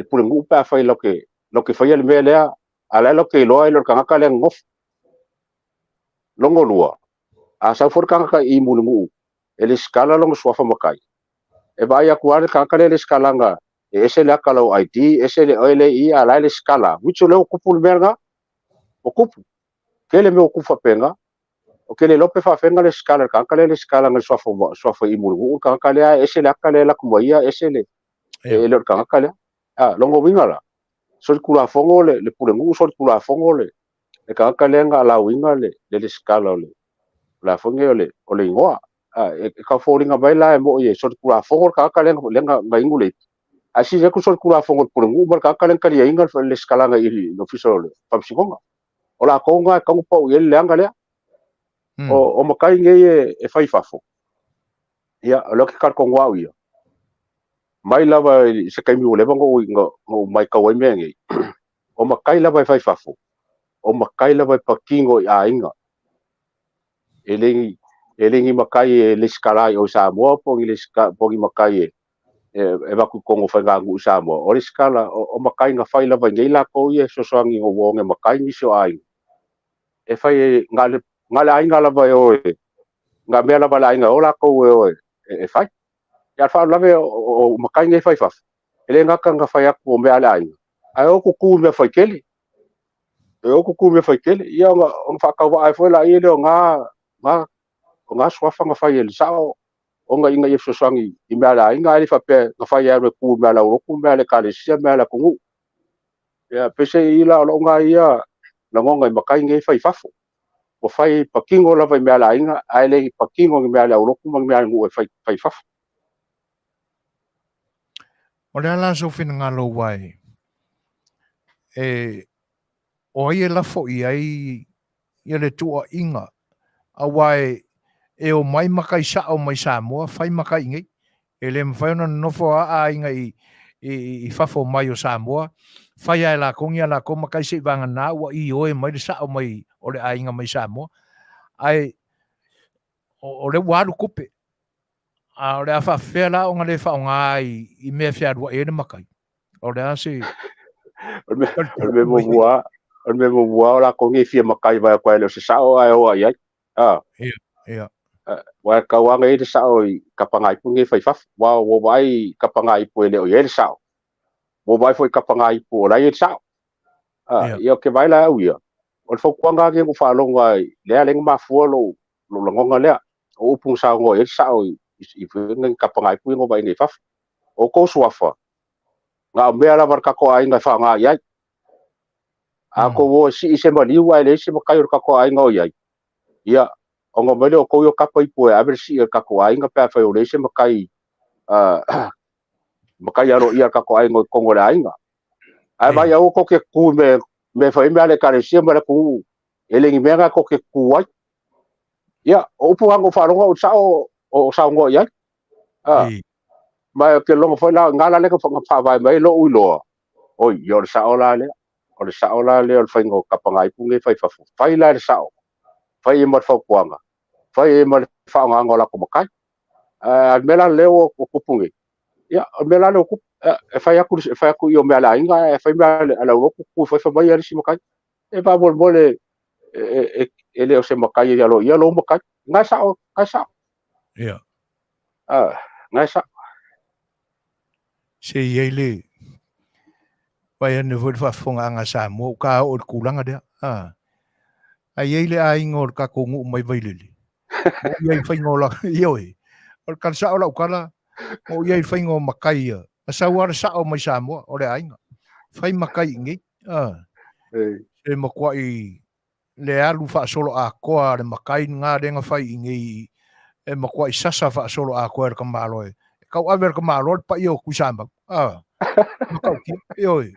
Speaker 2: pulenuu pe afai latou te faia le mea lea, a o la e latou te iloa e le o le tagata lea nonofo. Lona lua, a sau foi le tagata i Mulinuu e lesitala lona suafa matai, e vaai atu lava le tagata lea e lesitalaga, e ese le ata o lau ID, ese le oe lea i i, a o la e lesitala. Which o lea ua tupu le mea lena, ua tupu. Tele mea ua tupu faapena. Ou te le iloa pe faafefea lesitala e le tagata lea e lesitala le suafa i Mulinuu, le tagata lea e ese le ata lea e alu atu ma ia, ese le, e le o le tagata lea. Lona uiga la, solitulafono le pulenuu, solitulafono le tagata lea na alauina le lesitala o le a foi nei o le igoa. E tau foliga mai la e moi e solitulafono le tagata lea na inu le ipu. Ae sili atu solitulafono le pulenuu ma le tagata lea na taliaina le lesitalaga i le Ofisa o le Faamasinoga. O lakou na e tatau ona pau i ai le leaga lea. O matai nei e fai i fafo, ia, o lea ou te talitonu au ia, mai lava i se taimi ua leva ona ou matau ai mea nei, o matai lava e fai i fafo, o matai lava e patino i aiga. E le ni matai e lesitala i o i Samoa po o ni matai e avatu i totonu o faiganuu i Samoa. O lesitala, o matai na fai lava i nei latou ia e fesoasoani ina ua oge matai nisi o aiga. E fai na o le aiga lava e o e, na mea lava a le aiga e o latou e o e fai. Ia, a o le faalavelave o matai nei e fai i fafo, e le gata ina fai atu o mea a le aiga, ae o tutu i mea faitele. E o tutu i mea faitele. Ia ona faatauvaa ai foi laia lea o na suafa na fai e le sao ona ina ia fesoasoani i mea a le aiga, ae le faapea na fai e alu e tu i mea a le aulotu, mea a le ekalesia, mea a le atunuu. Ia, peiseai la o lou na ia lagona i matai nei e fai i fafo. Ua fai patino lava i mea a le aiga, ae le patino i mea a le aulotu ma mea a le nuu e fai i fafo.
Speaker 1: O le a la sou finagalo aua e o ai e lafo i ai ia le tuuaiga aua e omai matai sao mai Samoa fai matai i nei. E le mafai ona nonofo a aiga i fafo mai o Samoa fai a e lakou ni a lakou matai se'i vagana ua ioe mai le sao mai o le aiga mai Samoa. Ae o lea ua alu tupe. A o le a faafefea la ona le faaaoga i mea e fealuai ai le matai? O le a se...
Speaker 2: O le mea muamua, o le mea muamua o latou nei e fia matai vae atu ai e le o se sao ae o ai ai.
Speaker 1: Ia, ia.
Speaker 2: Aua e tatau lava ona i ai le sao i tapagaipu nei e fai i fafo. Aua ua ou vaai i tapagaipu e le o i ai le sao. Ua ou vaai foi i tapagaipu o la e i ai le sao. Ia, ou te vaai la au ia, o le fautuaga lava lenei na ou faalogo ai, lea na mafua lou lagona lea, o upu na saunoa i ai le sao i tapagaipu ia na ou vaai nei i fafo. O outou suafa, na o mea lava a le tatou aiga e faaaoga i ai. A outou o e sii se maliu ae leai se matai o le tatou aiga o i ai, ia, ona omai lea o outou ia o tapa ipu e ave le sii a le tatou aiga pe afai o leai se matai, matai aloaia a le tatou aiga i totonu o le aiga. Ae vaai aua tou te tutu i mea e fai ai mea a le ekalesia ma le atunuu, e le ni mea na tou te tutu ai. Ia, o upu na na ou faalogo au i le sao o saunoa i ai. Ma ou te lagona foi la, o i ina la lea na faavae mai ai lou iloa, oi, ia o le sao la lea. O le sao la lea o le faiga o tapagaipu nei e fai i fafo. Fai la i le sao, fai ai ma le fautuaga, fai ai ma le faaaogaina o latou matai. A o le mea la lea ua tupu nei, ia, o le mea la lea ua tupu, e fai atu, e fai atu i o mea a le aiga, ae fai mea a le aulotu, tu fai fai mai le isi matai. E faamolemole e le o se matai e aloaia lou matai. Na e sao, na e sao.
Speaker 1: Ia.
Speaker 2: Na e sao.
Speaker 1: Se i ai le vaai ane foi le faafofogaaga a Samoa, ua ta oo i le tulaga lea. Ae i ai le aiga o le tatou nuu mai Vailele, o i ai i le faiga o la, ioe, o le tala sao o lau tala, o i ai i le faiga o matai ia, na sau lava le sao mai Samoa o le aiga, fai matai i inei, se matuai le alu faasoloatoa a le matai lena lea na fai i inei e matuai sasa faasoloatoa e le tamaloa e tauave e le tamaloa le paia o Tuisamau. Matautia, ioe.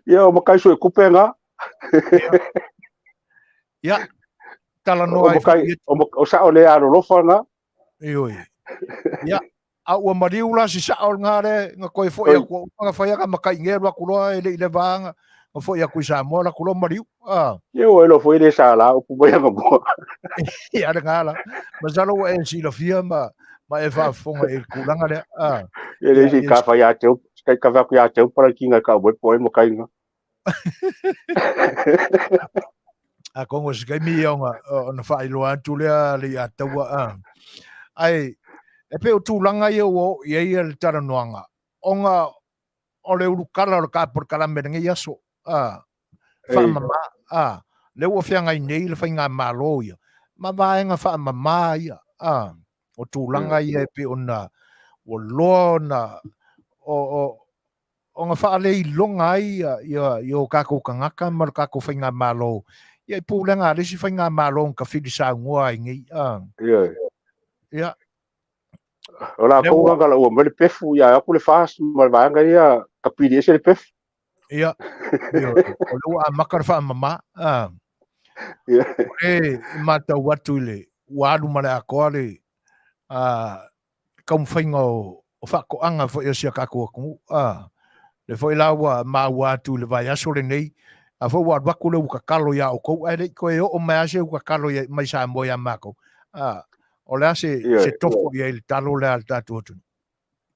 Speaker 2: Ia, o matai suetupe na.
Speaker 1: Ia, talanoa ai.
Speaker 2: O sao le alolofa na.
Speaker 1: Ioe. Ia, a ua maliu la si sao lena le na toe foi atu na fai aka matai nei alu atu loa e le i leva na foi atu i Samoa alu atu loa maliu.
Speaker 2: Ia ua iloa foi le sa la upu mai ana mua.
Speaker 1: Ia lena la. Masalo ua e silafia ma e faafofoga i le tulaga lea.
Speaker 2: Ia le isi ka fai ia te au, kai ka fai atu ia te au palakiga ka ue po ai matai na.
Speaker 1: Atonu o se taimi ia ona faailoa atu lea le ia taua. Ae e pei o tulaga ia ua oo i ai le talanoaga, ona o le ulukala o le polokalame i lenei aso, faamama, lea ua feagai nei le faigamalo ia, ma vaega faamama ia, o tulaga ia e pei ona ua loa ona ona faaleiloga ai ia o tatou tagata ma le tatou faigamalo ia i pulega a le isi faigamalo na tafili saunoa ai nei.
Speaker 2: Ioe. Ia. O latou na galaua mai le pefu, ia atu le FAST ma le vaega ia tapili ese le pefu.
Speaker 1: Ia. Ioe. O lea ua amata le faamama. O lea e matau atu i le ua alu ma le atoa le taumafaiga o faatoaga foi a si a tatou atunuu. Lea foi la ua maua atu i le vaiaso lenei, a foi ua alu atu le uta talo ia outou, ae le i toe oo mai lava se uta talo mai Samoa ia matou. O le a se tofo i ai i le talo lea a le tatou atunuu?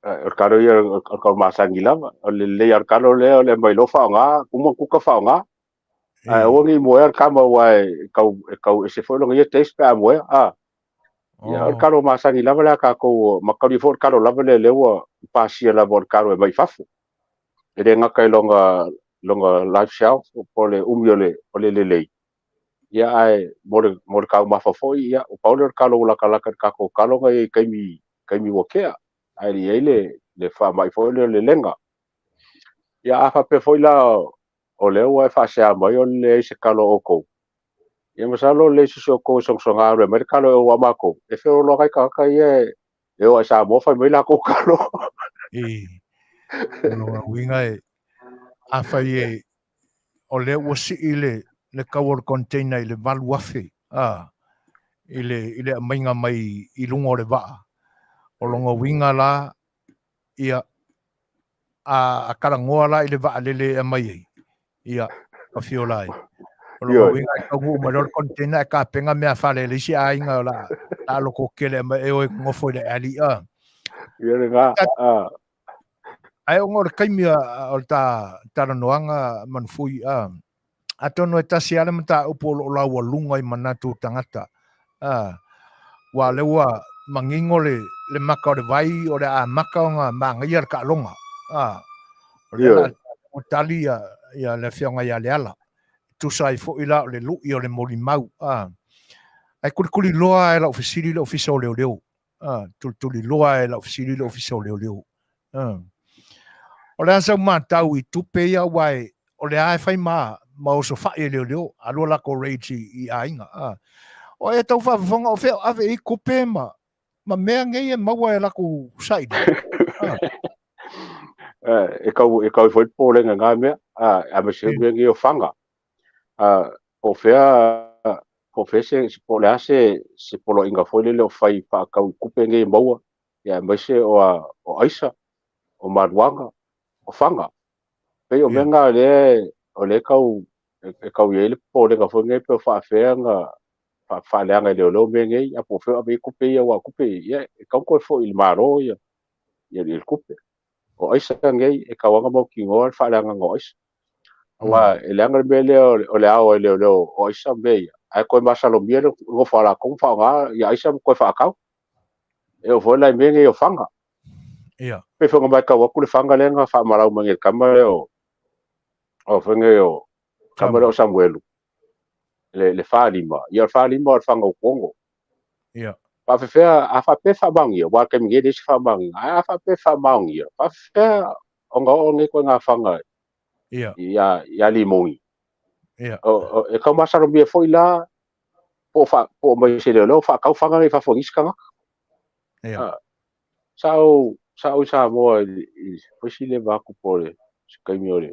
Speaker 2: O le talo ia o le talo masani lava. O le lelei lava o le talo lea o le aumai loa faaaoga, uma ona kuka faaaoga. Ae aua ne i moea le tama aua e tau ese foi lona ia taste pe a moea. Ia, o le talo masani lava lea a tatou, matalia foi o le talo lava lea lea ua pasia lava o le talo e aumai i fafo. E le gata i lona life shelf po o le umi o le lelei, ia ae mo le taumafa foi, ia ua pau lea o le talo ua latalata i le tatou talo na i ai i taimi ua tea, ae le i ai le faamai foi lea o le lega. Ia a faapea foi la o lea ua e faasea mai o le leai se talo o outou, ia masalo o le leai se isi o outou e sogasoga alu e aumai le talo e ou a matou, e feoloolo lava nai tagata ia e o i Samoa fai mai latou talo.
Speaker 1: O lona uiga e, afai e, o lea ua sii le tau o le container i le 8,000, i le aumaiga mai i luga o le vaa. O lona uiga la, ia, a talanoa la i le vaalele e aumai ai, ia, afio la ai. O lona uiga e taunuu mai loa le container e tapena meafale e le isi aiga o la lototele aumai e o e nofo i le alley.
Speaker 2: Ia lena.
Speaker 1: Ae ona o le taimi o le talanoaga Manufui, atonu e tasi lava le mataupu o lo o laualuga i manatu o tagata. Aua o lea ua manino le maka o le vai o le a amata ona manaia le taaloga. O lea o le a tali ia le afioga ia Leala. E tusa ai foi la o le lui o le molimau. Ae tulituliloa e lau fesili le Ofisa o Leoleo. Tulituliloa e lau fesili le Ofisa o Leoleo. O le a sau matau i tupe ia aua o lea e fai ma osofai e leoleo, alu latou raids i aiga. O e tau faafofoga o fea o ave i tupe ma mea nei e maua e latou saili.
Speaker 2: E kau foi le popolega i ngā mea, aemaise mea nei o fanga. Po o fea se, po o le a se poloaiga foi lele o fai faatau i tupe nei e maua, ia aemaise o aisa, o maluaga, o fanga. Pei o mea ngā lea o lea e kau i ai le popolega foi nei pe o faafefea na faaleaga e leoleo mea nei, a po o fea o ave i tupe ia, aua o tupe ia e tau toe foi i le Malo ia le tupe. O aisa nei e tau aga mautinoa le faaleagaga o aisa. Aua e leaga le mea lea o le ao e leoleo o aisa mea ia, ae toe masalomia le nofo a latou ma faaaoga ia aisa ma toe faatau. E oo foi la i mea nei o fanga. Pei foi ona matau atu le fanga lea na faamalau mai e le tama lea o foi nei o tama lea o Samuelu, le 45. Ia o le 45 o le fanga utuono. Faafefea, a faapea faamaonia, aua o le taimi nei e leai se faamaoniga, ae a faapea faamaonia, faafefea ona oo nei koe fanga ia Limoni. E tau masalomia foi la, po o mai se leoleo faatau fanga nei i fafo i nisi tagata. Sa ou i Samoa i foi si leva atu po o le se taimi o le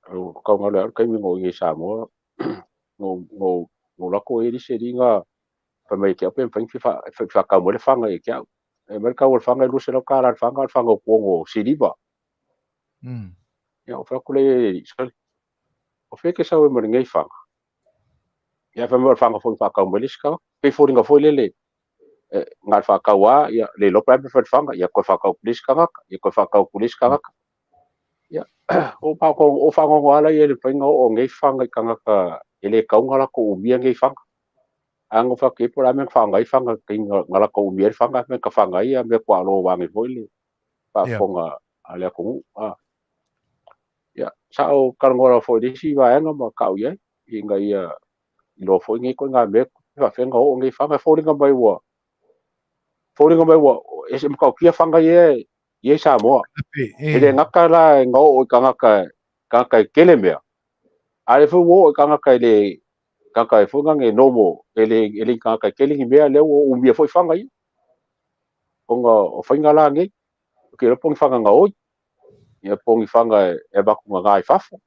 Speaker 2: tau galo ia au le taimi na ou i ai i Samoa, na ou alu atu o i ai le isi alii na fai mai ia te au pe mafai ona faatau mai le fanga ia te au. E aumai le tau o le fanga e $200 le fanga, o le fanga utuono siliva. Ia, ou fai atu lea i le alii, sole, o fea e te sau ai ma lenei fanga? Ia, fai mai o le fanga foi na faatau mai le isi tagata. Pei foliga foi lele, na o le faatau lava, ia, le iloa pe a mea fai le fanga, ia toe faatau atu i le isi tagata, ia toe faatau atu i le isi tagata. Ia, o faanoanoa lava ia i le mafai ona oo nei fanga i tagata e le tatau ona latou umia nei fanga. A na fai atu i ai po o le a mea na faaaoga ai fanga na latou umia ai le fanga, mea ka fanga ai mea tuaalo vaeane foi le faafofoga a le atunuu. Ia, sa ou talanoa lava foi i le isi vaega ma tau i ai, ina ia iloa foi nei ituaiga mea faafefea ona oo nei fanga. E foliga mai ua ese matautia fanga ia i Samoa. E le gata la na oo i tagata e tele mea, a le foi ua oo i tagata e le tagata e foi na nomo e le tagata e tele ni mea lea ua umia foi fanga ia. Ona o faiga la nei, o ke iloa po o ni fanga gaoi, ia po o ni fanga e avatu gaga i fafo.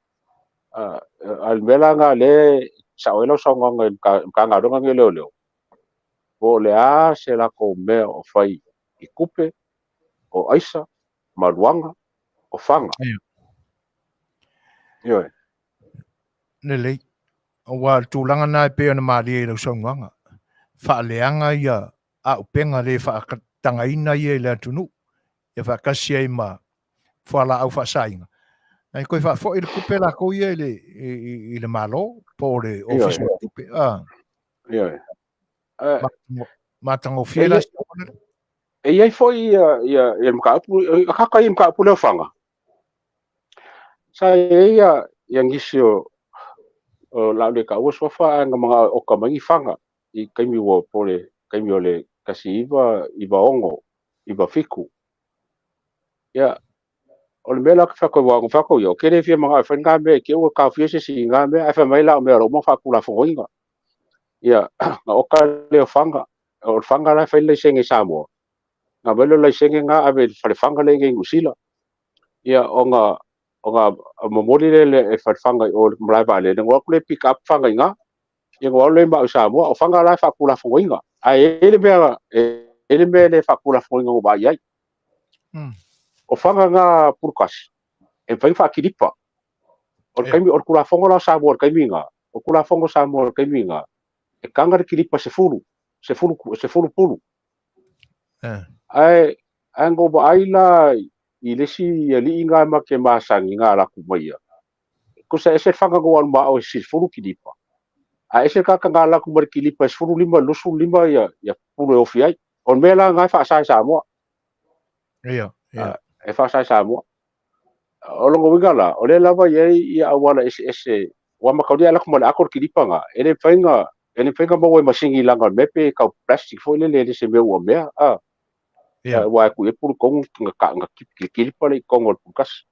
Speaker 2: A le mea la lena lea e sao ai lau saunoaga i le Matagaluega lenei o Leoleo, po o le a se latou mea o fai i tupe, o aisa, maluaga, o faga. Ioe.
Speaker 1: Lelei. Aua o le tulaga lena e pei ona malie i lau saunoaga, faaleaga ia auupega le faatagaina ia i le atunuu, ia faatasi ai ma fualaau faasaina, ae toe faafoi le tupe latou ia i le Malo po o le Ofisa o Tupe.
Speaker 2: Ioe.
Speaker 1: Matagofie la se auala lea.
Speaker 2: E i ai foi ia le mataupu, akaka ia mataupu lea o faga. Sa i ai ia nisi o o le a ou le taua suafa ae na manao e oka mai ni faga i taimi ua po le taimi o le 1996, 97. Ia, o le mea la fai atu ai, fai atu ia, ou te le fia manao e fai lena mea i te i ua taofia se isi i na mea, ae fai mai la o mea o la uma faatulafonoina. Ia, na oka lea o faga, o le faga la e fai le laisene i Samoa. Na aumai lea o le laisene na ave i le falefaga lea i inei i Niu Sila. Ia, ona momoli lea e falefaga i o i le malae vaalele, ona o atu lea pick up faga i ina. Ia, ona o atu lea ma au i Samoa. O faga la e faatulafonoina. Ae e i ai le mea e i ai le mea le faatulafonoina na ou vaai ai. O faga na pulukasi, e mafai ona faakilipa. O le taimi, o le Tulafono la o Samoa i le taimi lena, o le Tulafono o Samoa i le taimi lena, e taga le kilipa 10, 10, 10 pulu. Ae na ou vaai la i le isi alii na ma te masani na alu atu mai ia. Tusa ese le faga na ou alu ma au e 10 kilipa. Ae ese le tagata na alu atu ma le kilipa e 15, 25 ia pulu e ofi ai. O le mea la na e faasa i Samoa.
Speaker 1: Ia, ia.
Speaker 2: E faasa i Samoa. O lona uiga la, o lea lava e i ai ia auala eseese, ua mataulia alu atu ma le ato le kilipa na, e le mafai ona e le mafai ona maua e masini leaga o le mea pe tau plastic foi lele e le se mea ua mea, a. Aua e tuu i ai pulu tonu na kilipa lea i totonu o le pulukasi.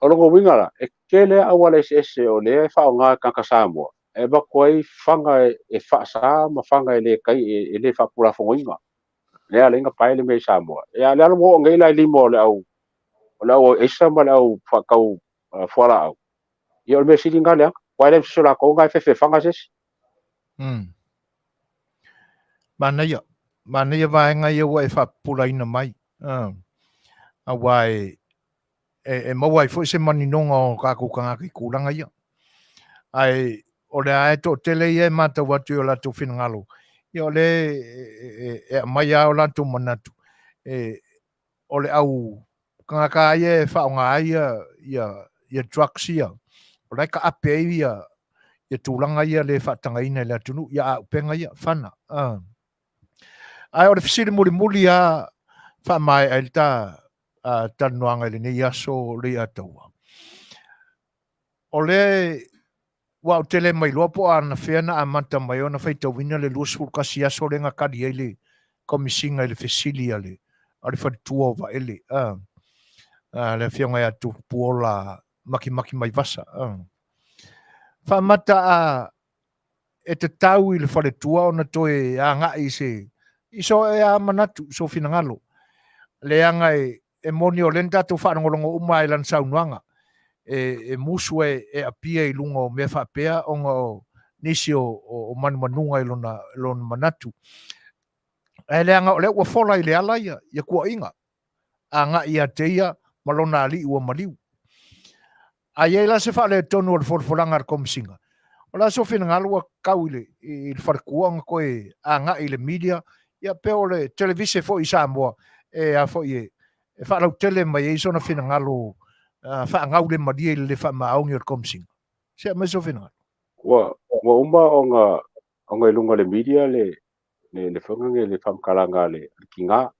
Speaker 2: O lona uiga la, e tele auala eseese o lea e faaaoga e tagata Samoa, e avatu ai faga e faasa ma faga e le tai e le faatulafonoina. Lea ala ai ona pae le mea i Samoa. Ia lea la ua oo nei la i lima o le au o le au aisa ma le au faatau fualaau. Ia o le mea sili lena leaga. Aua e leai ma se isi o latou na e fefe e faga se isi.
Speaker 1: Manaia. Manaia vaega ia ua e faapupulaina mai. Aua e maua ai foi se maninoga o tatou tagata i tulaga ia. Ae o lea e toatele ia e matau atu i o latou finagalo, ia o lea e aumai lava o latou manatu, o le au tagata ia e faaaoga ai ia drugs ia, o la e taape ai ia tulaga ia le faatagaina i le atunuu, ia auupega ia, fana. Ae o le fesili mulimuli lava faamaea ai le ta talanoaga i lenei aso Leiataua. O lea ua ou tele mailoa po o anafea na amata mai ona faitauina le 21 aso lea na tali ai le Komisiga i le fesili a le faletua o Vaele, le afioga ia Tupuola Makimaki Maivasa. Faamata a e tatau i le faletua ona toe agai i se i so ea manatu, so finagalo. Leaga e moni o lea na tatou faalogologo uma ai i lana saunoaga, e musu e apia i luga o mea faapea ona o nisi o manumanuga i lona manatu. Ae leaga o lea ua fola i le ala ia tuuaiga, agai ia te ia ma lona alii ua maliu. A i ai la se faaletonu o le folafolaga a le Komisiga, o le a sou finagalo ua tatau i le faletua ona toe agai i le media, ia pe o le televise foi i Samoa e a foi e faalautele mai ai sona finagalo faagaulemalie i le le faamaoni o le Komisiga. Se aumai sou finagalo.
Speaker 2: Ua uma ona i luga o le media le faiga nei le faamatalaga a le tina.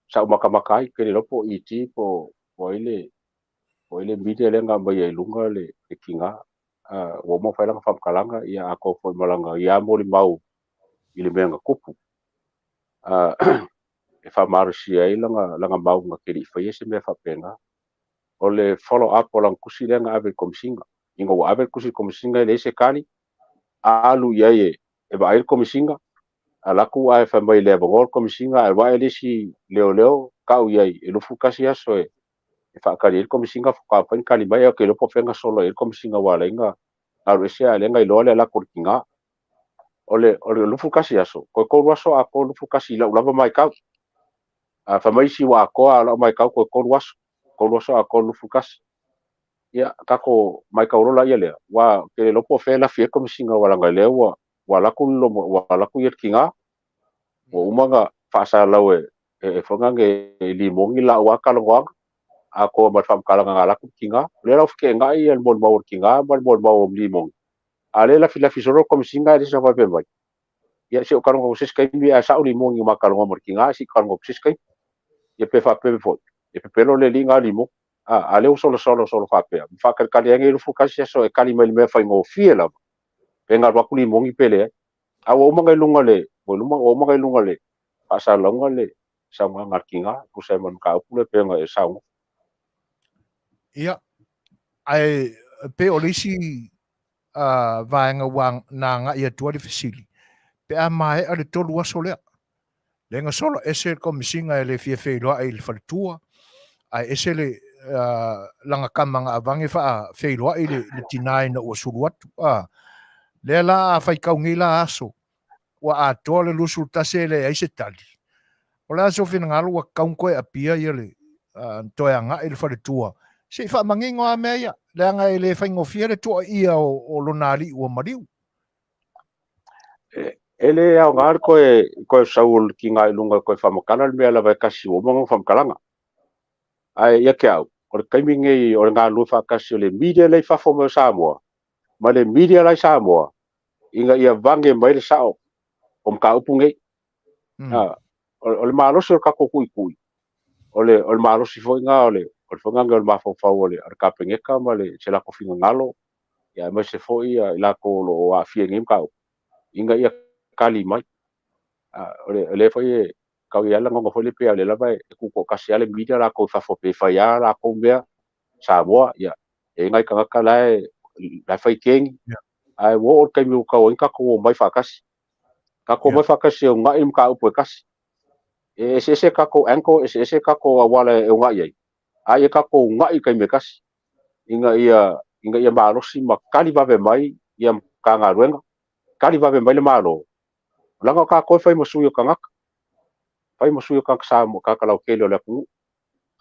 Speaker 2: Sa ou matamata ai, ke le iloa po o ET po o ai le media lea na aumaia i luga le tina. Ua uma ona fai lana faamatalaga, ia atoa foi ma lana ia molimau i le mea na tupu. E faamalosia ai lana mau na te le i faia se mea faapena. O le follow up o lana tusi lea na ave i le Komisiga. Ina ua ave le tusi i le Komisiga e leai se tali, alu i ai e vaai le Komisiga, alu atu ae fai mai le avanoa le Komisiga, ae vae le isi leoleo tau i ai e 21 aso e e faatali ai le Komesina faatoa mafai ona tali mai, ae ou te iloa po o fea na solo i ai le Komesina ua ala ai ona alu ese a o lea na iloa le alu atu o le tina. O le o le 21 aso, toe 3 aso atoa 21 i lau lava matau. A fai mai isi ua atoa, a o lau matau toe 3 aso, 3 aso atoa le 21. Ia, tatou matau loa laia lea, aua ou te le iloa po o fea e lafi ai le Komesina aua leaga o lea ua ua alu atu le lomo ua alu atu ia le tina, ua uma ona faasalalau e e foi lea e limoni laua talanoaga atoa ma le faamatalaga na alu atu le tina. O lea la ua feteenai le molimau a le tina ma le molimau a Limoni, a o lea e lafilafi solo le Komesina ae leai se faapea mai. Ia se i ou talanoa atu i se isi taimi, ae sao Limoni na ma talanoa ma le tina, ae se i talanoa atu i se isi taimi. Ia pe faapea foi, e pepelo le alii na Limoni. A, a lea ua solosolo solo faapea, ma faatalitali ai nei 21 aso e tali mai i le mea faigofie lava, pe na alu atu Limoni pe leai. A ua uma ona i luga o le, ua uma ona i luga o le faasalalauga le saunoaga a le tina e tusa ai ma le mataupu lea e pei ona e saunoa.
Speaker 1: Ia, ae pei o le isi vaega ua na agai atu ai le fesili, pe a maea le 3 aso lea, lea na sola ese le Komesina e le fia feiloai i le faletua, ae ese le lana tama na avane faafeiloai le tina ina ua sulu atu. Lea la a faitau nei la aso, ua atoa le 21 e leai se tali. O le a sou finagalo ua tatau ona toe apia ia le toe agai i le faletua se i faamanino lava mea ia, leaga e le faigofie le tuuaia o lona alii ua maliu.
Speaker 2: E le aoga le toe sau o le tina i luga e toe faamatala le mea lava e tasi ua uma ona faamatalaga. Ae ia te au, o le taimi lenei o le galulue faatasi o le media lea i fafo mai o Samoa ma le media la i Samoa ina ia vage mai le sao o mataupu nei. O le malosi o le tatou tuitui, o le o le malosi foi na o le o le foi o le mafaufau o le Kapeneta ma le se latou finagalo, ia aemaise foi i latou o lo o aafia i nei mataupu, ina ia tali mai. O le foi e tau i ai lagona foi le pei o lea lava e tutoatasi lava le media latou i fafo pe fai lava latou mea Samoa, ia e i ai nai tagata la e fai kegi, ae ua oo le taimi ua tau ai tatou omai faatasi. Tatou omai faatasi e uunai le mataupu e tasi. E eseese tatou angle, eseese tatou auala e uunai ai, a ia tatou uunai i le taimi e tasi, ina ia malosi ma tali vave mai ia Matagaluega, tali vave mai le Malo, leaga o tatou e fai ma sui o tagata, fai ma sui o tagata Samoa, tagata lautele o le atunuu.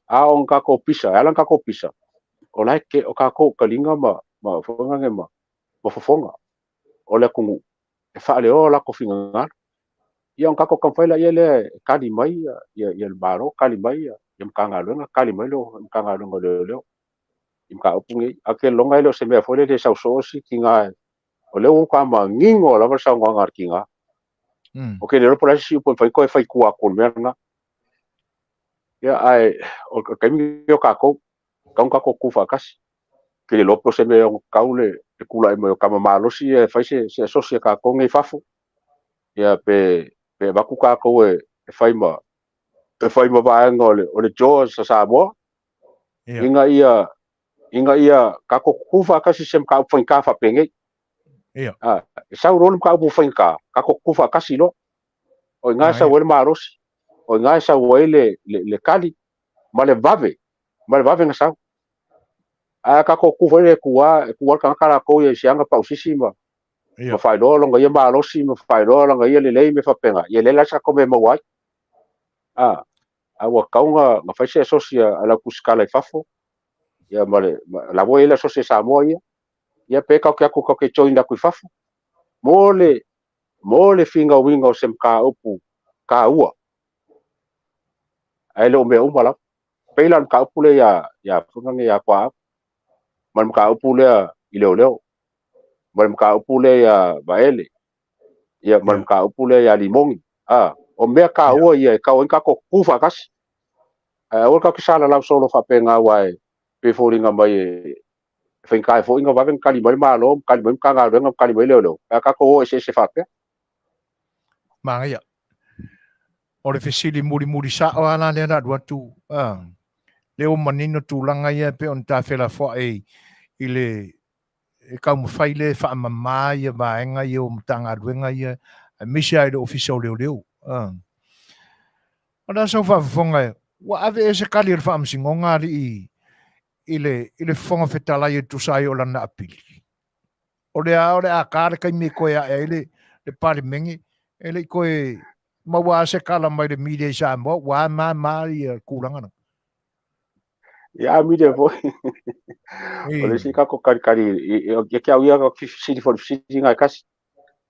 Speaker 2: A o tatou pisa, e ala ona tatou pisa, o la e o tatou taliga ma ma fofoga o le atunuu e faaleoa o latou finagalo. Ia ona tatou taumafai laia lea e tali mai ia le Malo, tali mai ia Matagaluega, tali mai le Matagaluega o Leoleo i mataupu nei. Ae ou te lagona e le o se mea foi lele e sau soo si tina, o lea ua matua manino lava le saunoaga a le tina. Ou te le iloa po o le a se isi upu e mafai ona toe fai i tua atu o le mea lena. Ia, ae o le taimi lenei o tatou, tatau ona tatou tutu faatasi. Ou te le iloa po o se mea e ono tatau le tulai mai o tama malosi ia e fai se asosi a tatou nei i fafo, ia pe avatu tatou e fai ma vaega o le JAWS a Samoa, ina ia tatou tutu faatasi i se mataupu faigata faapenei. E sau loa le mataupu faigata, tatou tutu faatasi loa. O i ina e sau ai le malosi, o i ina e sau ai le tali ma le vave, ma le vave na sau. Ae tatou tu foi lea e tu lava le tagata latou ia i se aga pausisi ma faailoa lona ia malosi ma faailoa lona ia lelei me faapena, ia le la se tatou mea e maua ai. A ua tatau ona fai se asosi a le au tusitala i fafo, ia ma le la foi e i ai le asosi a Samoa ia, ia pe tatou te atu tatou te join atu i fafo mo le finauina o se mataupu taua, ae le o mea uma lava. Pei la o le mataupu lea ia ia Tuaau, ma le mataupu lea i Leoleo, ma le mataupu lea ia Vaele, ia ma le mataupu lea ia Limoni. O mea taua ia e tau ai tatou tutu faatasi. Ae aua tatou te salalau solo faapena, aua e pei foliga mai e faigata ai foi ona vave ona tali mai le Malo, tali mai Matagaluega, tali mai Leoleo, pe a tatou o eseese faapea.
Speaker 1: Manaia. O le fesili mulimuli sao lava la lea na alu atu, lea ua manino tulaga ia e pei ona ta felafoai i le taumafai lea e faamama ia vaega ia o Matagaluega ia, aemaise lava i le Ofisa o Leoleo. O le a sau faafofoga, ua ave ea se tali a le Faamasinoga alii i le, i le Fofoga Fetalai e tusa ai o lana apili? O lea o le a ka le taimi e toe ae ai le, le Palemene, e le i toe maua lava se tala mai le media i Samoa, ua mama ia tulaga na.
Speaker 2: Ia a media foi. O le isi kako kalikali, ia ke au ia fesili foi fesili ngai kasi.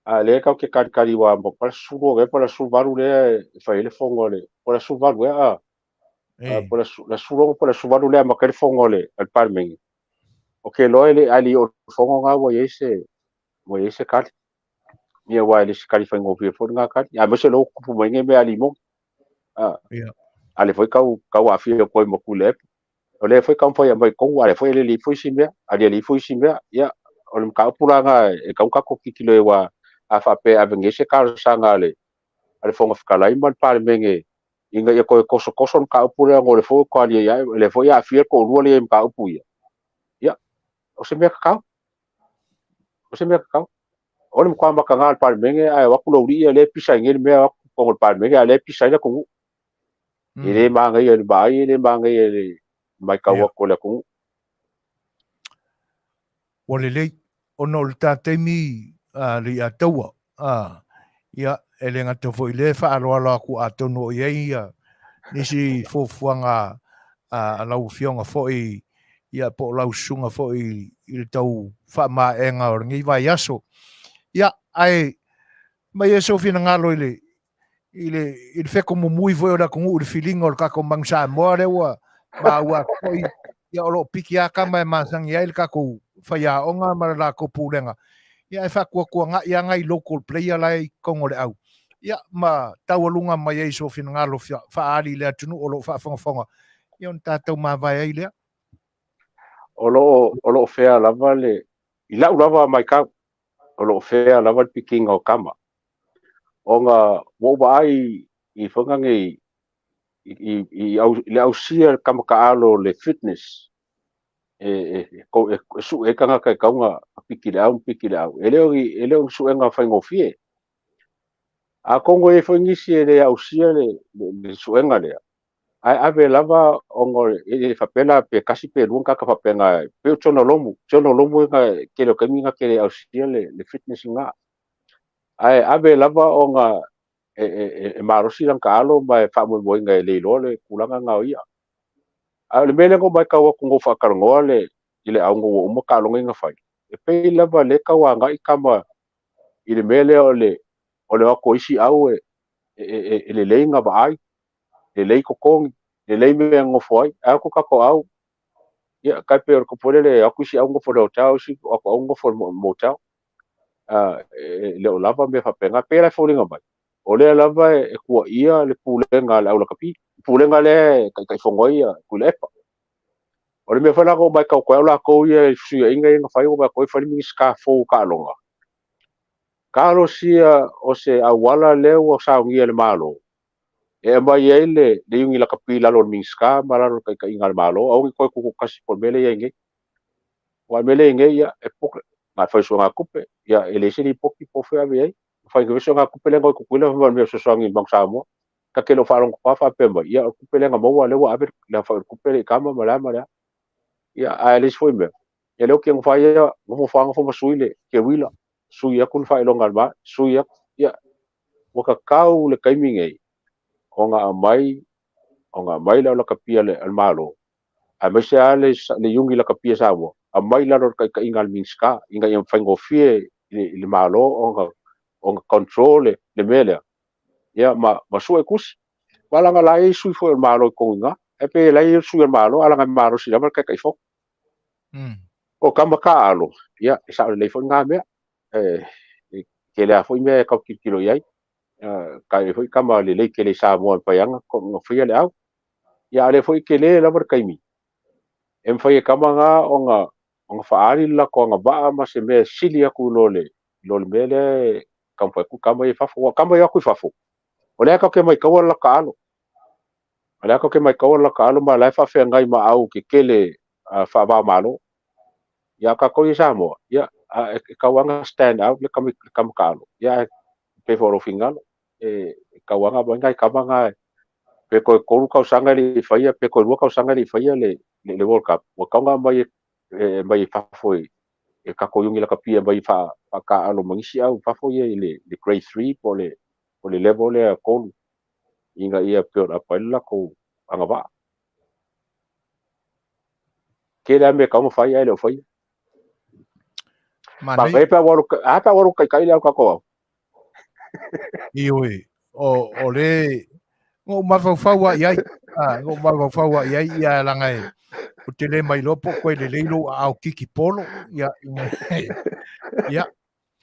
Speaker 2: A le kau ke kalikali wa mo pala sulu o pala sulu valu le e fai le fongo le pala sulu valu e a. Pala la sulu pala sulu valu le ma ke fongo le al Palemene. O ke loe le ali o fongo nga wa ye se wa ye se kali. Ia wa le se kali faingofie foi nga kali. A mo se lo kupu mai nge me ali mo. A. A le foi kau kau afia koi mo kule. O le foi kau foi mai kou a le foi le li foi si mea, a le li foi si mea. Ia o le ka pulanga e kau ka ko kikilo e wa a fa pe a venge se ka sanga le a le fonga fkalai ma le Palemene inga ia koe koso koso ka upu le ngo le foi ko ali ia le foi afia ko lua le ka upu ia. Ia o se mea kakau. O se mea kakau. O le mkwa maka ngā le Palemene ai waku lo ri le pisa ngi le mea waku ko le Palemene a le pisa ila ko e le manga ia le mai e le manga ia le mai kau ko le ku.
Speaker 1: Ua lelei ona o le ta taimi le ia taua ia e le gata foi le faaaloalo atu atonu o i ai ia nisi fuafuaga a lau afioga foi ia po o lau susuga foi i le tau faamaega o lenei vaiaso. Ia ae mai e sou finagalo i le i le i le feto mumui foi o le atunuu i le filiga o le tatou Manu Samoa lea ua maua atu foi ia o lo o piki lava tama e masani ai le tatou faiaoga ma le latou pulega. Ia ae faatuatuagai lava nai local player la e i totonu o le au. Ia ma taualuga mai ai sou finagalo faaali i le atunuu o lo o faafogafoga. Ia ona tatou mavae ai lea.
Speaker 2: O lo o fea lava le i lau lava mai kau. O lo o fea lava le pikinga o kama. Ona ua vaai i whanga nei i au le ausia kama kaalo le fitness e su e kanga kai kaunga piki le au piki le au. E leo suenga whaingofie. A kongo e whaingisi e le ausia le suenga lea. Ai ave lava ongo e whapela pe kasi pe luang kaka whapenga pe tona lomu nga ke le kami nga ke le ausia le fitness nga. Ai ave lava onga e marosi lang kaalo ma e whamoemoe nga e leilo le kulanga nga o ia. A le mele ngo mai kau aku ngo whakarangoa le i le au ngo uma kalonga inga whai. E pei lava le kau anga i kama i le mele o le wako isi au e le leinga vaai, le lei kokongi, le lei mea ngofo ai, ai ko kako au. Ia kai pe o kopole le aku isi au ngofo le o tau isi aku au ngofo le mo tau. Le o lava mea whapenga, pera e fōlinga mai. O lea lava e kua ia le pulenga le aula kapi. Pulenga le kai fongo ia ku le epa. O le mea whala ko mai kau koe au la kou ia i fusuia inga inga whai o mai koe whali mingi ska fō ka alonga. Kalo sia o se awala lea ua saungia le malo. E mai ai le iungi la kapi lalo le mingi ska ma lalo kai kai inga le malo. Au ngi koe kuku kasi po mele ia inge. Wa mele inge ia e poke. Ngā whai ngā kupe. Ia e le sini poki po whea ave ai. Whai ngā ngā kupe lenga o kukuila wha mea sosoangi mang Samoa. Ka ke lo whalongo pa wha pema. Ia o kupe lenga maua lewa ave le wha kupe le kama ma la ma lea. Ia a le sui mea. Ia leo ki ngā whai ia ngā whanga wha masui le ke wila. Sui aku le whai longa ma sui aku. Ia waka kau le kaimi ngei. O ngā mai la o la kapia le al malo. A mai se a le yungi la kapia Samoa. A mai la ro kai kai inga le minska. Inga ia whaingofie i le malo o ngā control le melea. Ia ma sue kusi. Walanga lai sui fo malo i konga. E pe lai sui malo alanga malo si lava kai kai fo. O kama ka alo. Ia e sa le fo ngā mea. E ke le fo mea ka kilo iai. Kai fo kama le le ke le Samoa paianga ko ngā le au. Ia ale fo ke le lava kai mi. E mwhai e kama ngā o ngā whaari la ko ngā waa ma se mea sili aku lo le mele kampa ku kama i fafo wa kama i aku i fafo. O lea kau ke mai kaua la ka alo. O lea kau ke mai kaua la ka alo ma lai whawhea ngai ma au ke kele whaawā malo. Ia ka kau i Samoa. Ia e kauanga stand out le kama ka alo. Ia e pe whoro fingalo. E kauanga mai ngai kama ngai. Pe toe 3 tausaga e le i faia, pe toe 2 tausaga e le i faia le le World Cup, ua tatau ona aumai e aumai i fafo e tatou iuni lakapi e aumai faataaalo ma nisi au i fafo ia i le grade 3 po o le level lea 3 ina ia build up ai le latou agavaa. Tele lava mea e tatau ona fai ae le o faia.
Speaker 1: Manaia.
Speaker 2: Manaia pe a ua alu, a pe a ua alu taitai le au tatou au.
Speaker 1: Ioe, o le, na ou mafaufau lava i ai, na ou mafaufau lava i ai, ia leaga e, ou te le mailoa po o toe lelei lou aao kiki polo, ia, ia,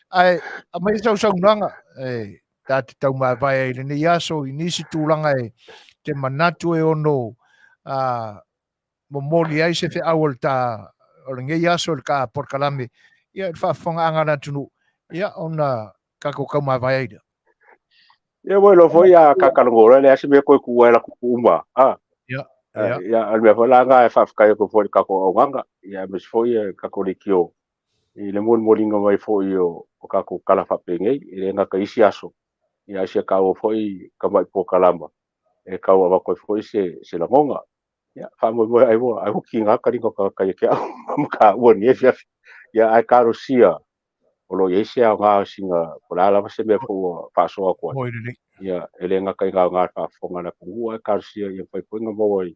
Speaker 1: ae aumai sau saunoaga, e, ta te taumavae ai i lenei aso i nisi tulaga e te manatu e ono momoli ai se feau o le ta o lenei aso i le ta polokalame, ia, i le faafofogaaga a le atunuu, ia, ona tatou taumavae ai lea.
Speaker 2: Ia ua iloa foi a kakalongo loa e leai se mea toe tuua e latou uma. A.
Speaker 1: Ia, ia.
Speaker 2: Ia, o le mea foi la lena e faafetai atu foi i le tatou auaunaga, ia aemaise foi le tatou leitio i le molimoliga mai foi o tatou tala faapenei, e le gata i isi aso, ia ae sia taua foi tamai polokalama e tau avatu ai foi se lagona. Ia, faamoemoe ai ua ai ua tiga taliga o tagata ia te au ma taua i lenei afiafi. Ia, ae talosia o lo o i ai se aoga o sina, po o le a lava se mea foi ua faasoa atu ai.
Speaker 1: Moi lelei.
Speaker 2: Ia, e le gata i aoga o le faafofoga a le atunuu, ae talosia ia mafai foi ona maua i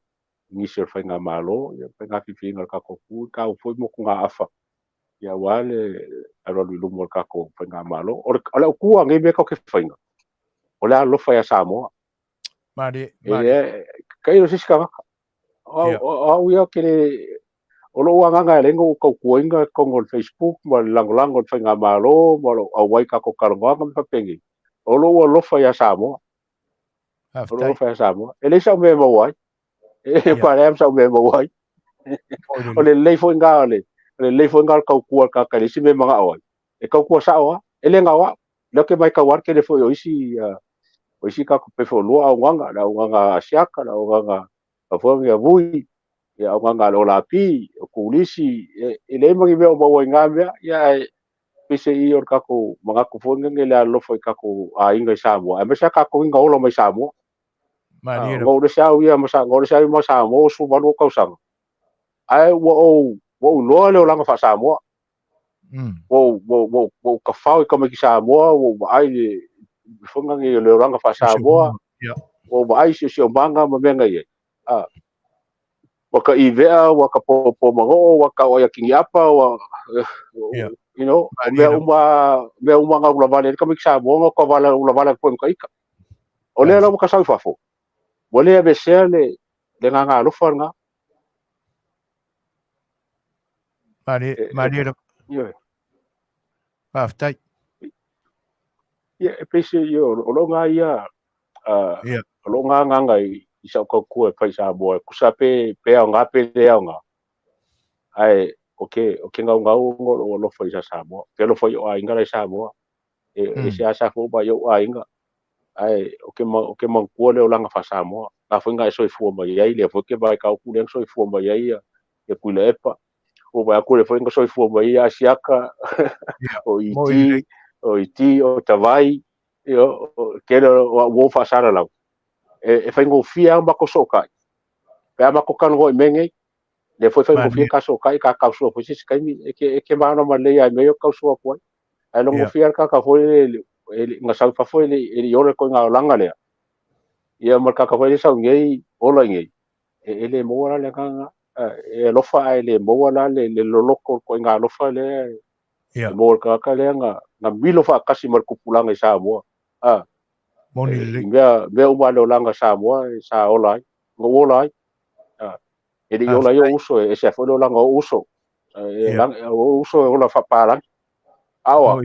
Speaker 2: nisi o le faigamalo, ia faiga filifiliga a le tatou atunuu, e taua foi motugaafa, ia aua le alualu i luma o le tatou faigamalo. O le, o le autu lava o nei mea tatou te faia, o le alolofa ia Samoa.
Speaker 1: Malie,
Speaker 2: E
Speaker 1: malie.
Speaker 2: leai, tailo se isi tagata. O au,
Speaker 1: Ia.
Speaker 2: o au ia ou te le, o lou agaga e ala ai ona ou tautuaina totonu o le Facebook ma le lagolago i le faigamalo ma lou auai i tatou talanoaga ma faapenei, o lou alofa ia Samoa. O lou
Speaker 1: Faafetai.
Speaker 2: alofa ia Samoa. E leai sau mea e maua ai. E
Speaker 1: Ia.
Speaker 2: leai ma sau mea e maua ai.
Speaker 1: Moi
Speaker 2: O
Speaker 1: lelei.
Speaker 2: le lelei foi lena o le, o le lelei foi lena o le tautua a le tagata i le isi mea e manao ai. E tautua sao lava. E le gao au. Lea ou te matau lava le tele foi o isi o isi tatou pei foi o lua auaunaga, le auaunaga a Asiata, le auaunaga a foi ia Vui, ia auaunaga a le Olapi, o Turisi, e leai ma ni mea o maua i na mea, ia ae peiseai o le tatou manatu foi lenei le alolofa i tatou aiga i Samoa, aemaise lava tatou na ola mai i Samoa.
Speaker 1: Malie
Speaker 2: Na
Speaker 1: lava.
Speaker 2: ou lesi au ia ma na ou lesi au ma Samoa 18 ou tausaga, ae ua ou iloa le olaga faa-Samoa. Ua ou tafao i tamaiti Samoa, ua ou vaai i le foga nei o le olaga faa-Samoa, ua ou vaai i siosiomaga ma mea na i ai. Ua ka ivea, ua ka pōpō manoo, ua ka oai a kiniapa, ua, you know, o mea uma, mea uma na ulavale ai le tamaiti Samoa, na ka ulavale atu foi ma ka ita. O lea la ua ka sau i fafo, ua le aveesea le agaga alofa lena.
Speaker 1: Malie, malie lava.
Speaker 2: Ioe.
Speaker 1: Faafetai.
Speaker 2: Ia, e pei se, ia, o lou nga ia, o lou nga agaga i sau tautua e fai i Samoa, e tusa pe, pe aoga pe le aoga. Ae, o ke, o ke gaugau ona o lou alofa i sa Samoa. Ou te alofa i ou aiga la i Samoa. E, e seasea foi vaai i ou aiga. Ae, o ke, o ke manatua le olaga faa-Samoa. Na foi na e soifua mai ai, lea foi ke vaai tau atu lea na soifua mai ai ia, ia Tuilaepa. Ua vaai atu lea foi na soifua mai ai ia Asiata, o Iti, o Iti, o Tavai, ia, o tele o au uo faasalalau. E faigofie lava matou sootai. Pe a matou talanoa i mea nei, lea foi faigofie ka sootai, ka tausua foi se isi taimi, e te malamalama lelei lava i mea ia ou te tausua atu ai. Ae logofie lava le tagata foi lele na sau i fafo e le i ola i le ituaiga olaga lea. Ia ma le tagata foi lea e sau i inei, ola i inei, e le maua la le agaga lena. E alofa ae le maua la le loloto o le ituaiga alofa lea e maua e le tagata lea na milo faatasi ma le tupulaga i Samoa.
Speaker 1: Moni lelei.
Speaker 2: I mea uma lava le olaga Samoa sa ola ai, na ou ola ai. E le i ola ai ou uso, e ese foi le olaga o ou uso. O ou uso e ola faapalagi. A o au,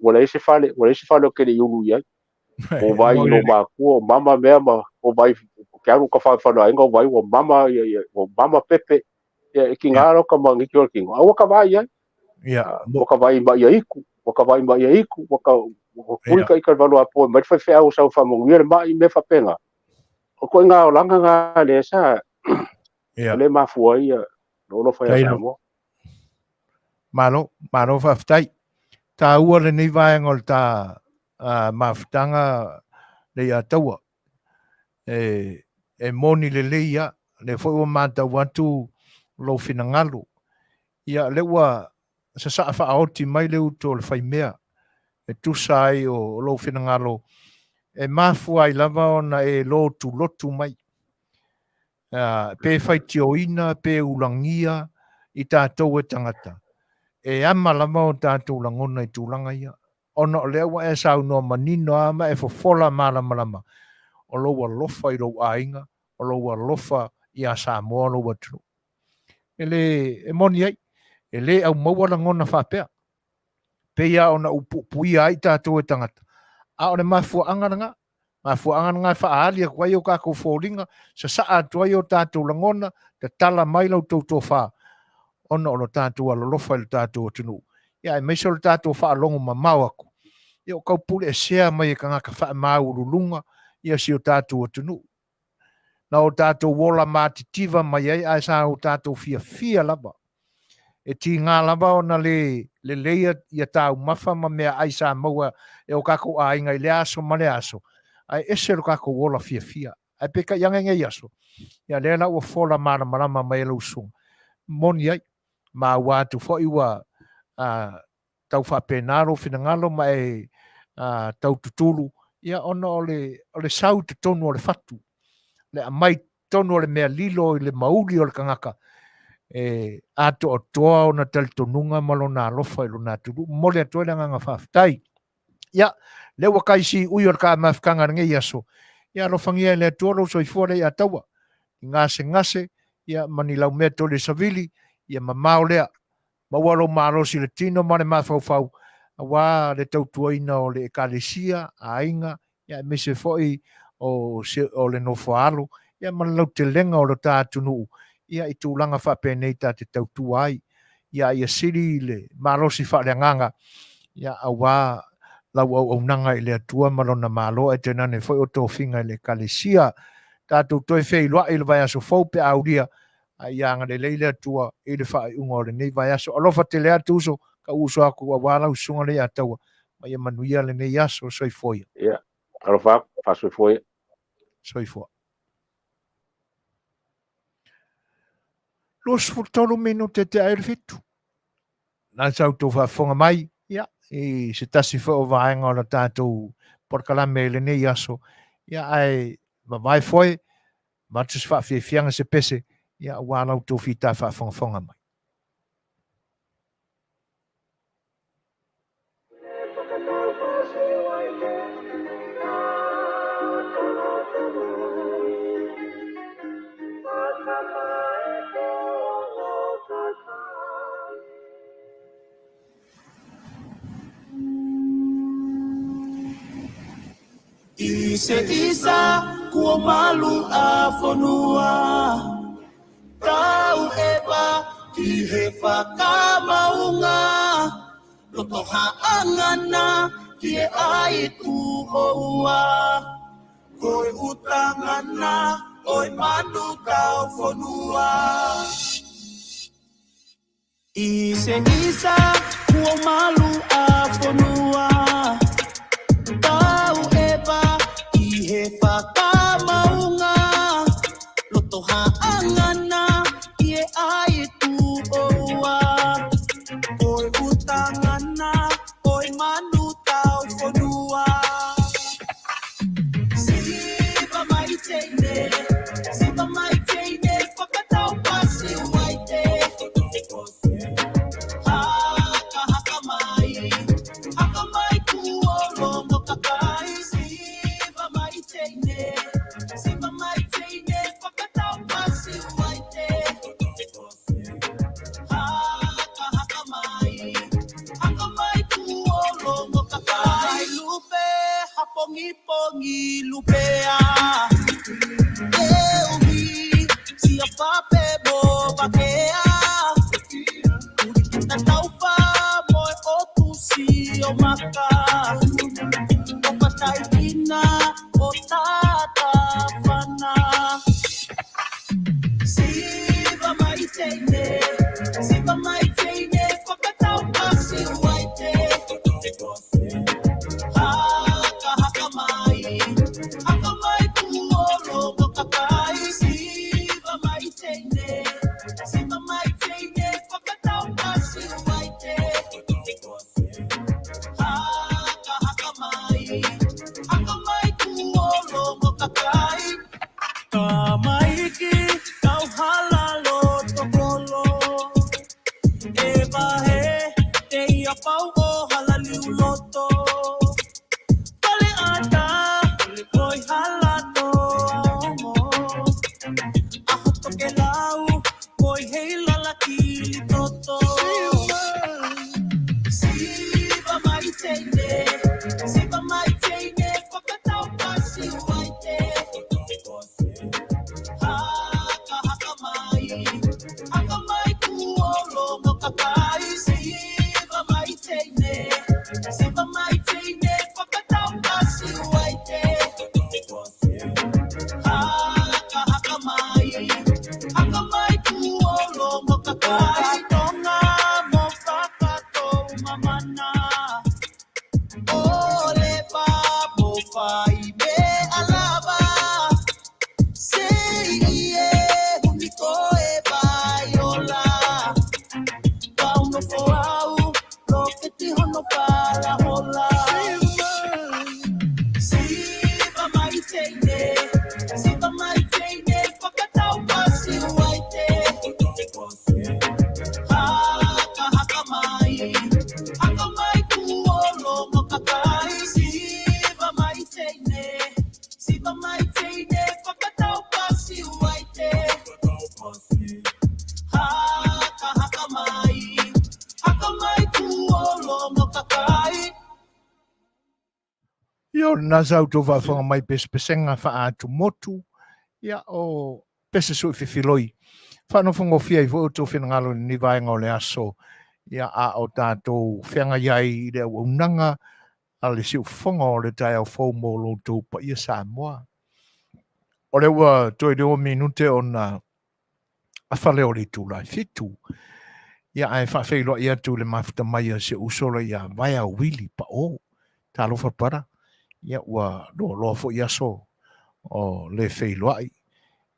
Speaker 2: ua leai se fale, ua leai se fale ou te le i ulu i ai. Ua vaai i lou matua, o mama mea ma, ua vaai, ke alu ka whai whanau ainga, ua vaai ua mama, ia, ia, ua mama pepe, ia, e ki ngā rau ka mangiki o le kino. A ua ka vaai ai. Ua ka vaai mai ia iku, ua ka vaai mai ia iku, ua ka, ua kui ka ika le valu a poe mai le whai wheau sau whamonguia le mai me whapenga. O koe ngā olanga ngā le sa, le mafua ia, lo alofa ia Samoa.
Speaker 1: Malo, malo faafetai. Taua lenei vaega o le ta mafutaga le ia taua. E, e moni lelei ia, lea foi ua matau atu lou finagalo. Ia, lea ua sasaa faaoti mai le uto o le faimea e tusa ai o lou finagalo e mafua ai lava ona e lotulotu mai. Pe faitioina, pe ulagia i tatou e tagata, e ama lava o tatou lagona i tulaga ia. Ona o lea ua e saunoa manino lava ma e fofola malamalama, o lou alofa i lou aiga, o lou alofa ia Samoa lou atunuu. E le, e moni ai, e le aumaua lagona faapea. Pei lava ona ou puipuia ai tatou e tagata, a o le mafuaaga lena. Mafuaaga lena e faaali atu ai o tatou foliga, sasaa atu ai o tatou lagona, tatala mai la outou tofa, ona o lo tatou alolofa i lo tatou atunuu, ia aemaise o le tatou faalogo mamao atu, ia o taupuleesea mai e tagata faamaualuluga ia si o tatou atunuu. Na o tatou ola matitiva mai ai ae sa o tatou fiafia lava. E tiga lava ona le lelei ia taumafa ma meaai sa maua e o tatou aiga i lea aso ma lea aso, ae ese lo tatou ola fiafia. Ae peitai ane nei aso, ia lea la ua fola malamalama mai e lau susuga, moni ai, maua atu foi ua tau faapena lou finagalo ma e tau tutulu, ia ona o le, o le sau i totonu o le fatu, le aumai totonu o le mea lilo i le mauli o le tagata, e atoatoa ona talitonuga ma lona alofa i lona atunuu. Momoli atu ai le agaga faafetai. Ia, lea ua tai siui o le ta mafutaga i lenei aso, ia alofagia e le Atua lou soifua lea ia taua, i gasegase, ia ma ni laumea toli e savili, ia mamao lea. Maua lou malosi i le tino ma le mafaufau, aua le tautuaina o le Ekalesia, aiga, ia aemaise foi o, o le nofoaalo, ia ma le lautelega o lo ta atunuu, ia i tulaga faapenei ta te tautua ai. Ia ia sili le malosi faaleagaga, ia aua lau auaunaga i le Atua ma lona Malo, ae tainane foi o tofiga i le Ekalesia. Tatou toe feiloai i le vaiaso fou pe a aulia, a ia agalelei le Atua i le faaiuga o lenei vaiaso. Alofa tele atu uso, tau uso atu aua lau susuga Leiataua, ma ia manuia lenei aso. Soifua ia.
Speaker 2: Ia, alofa atu, faasoifua ia.
Speaker 1: Soifua. 23 minute tea ai le 7. Na sa outou faafofoga mai, ia, i se tasi foi o vaega o la tatou polokalame i lenei aso, ia, ae vavae foe, avatu se faafiafiaga se pese, ia, aua la outou fita faafogafoga mai.
Speaker 3: I se isa kua malu a fonua Tau eva ki he whakamaunga Roto haangana ki e ai tu oua Koe utangana oi manu tau fonua I se isa kua malu a fonua Tau eva i he whakamaunga Roto haangana ki e ai tu oua Koe utangana oi manu tau fonua Siva mai teine, siva mai teine, whakatau pasi waite. Haka haka mai, haka mai kuolo kakai. Siva mai teine, siva mai teine, whakatau pasi waite. Haka haka mai, haka mai kuolo kakai. Lupe hapongi pongi lupea. E sia fape mo vakea. Na taufa moe o tusi o maka. O pataikina o tata whana. Siva mai teine, siva mai teine, whakatau pasi waite. Haka haka mai, haka mai kuolo
Speaker 1: Ia, o lena sa outou faafofoga mai pesepesega faa-atumotu, ia, o pese sui fefiloi. Faanofogofie ai foi outou finagalo i lenei vaega o le aso, ia, a o tatou feagai ai i le auaunaga a le siufofoga o le taeao fou mo lo outou paia Samoa. O lea ua toe 5 minute ona afa lea o le itula e 7. Ia, ae faafeiloai atu i le mafuta mai a si ou uso la ia Vaea Wili Pao. Talofa brother. Ia, ua loaloa foi aso o le feiloai.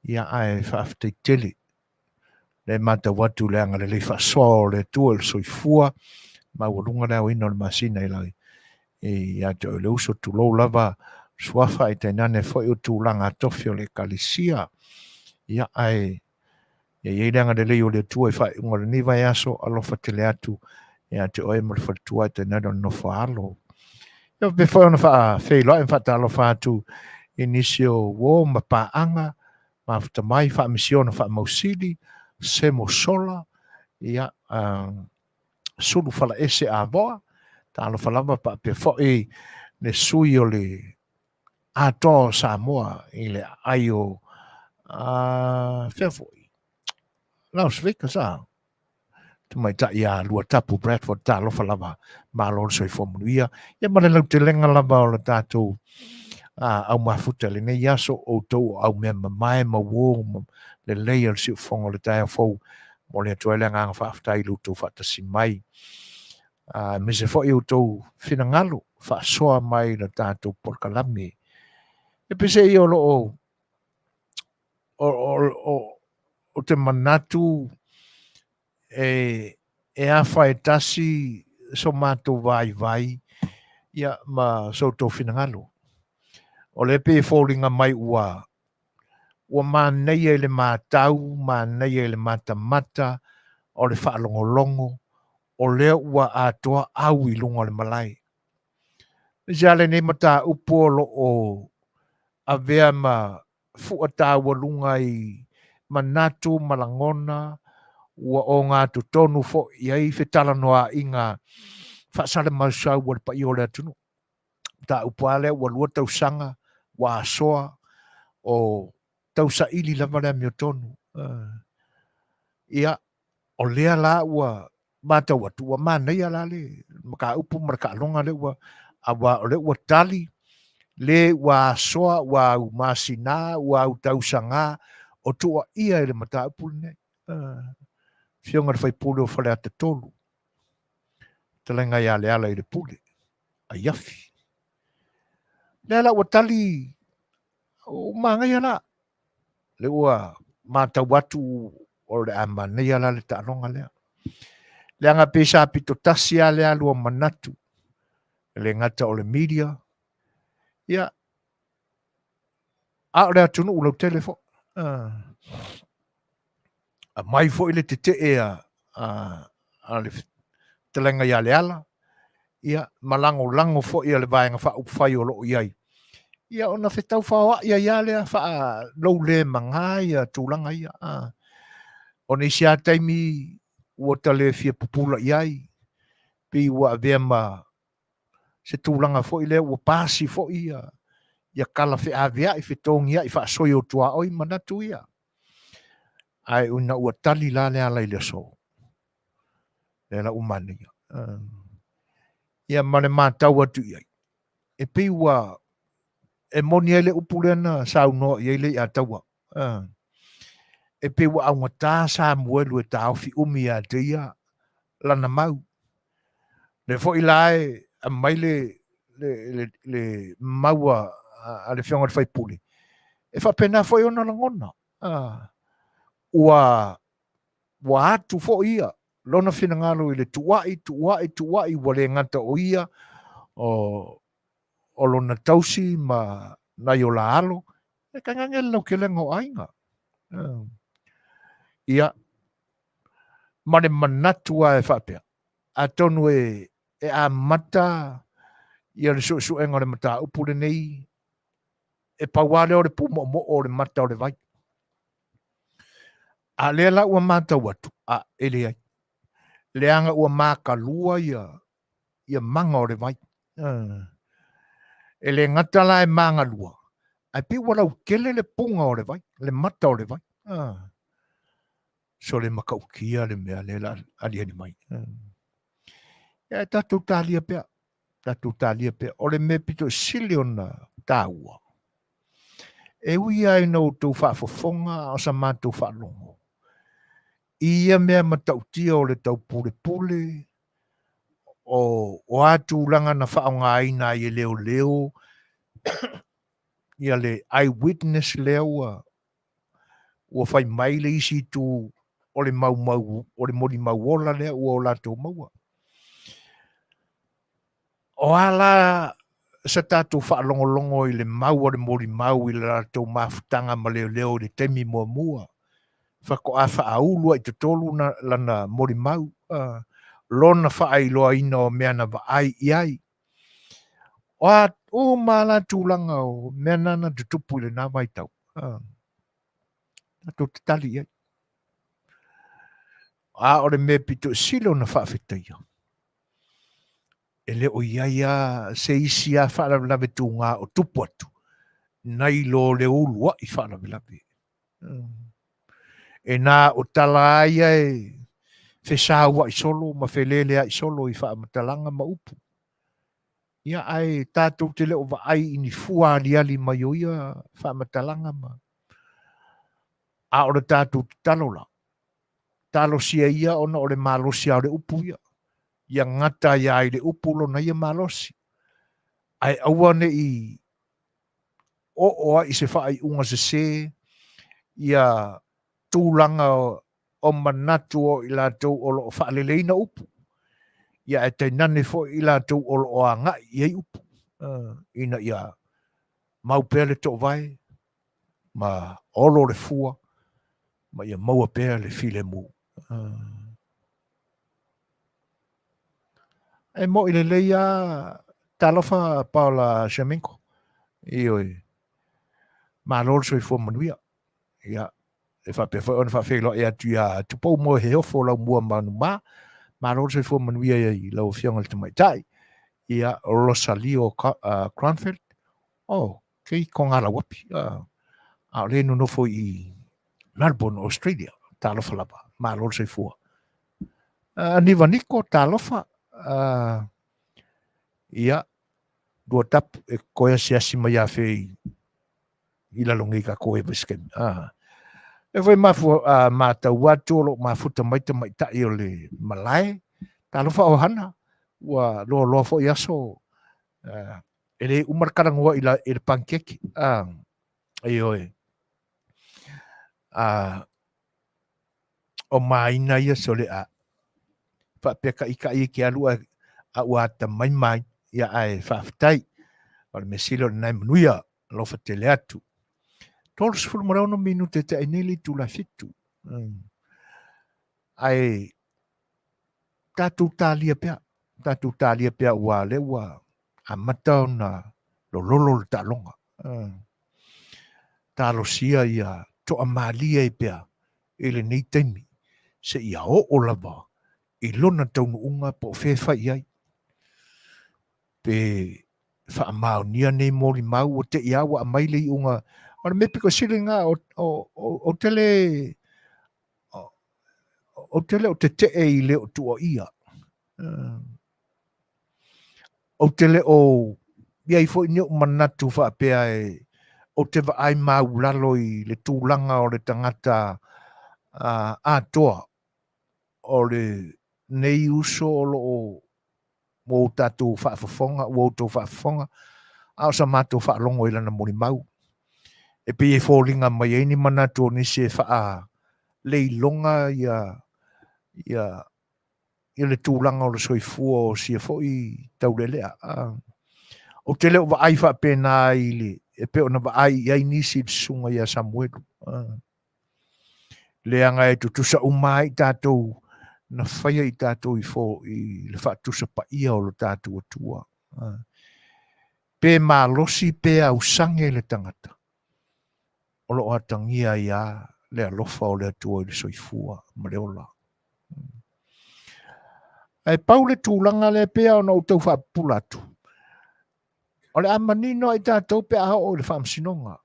Speaker 1: Ia, ae faafetai tele. Le matau atu le agalelei faasoa o le Atua i le soifua maualuga le aoina o le masina i la ia te oe le uso, tulou lava suafa ae tainane foi o tulaga tofi o le Ekalesia. Ia, ae ia i ai le agalelei o le Atua i faaiuga o lenei vaiaso, alofa tele atu ia te oe ma le faletua ae tainane o le nofo a alo. Ia faapea foi ona faafeiloai ma faatalofa atu i nisi o uo ma paaga mafuta mai faamisiona faamausili Semo Sola, ia, Sulu Falaese Avoa, talofa lava faapea foi le sui o le Atoa o Samoa i le aai o fea foi Las Vegas a tamaitai ia Luatapu Bradford, talofa lava, malo le soifua manuia. Ia ma le lautelega lava o le tatou au mafuta i lenei aso, outou o au mea mamae ma uo ma lelei o le siufofoga o le taeao fou, momoli atu ai le agaga faafetai i lo outou faatasi mai. Aemaise foi outou finagalo faasoa mai le tatou polokalame. E pese ia o lo o o te manatu e afa e tasi so matou vaivai ia ma so outou finagalo. O lea pei e foliga mai ua manaia i le matau, manaia i le matamata o le faalogologo, o lea ua atoa au i luga o le malae. Aemaise lava lenei mataupu o lo o avea ma fua taualuga i manatu ma lagona ua ogatotonu foi i ai fetalanoaiga faasalamausau a le paia o le atunuu. Mataupu lava lea ua 2 tausaga ua asoa o tausaili lava le amiotonu. Ia, o lea la ua matau atu ua manaia la le mataupu ma le taaloga lea ua aua o lea ua tali le ua asoa ua au masina ua au tausaga o tuuaia i le mataupu lenei. Afioga i le sui usufono o Faleata 3, fetalaiga ia Leala i le Pule, Aiafi. Lea la ua tali, ua manaia la. Lea ua matau atu o le a manaia la le taaloga lea. Leaga pei sa pito tasi lava le alu o manatu, e le gata o le media, ia, a o le atunuu lautele foi. Aumai foi le tetee a le fetalaiga ia Leala, ia, ma lagolago foi a le Vaega Faaupufai o lo o i ai, ia ona fetaufaoai ai lava lea faaloulemaga ia tulaga ia. O nisi lava taimi ua ta le fia pupula i ai, pei ua avea ma se tulaga foi lea ua pasi foi ia kala feaveai, fetogiai, faasoi o tuaoi manatu ia. Ae ina ua tali la le ala i le aso, lea la ua manaia. Ia ma le matau atu i ai, e pei ua e moni ai le upu lea na saunoa i ai le Leiataua. E pei ua augata Samuelu e taofi umi ia te ia lana mau. Le foi la e aumai le mau a le Afioga i le sui usufono, e faapena foi ona lagona. Ua atu foi ia lona finagalo i le tuuai, tuuai, tuuai, ua le gata o ia, o lona tausi ma nai o la alo, e tainane le lautelega o aiga. Ia, ma le manatu lava e faapea, atonu e amata ia le suesuega o le mataupu lenei, e pau lava lea o le pumoomoo o le mata o le vai. A lea la ua matau atu, a e leai, leaga ua makalua ia maga o le vai. E le gata la e magalua, ae pei ua lautele le puga o le vai, le mata o le vai. Ah. So le matautia le mea lea la aliali mai. Ia e tatou talia pea, tatou talia pea. O le mea pito sili ona taua, e ui lava ina outou faafofoga a o sa matou faalogo, i ia mea matautia o le taupulepule, o a tulaga na faaaogaina ai e leoleo, ia le eyewitness lea ua ua fai mai le isi itu o le maumau o le molimau ola lea ua o latou maua. O a la sa tatou faalogologo i le mau a le molimau i le latou mafutaga ma leoleo i le taimi muamua, faatoa faaulu ai i totonu lana molimau, lona faailoaina o mea na vaai i ai. O a uma la tulaga o mea na na tutupu i lena vaitau, tatou te tali i ai. A o le mea pito sili ona faafetaia, e le o i ai lava se isi lava faalavelave tuga o tupu atu, nai lo le uluai faalavelave. E na o tala lava ia e fesauai solo ma feleleai solo i faamatalaga ma upu. Ia, ae tatou te le o vaai i ni fua aliali mai o ia faamatalaga ma. A o le tatou tatalo la, talosia ia ona o le malosi lava o le upu ia. Ia gata ai lava i le upu lona ia malosi. Ae aua ne i oo ai i se faaiuga sese ia tulaga o manatu o i latou o lo o faaleleina upu, ia ae tainane foi i latou o lo o agai i ai upu, ina ia mau pea le toovae ma olo le fua ma ia maua pea le filemu. E mo'i lelei lava, talofa Paola Shamenko. Ioe. Malo le soifua manuia. Ia, e faapea foi ona faafeiloai atu ia Tupou Moe Heofo Laumua ma Numa. Malo le soifua manuia i lau Afioga i le Tamaitai. Ia, Rosalio Cronfeld. Oh, kei ko ngā lauapi. A o le nonofo i Melbourne, Australia. Talofa lava. Malo le soifua. Aniva Niko, talofa. Ia, lua tapu e koe asiasi mai ia fe i lalo nei ka koe vai se taimi. E foi mafu, matau atu o lo o mafuta mai tamaitai o le malae. Talofa ohana, ua loaloa foi aso, e le uma le talanoa i le panikeke. Ioe. O maina ia sole a faapea taʻitaʻi e te alu ae a ua atamai mai ia ae faafetai. O le mea sili o lena e manuia, alofa tele atu. 36 minute te ai nei le itula 7. Ae tatou talia pea, tatou talia pea ua lea ua amata ona lololo le taaloga. Talosia ia toamalie ai pea i lenei taimi seia oo lava i lona taunuuga po o fea e fai i ai. Pe faamaonia nei molimau ua te i lava ua aumai le iuga. O le mea pito sili lena, ou te le ou te le o tetee i le o tuuaia. Ou te le o i ai foi ni ou manatu faapea e ou te vaai maulalo i le tulaga o le tagata atoa o lenei uso o lo o ua o tatou faafofoga, ua outou faafofoga, a o sa matou faalogo i lana molimau. E pei e foliga mai ai ni manatu o nisi e faaleiloga ia, ia, ia le tulaga o le soifua o sia foi taulealea. Ou te le o vaai faapena i le, e pei ona vaai i ai nisi i le susuga ia Samuelu. Leaga e tutusa uma ai tatou na faia i tatou i fo i le faatusa paia o lo tatou Atua. Pe malosi pe ausage le tagata, o lo o atagia ai lava le alofa o le Atua i le soifua ma le ola. Ae pau le tulaga lea pei ona ou tau faapupula atu. O le a manino ai tatou pe a oo i le faamasinoga.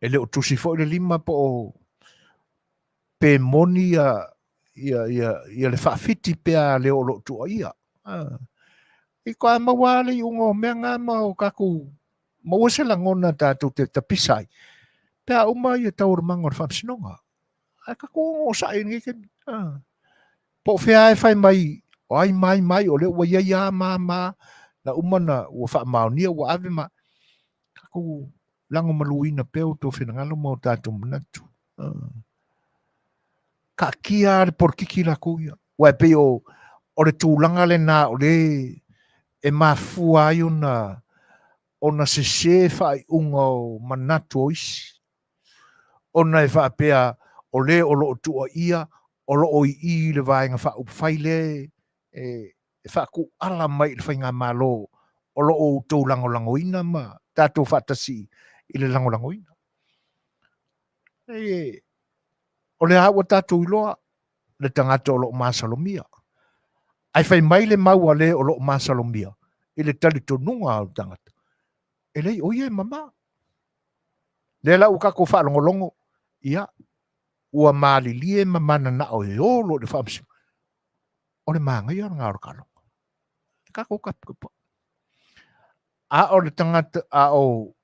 Speaker 1: E le o tusi foi le lima po o pe moni ia, ia, ia, ia le faafiti pe a le o lo o tuuaia. I ko a maua le iuga o mea ngā ma o kakou maua se lagona tatou te tapisa ai. Pe a uma ia taualumaga o le faamasinoga. Ae tatou onosai i lenei taimi. Po o fea e fai mai, o ai mai mai, o lea ua iai a ma ma, na uma na ua faamaonia ua ave ma tatou lagomaluina pea outou finagalo ma o tatou manatu. Taatia le polokiki latou ia. Ua e pei o, o le tulaga lena o le e mafua ai ona ona sese faaiuga o manatu o isi. Ona e faapea o le o lo o tuuaia o lo o i i i le Vaega Faaupufai lea e faatuala mai i le Faigamalo o lo o outou lagolagoina ma tatou faatasi i le lagolagoina. E, o lea ua tatou iloa le tagata o lo o masalomia. Ae fai mai le mau a le o lo o masalomia i le talitonuga o le tagata, e leai o ia e mama. Lea la ua tatou faalogologo, ia, ua malilie ma mananao e o loa i le faamasinoga. O le manaia lena o le taaloga. E tatou taputapuai. A o le tagata, a o,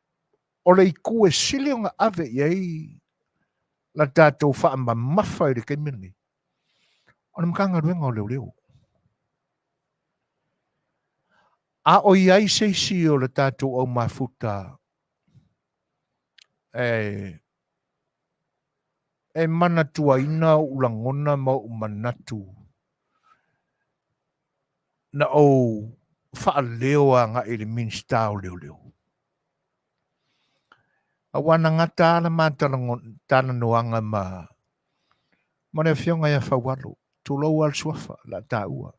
Speaker 1: o le itu e sili ona ave i ai la tatou faamamafa i le taimi lenei, o le Matagaluega o Leoleo. A o i ai se isi o le tatou au mafuta e, e manatuaina ou lagona ma ou manatu na ou faaleo agai i le Minisita o Leoleo. Aua na gata lava le ma talanoaga ma, ma le afioga ia Faualo, tulou lava le suafa, la taua.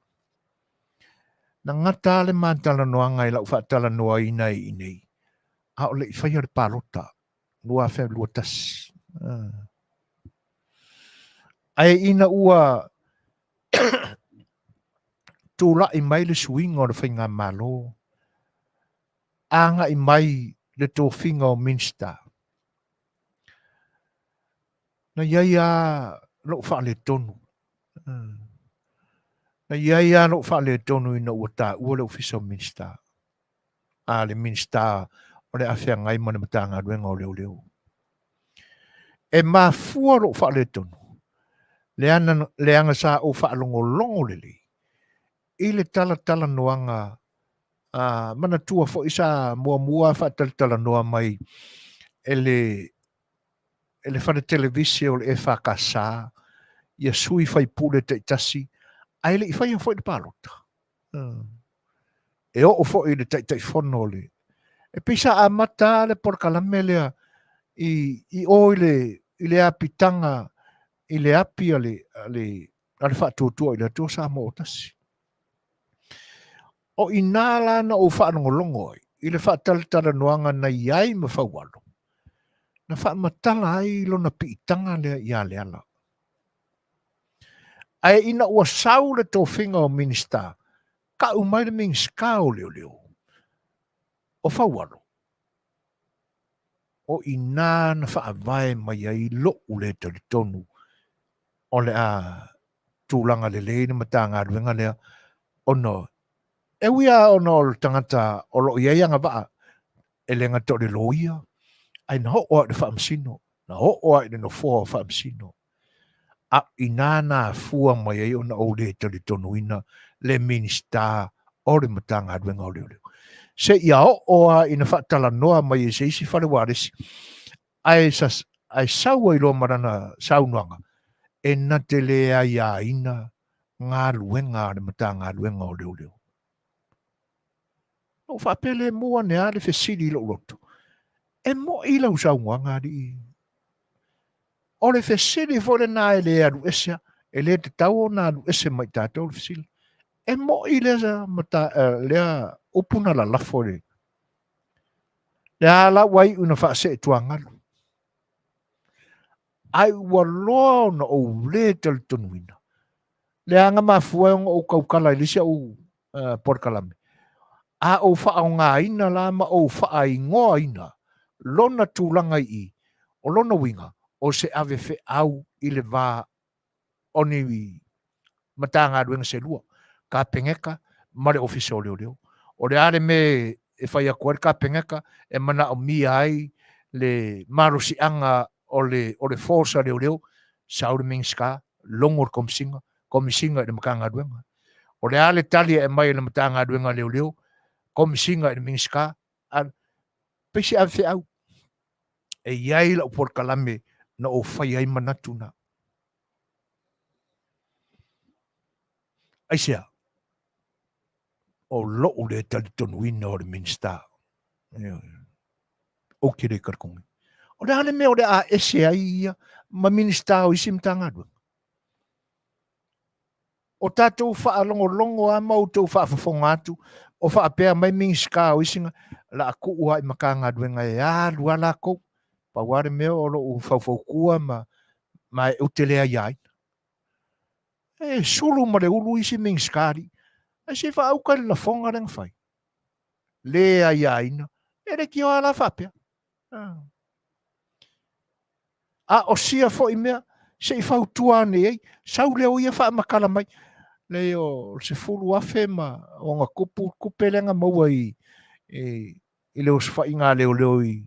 Speaker 1: Na gata lava le ma talanoaga i lau faatalanoaina i inei, a o le i faia le palota 2021. Ae ina ua tulai mai le suiga o le faigamalo, agai mai le tofiga o Minisita, na i ai lava lou faaletonu. Na i ai lava lou faaletonu ina ua taua le Ofisa o Minisita, a le Minisita o le a feagai ma le Matagaluega o Leoleo. E mafua lou faaletonu, leaga sa ou faalogologo lelei i le talatalanoaga a manatua foi sa muamua faatalatalanoa mai e le e le fale televise o le EFKS ia sui faipule taitasi ae le i faia foi le palota. E oo foi i le Taitaifono o le e pei sa amata le polokalame lea i i o i le i le apitaga i le api a le a le a le Faatuatua i le Atua Samoa ua Tasi. O i ina la na ou faalogologo ai i le faatalatalanoaga na i ai ma Faualo, na faamatala ai lona piitaga lea ia Leala. Ae ina ua sau le tofiga o Minisita, tau mai le Minisita o Leoleo, o Faualo, o i ina na faavae mai ai lo'u le talitonu o le a tulaga lelei le Matagaluega lea ona e ui lava ona o le tagata o lo o i ai agavaa e le gata o le loia, ae na oo lava i le faamasino, na oo lava i le nofoa o faamasino. A o i ina na afua mai ai ona ou le talitonuina le Minisita o le Matagaluega o Leoleo. Seia oo lava ina faatalanoa mai e se isi fale ualesi, ae, ae sau ai loa ma lana saunoaga, e na te le aiaina galuega a le Matagaluega o Leoleo. Na ou faapea lemu ane lava le fesili i lou loto, e moi lau saunoaga alii? O le fesili foi lena e le alu ese, e le tatau ona alu ese mai tatou le fesili. E moi lea, mata, lea upu na lalafo le lea la ua iu na faasee tuagalu. Ai ua loa ona ou le talitonuina. Leaga mafua ai ona ou tautala i le isi au polokalame. A ou faaaogaina la ma ou faaigoaina lona tulaga i i, o lona uiga, o se ave feau i le va o ni Matagaluega se lua, Kapeneta ma le Ofisa o Leoleo. O le a le mea e fai atu ai le Kapeneta e manaomia ai le malosiaga o le, o le force a leoleo, sau le Minisita, logo le Komesina, Komesina i le Matagaluega. O le a le tali e aumai e le Matagaluega a Leoleo, Komesina i le Minisita, a pei se ave feau. E i ai lau polokalame na ou fai ai manatu na. Aisea? O lou le talitonuina o le Minisita. Ou te le talitonu. O le a le mea o le a ese ai ia ma Minisita o isi Matagaluega? O tatou faalogologo lava ma outou faafofoga atu o faapea mai Minisita o isi, la a tuu lava i Matagaluega e alu lava latou. Pau lava le mea o lou faufautua ma, ma ou te le aiaina. E sulu ma le ulu isi Minisita alii. Ae se i faauta le lafoga lea na fai. Le aiaina. E leitioa la faapea. A o sia foi mea, se i fautua ane i ai, sau lea o ia faamatala mai, leai o le 10,000 ma ona tupu tupe lea na maua i, i, i le osofaiga a leoleo i,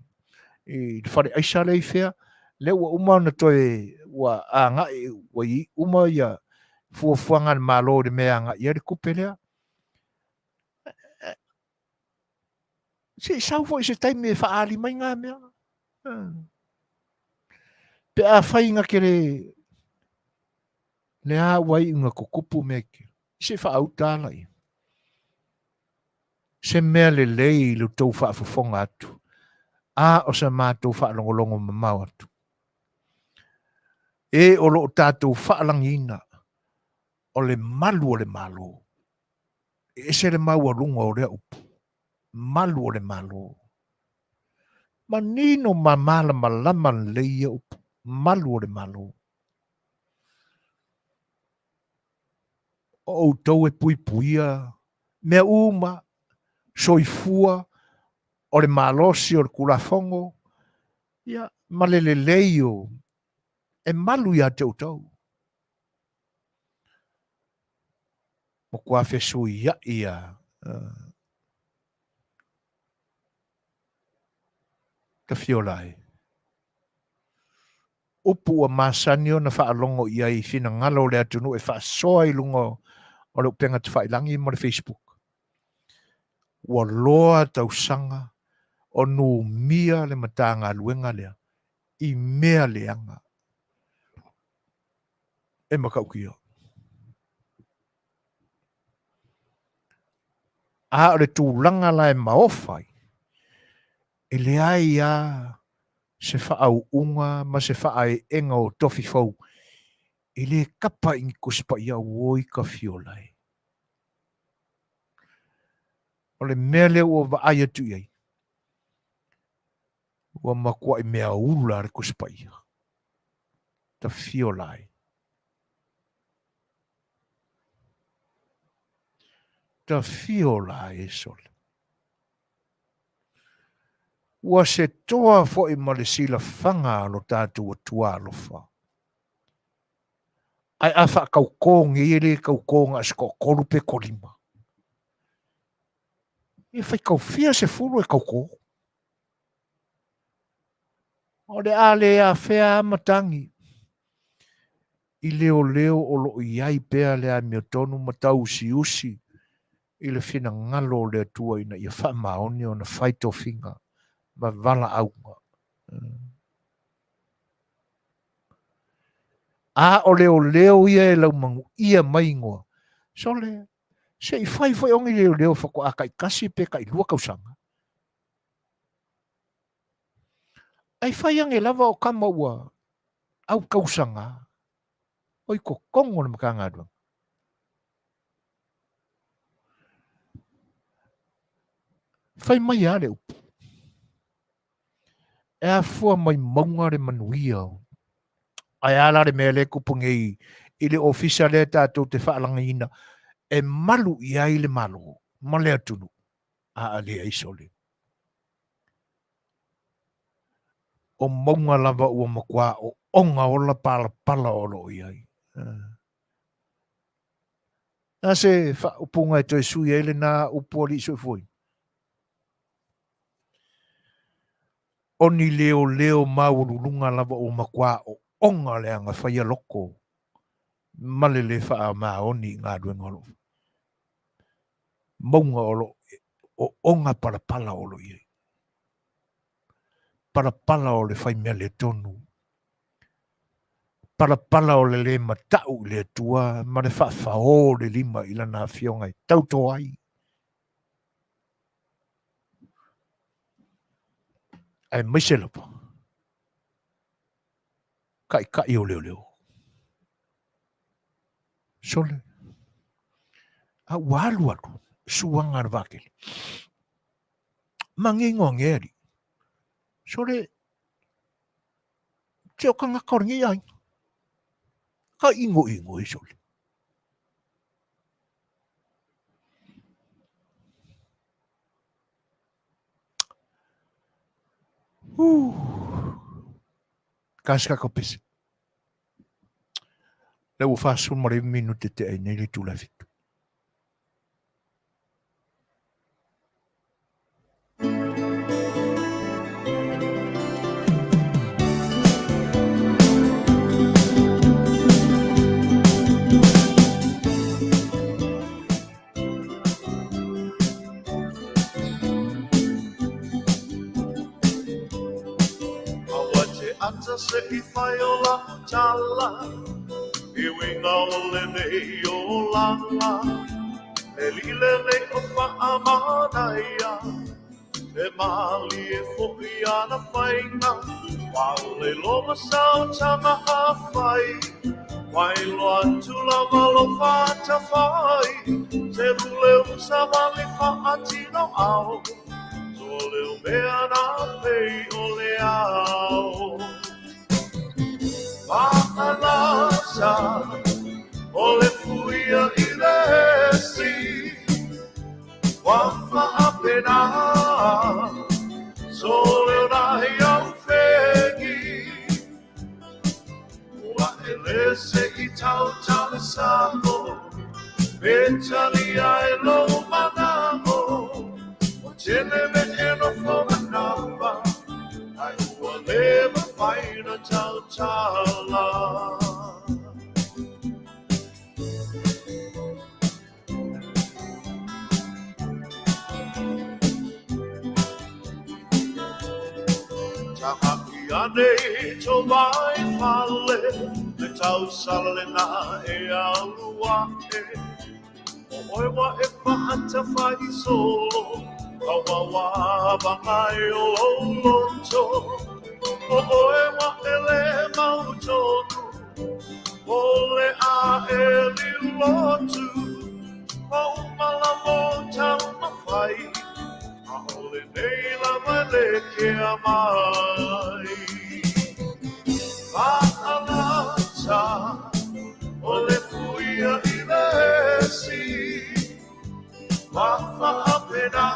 Speaker 1: i le fale aisa lea i fea, lea ua uma ona toe, ua agai, ua i uma ia fuafuaga a le Malo i le mea e agai i ai le tupe lea. Se i sau foi se taimi e faaali mai ngā mea. Pe a fai na te le le a ua iu na tutupu mea i te. Se i faauta ala ia. Se mea lelei i lo tou faafofoga atu, a o sa matou faalogologo mamao atu. E o lo o tatou faalagiina o le malu o le Malo. E ese le maualuga o lea upu, malu o le Malo. Manino ma malamalama lelei ia upu, malu o le Malo. O outou e puipuia mea uma, soifua, o le malosi o le Tulafono, ia, ma le lelei o, e malu ia te outou. Matua fesuiai a Tafiola e. Upu ua masani ona faalogo i ai i finagalo o le atunuu e faasoa i luga o le upega tafailagi ma le Facebook. Ua loa tausaga o numia le Matagaluega lea i mea leaga e matautia. A o le tulaga la e maofa ai, e leai lava se faauuga ma se faaeega o tofi fou e le kapa i ni Tusi Paia oi ka fiola e. O le mea lea ua vaai atu i ai, ua matuai mea ula le Tusi Paia. Tafiola ai. Tafiola ai e sole. Ua se toa foi ma le silafaga a lo tatou Atua alofa. Ae a faataukō nei e le taukō na o se toatolu pe toalima. E faitau fia 10 e taukō. O le a le afea a matagi i leoleo o lo o i ai pea le amiotonu ma tauusiusi i le finagalo o le Atua ina ia faamaoni ona fai tofiga ma valaauga. A o leoleo ia e laumanuia mai igoa, sole, se i fai foi o ni leoleo faatoa taitasi pe tailua tausaga. Ae fai ane lava o tama ua au tausaga o i totonu o le Matagaluega. Fai mai lava le upu, e afua mai mauga le manuia. Ae a la le mea lea e tupu nei i le ofisa lea tatou te faalagiina e malu i ai le Malo ma le atunuu. A a leai sole. O mauga lava ua matua ooga ola palapala o lo o i ai. A se faaupuga e toe sui ai lena upu alii soifuaina. O ni leoleo maualuluga lava ua matua ooga le agafaia loko ma le le faamaoni i galuega o lo o mauga o lo o ooga palapala o lo o i ai. Palapala o le faimea le tonu. Palapala o le le matau i le Atua ma le faafaō o le lima i lana afioga e tauto ai. Aemaise lava taitai o leoleo. Sole, a ua alu alu suaga a le vaatele. Magigo age alii. Sole, te o tagata o lenei aiga. Ka igoigo e sole. Ka se kako pese. Le ua 49 minute te ai nei le itula e 7.
Speaker 4: Aua te ata se i whai o la tala, I winga o lenei olanga, E lile nei o whaamanaia, Te malie fo'i ana whainga, Wa le loma sao tama a whai, Wai loa atu lava lo whātawhai, Te rule usa wale whaatino ao, To leo mea nā pei o le ao. Whaalasa o le fuia i le si, Wa whaapena, so leo nahi au whengi. Ua e le se i tau tau le sako, Me tali ai lou manao, Ua tele me e nofo manawa, Ai ua le mafai na tautala. Tahaʻi ane i to mai fale, Le tausala lena e alu aʻe, O oe wa e faatafai solo, Ka wawawanga e o lou loto, O oe wa e le mautonu, O le a e liulotu, O umala mo taumafai, ʻAʻole nei lava e lekea mai. Faʻalata o le puia i le esi, Ua faapena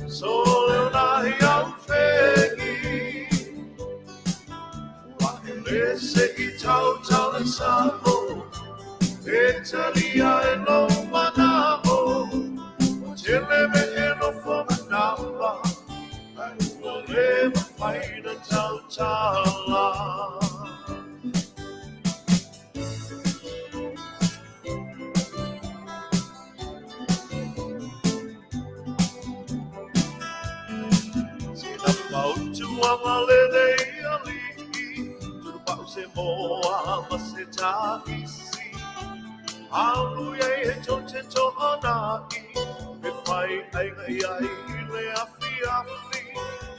Speaker 4: so leo nahi au fegi. Ua e lese i tautau le sako, E talia e lou manao, Ua tele me e nofo manawa, Ai ua le mafai na tautala. Sina fautuaga lenei alii, Tulupau se moa ma se taisi, Alu ai he tou te toʻanaʻi, E fai aiga i ai i le afiafi,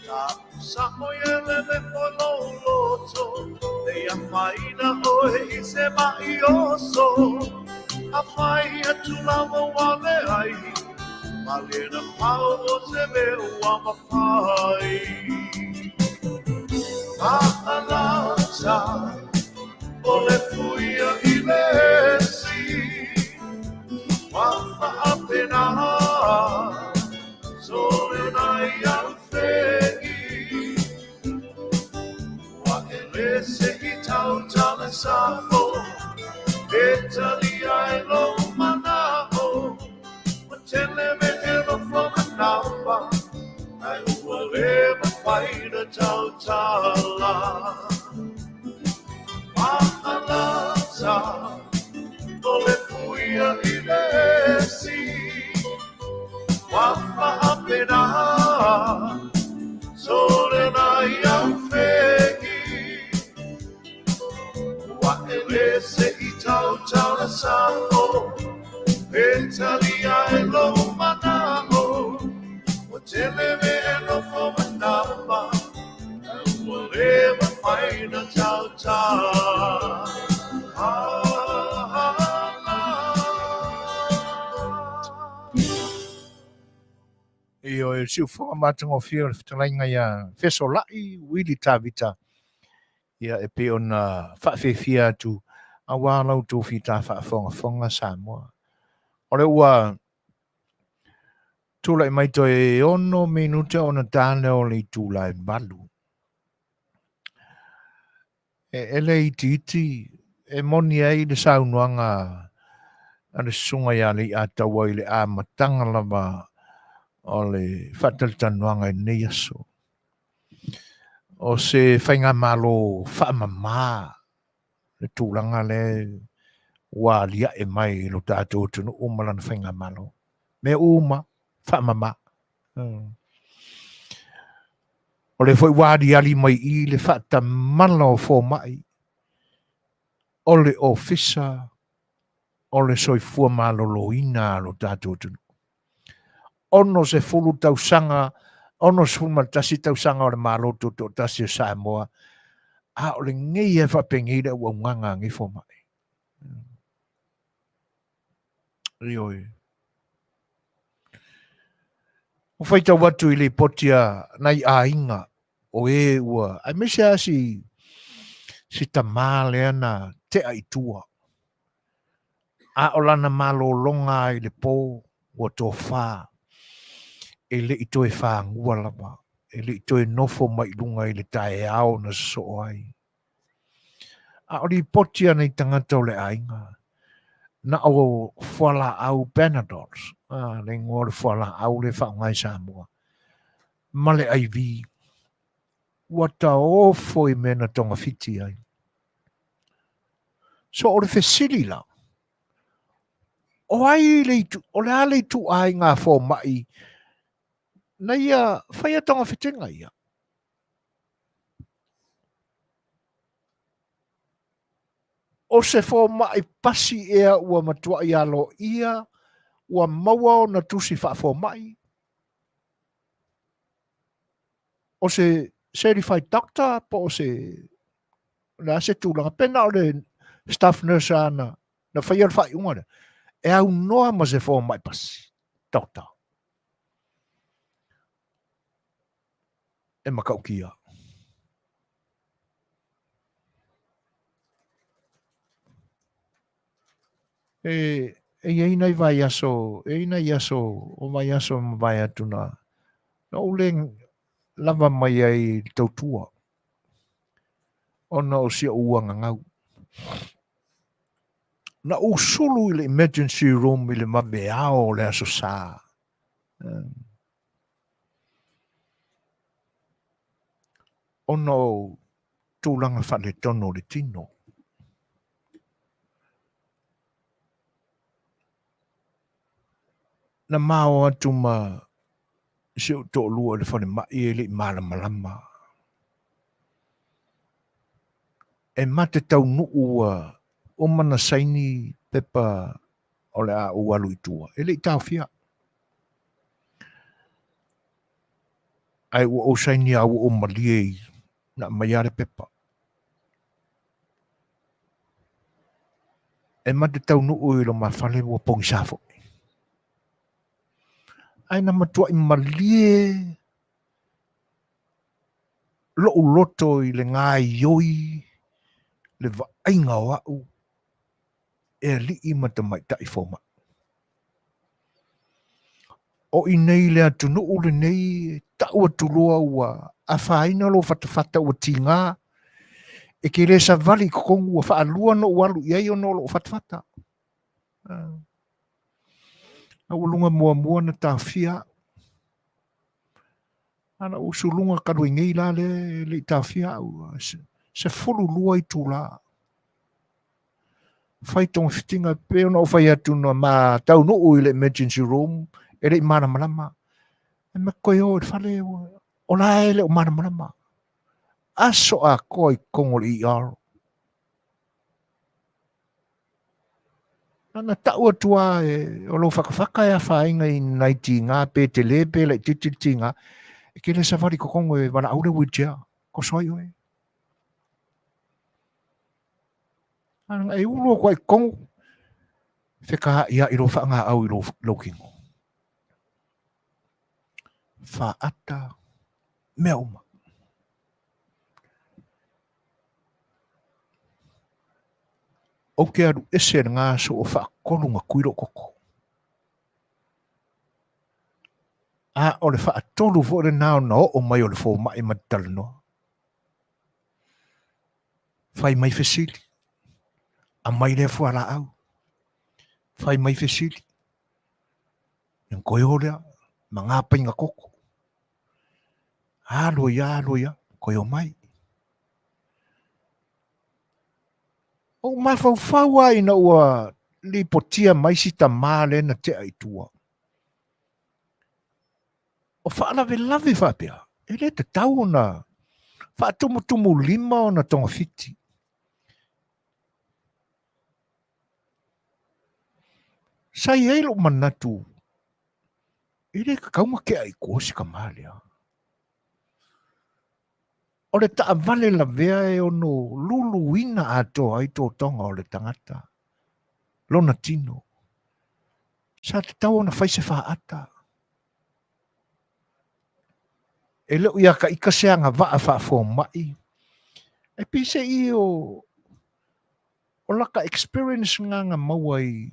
Speaker 4: Taʻu saʻo e lele ʻoe lou loto, Nei afaina ʻoe i se maʻi oso, A fai atu lava ua leai, Malie na pau o se mea ua mafai. Maʻalata o le puia i le esi, Ua faapena. sa'o E talia ai lou mana'o Ua tele mea e nofo manava Ae ua le mafai ona tautala Fa'alata o le puia i le esi Ua fa'apena Sole nai au fegi Ua e le se i tautala sa'o E talia ai lou mana'o Ua tele mea e nofo manava Ae ua le mafai ona tautala.
Speaker 1: Ioe, siufoga matagofie o le fetalaiga ia Fesolai Wili Tavita, ia e pei ona faafefia atu aua la outou fita faafogafoga Samoa. O le ua tulai mai toe 6 minute ona ta lea o le itula e 8. E le itiiti e moni ai le saunoaga a le Susuga ia Leiataua i le amataga lava o le faatalatalanoaga i lenei aso. O se faigamalo faamama le tulaga lea ua aliae mai i lo tatou atunuu ma lana faigamalo. Mea uma faamama. O lea foi ua aliali mai i le faatamala o fomai, o le ofisa o le soifua maloloina a lo tatou atunuu. 60 tausaga, 61 tausaga o le Malo Tutoatasi o Samoa, a o lenei e faapenei le auaunaga a nei fomai. Ioe. Ua faitau atu i lipoti a nai aiga o e ua, aemaise lava si, si tamā lea na tea i tua. A o lana malologa i le pō ua tofa, e le i toe fagua lava, e le i toe nofo mai i luga i le taeao na sosoo ai. A o lipoti a nei tagata o le aiga, na o fualaau Panadols, le igoa o le fualaau lea e faaaoga i Samoa, ma le IV, ua taofo i mea na togafiti ai. So o le fesili la, o ai le itu, o le a le ituaiga fomai na ia faia togafitiga ia? O se fomai pasi ea ua matuai aloaia ua maua ona tusi faafomai? O se certified doctor po o se o le a se tulaga? Pe na o le staff nurse ana na faia le faaiuga lea e aunoa ma se fomai pasi doctor. E matautia. E, e i ai nai vaiaso, e i ai nai aso, o vaiaso ma mavae atu na, na ou le lava mai ai i le tautua, ona o si ou uagagau. Na ou sulu i le emergency room i le vaveao o le Aso Sa. Ona o tulaga faaletonu o le tino. Na mao atu ma si ou toalua i le falemai e le i malamalama. E ma te taunuu ua uma na saini pepa o le a ou alu i tua. E le i taofia. Ae ua ou saini a ua ou malie i na aumai lava le pepa. E ma te taunuu i loma fale ua pogisa foi. Ae na matuai malie lou loto i le gaoioi le vaaiga o au e alii ma tamaitai fomai. O i nei le atunuu lenei, tau atu loa ua afaina lou fatafata ua tiga. E ke le savali i totonu ua faalua ona ou alu i ai ona o lou fatafata. A ua luga muamua na taofia au. A na ou suluga talu ai nei la lea e le i taofia au. 12 itula. Fai togafitiga pei ona ou fai atu na ma taunuu i le emergency room e le i malamalama. E ma toe o i le fale o la e le o malamalama. Aso atoa i totonu o le ER. Na tau atu lava e, o lou fatafata e afaina i nai tiga pe tele pe laitiiti le tiga, e te le savali i totonu e valaau le wheelchair, toso ai oe. A e ulu atu ai i totonu, fetaaiai loa faagaau i lou tino. Faata mea uma. Ou te alu ese i lena aso ua faatolu ona tui lou toto. A o le faatolu foi lena ona oo mai o le fomai ma te talanoa. Fai mai fesili, aumai lea fualaau. Fai mai fesili, ona toe o lea ma ngā painga toto. Alu ai lava, alu ai lava, toe omai. Ou mafaufau lava ina ua lipotia mai si tamā lea na tea i tua. O faalavelave faapea, e le tatau ona faatumutumulima ona togafiti. Sa i ai lou manatu, e le tatau ona tea i tua si tamā lea. O le taavale lavea e ono luluina atoa ai totoga o le tagata, lona tino. Sa tatau ona fai se faata. E le o ia ta ita se agavaa faafomai, e pei se i o o lata experience lena na maua i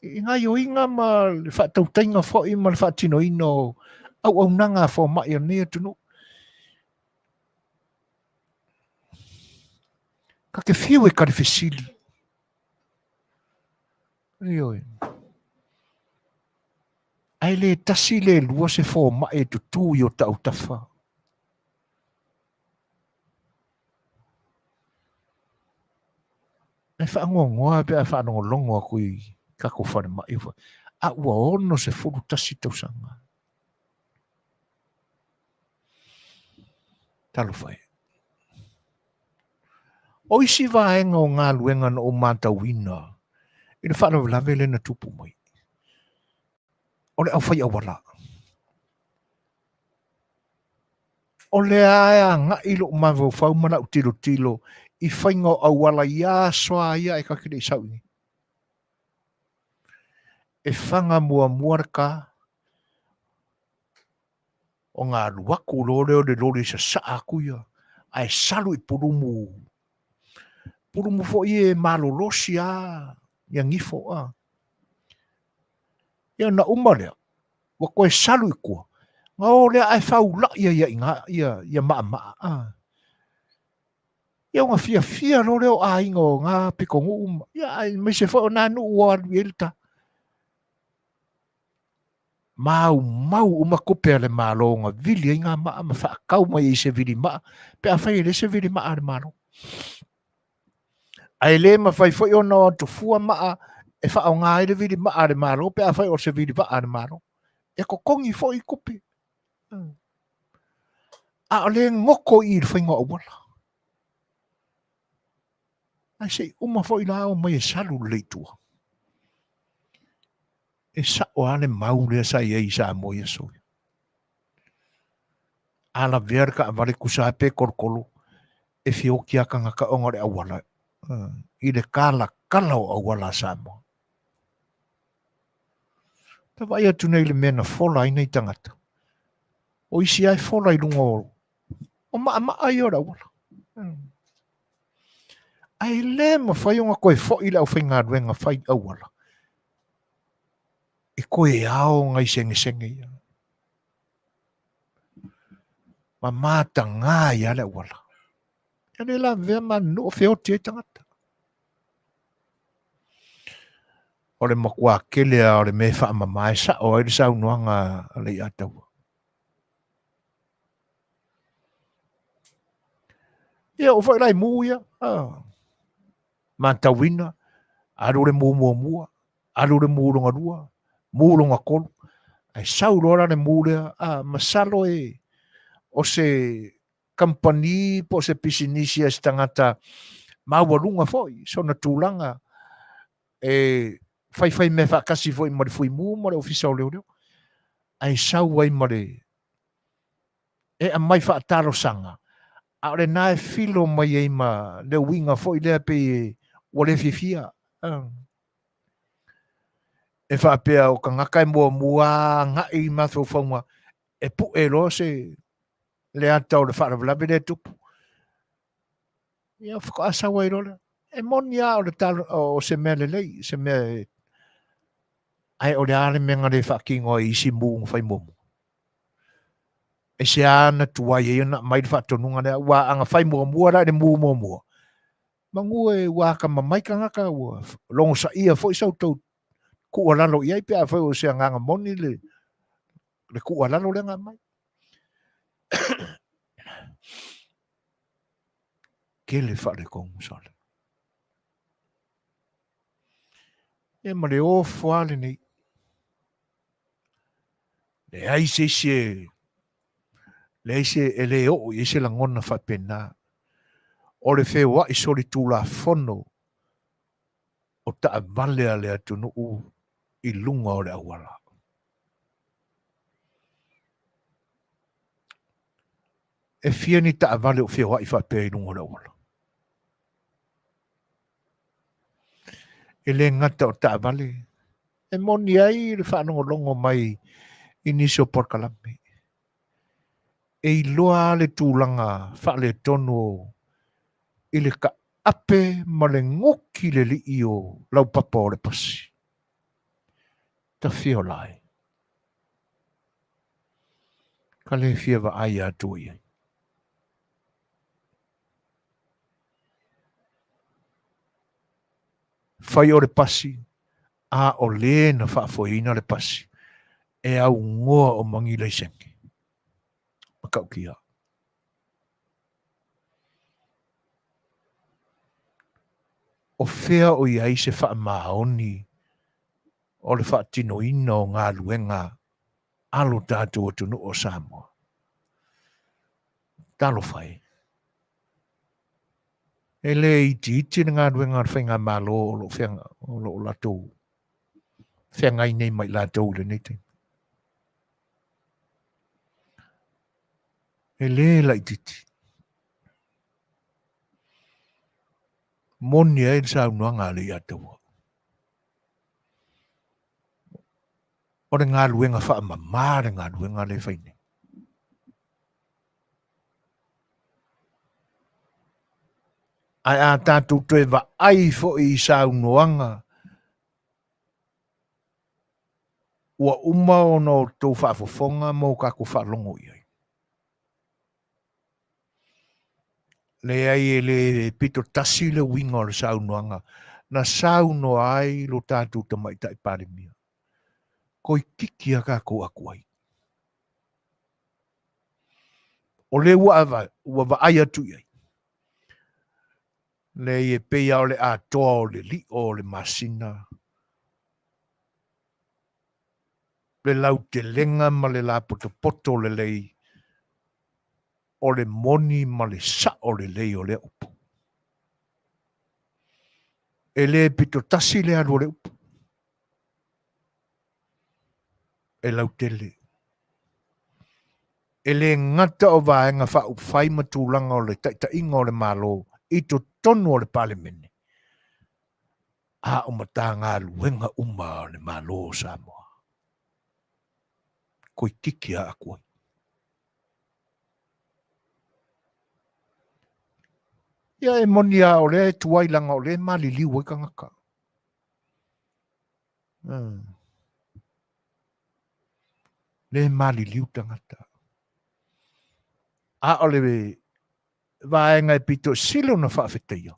Speaker 1: i gaoioiga ma le faatautaiga foi ma le faatinoina o auaunaga a fomai o lenei atunuu. Ta te fiu e tali fesili. Ioe. Ae le tasi le lua se fomai e tutū i o ta autafa. E faanoanoa pe a faalogologo atu i tatou falemai, a ua 61 tausaga. Talofa e. O isi vaega o galuega na ou matauina i le faalavelave lea na tupu mai, o le aufai auala. O lea e agai lou mafaufau ma lau tilotilo i faiga o auala i aso lava ia ae ta te le i sau i inei. E faga muamua le ta, ona alu atu loa lea o le loli e sasaa atu ia, ae salu i pulumu, pulumu foi e malolosi lava ia nifo. Ia ona uma lea, ua toe salu i tua, ona o lea ae faulai ai i ina ia maamaa. Ia ona fiafia loa lea o aiga o na pitonuu, ia aemaise foi o na nuu ua alu i ai le ta. Maumau uma tupe a le Malo na vili ai ngā maa ma faatau mai ai se vili maa, pe afai e leai se vili maa a le Malo. Ae le mafai foi ona o atu fua maa e faaaoga ai le vili maa a le Malo pe afai o se vili vaa a le Malo. E totogi foi tupe. A o le goto i i le faiga o auala. Ae se i uma foi la omai e salu lelei i tua. E sao lava le mau lea sa i ai i Samoa i aso ia. A lavea le taavale tusa lava pe tolotolo, e feoti lava tagata ona o le auala i le talatala o auala a Samoa. Ta vaai atu nei i le mea na fola ai nai tagata. O isi lava e fola i luga o maamaa ia o le auala. Ae le mafai ona toe foi le aufaigaluega fai auala e toe ao nai segesege ia. Ma mataga ai lava le auala. Ia le lavea ma nuu feoti ai tagata. O le matua tele lava o le mea e faamama e sao ai le saunoaga a Leiataua. Ia, oo foi la i mu ia, matauina, alu le mu muamua, alu le mu lona lua, mu lona tolu, ae sau loa la le mu lea, a, masalo e o se kamupani po o se pisinisi a se tagata maualuga foi sona tulaga e faifai mea faatasi foi ma le Fuimu ma le Ofisa o Leoleo, ae sau ai ma le e aumai faatalosaga, a o lena e filo mai ai ma le uiga foi lea pei ua le fiafia. E faapea o tagata e muamua agai i mafaufauga e pue loa se le ata o le faalavelave lea e tupu. Ia faatoa sau ai loa lea. E moni lava o le talo, o se mea lelei, se mea e... Ae o le a le mea na le faatino ai i isi mu na fai muamua? Aisea na tuai ai ona aumai le faatonuga lea? Aua a na fai muamua la i le mu muamua, manu e ua atamamai tagata, ua logosaia foi sa outou tuualalo i ai pe afai o se agaga moni le, le tuualalo lea na aumai. Tele faaletonu sale. Ia ma le ofo lava lenei. Leai se isi e leai se e le oo i ai se lagona faapena. O le feoai solitulafono o taavale a le atunuu i luga o le auala. E fia ni taavale o feoai faapea i luga o le auala? E le gata o taavale, e moni ai le faalogologo mai i nisi o polokalame. E iloa lava le tulaga faaletonu i le taape ma le guti le lii o laupapa o le pasi. Tafiola ai. Ka le fia vaai atu i ai. Fai o le pasi, a o le na faafoeina le pasi, e augoa o magi laisene. Matautia. O fea o i ai se faamaoni o le faatinoina o galuega a lo tatou atunuu o Samoa? Talofa e! E le itiiti le galuega a le Faigamalo o lo o feaga, o lo o latou feagai nei ma i latou i lenei taimi. E le laitiiti. Moni ai le saunoaga a Leiataua. O le galuega faamama le galuega lea e fai nei. Ae a tatou toe vaai foi i saunoaga ua uma ona outou faafofoga ma o tatou faalogo i ai. Leai, e le pito tasi le uiga o le saunoaga na saunoa ai lo tatou Tamaitai Palemia. Toeitiiti a tatou atu ai. O lea ua, ua vaai atu i ai. Leai, e pei lava o le atoa o le lio o le masina, le lautelega ma le lapotopoto lelei o le moni ma le sao lelei o lea upu. E le pito tasi le alu o le upu. E lautele. E le gata o Vaega Faaupufai ma tulaga o le taitaiga o le Malo i totonu o le Palemene, a o Matagaluega uma a le Malo o Samoa. Toeitiiti lava atu ai. Ia e moni lava o lea e tuai leaga o lea e maliliu ai tagata. Lea e maliliu tagata. A o le vaega e pito sili ona faafetaia,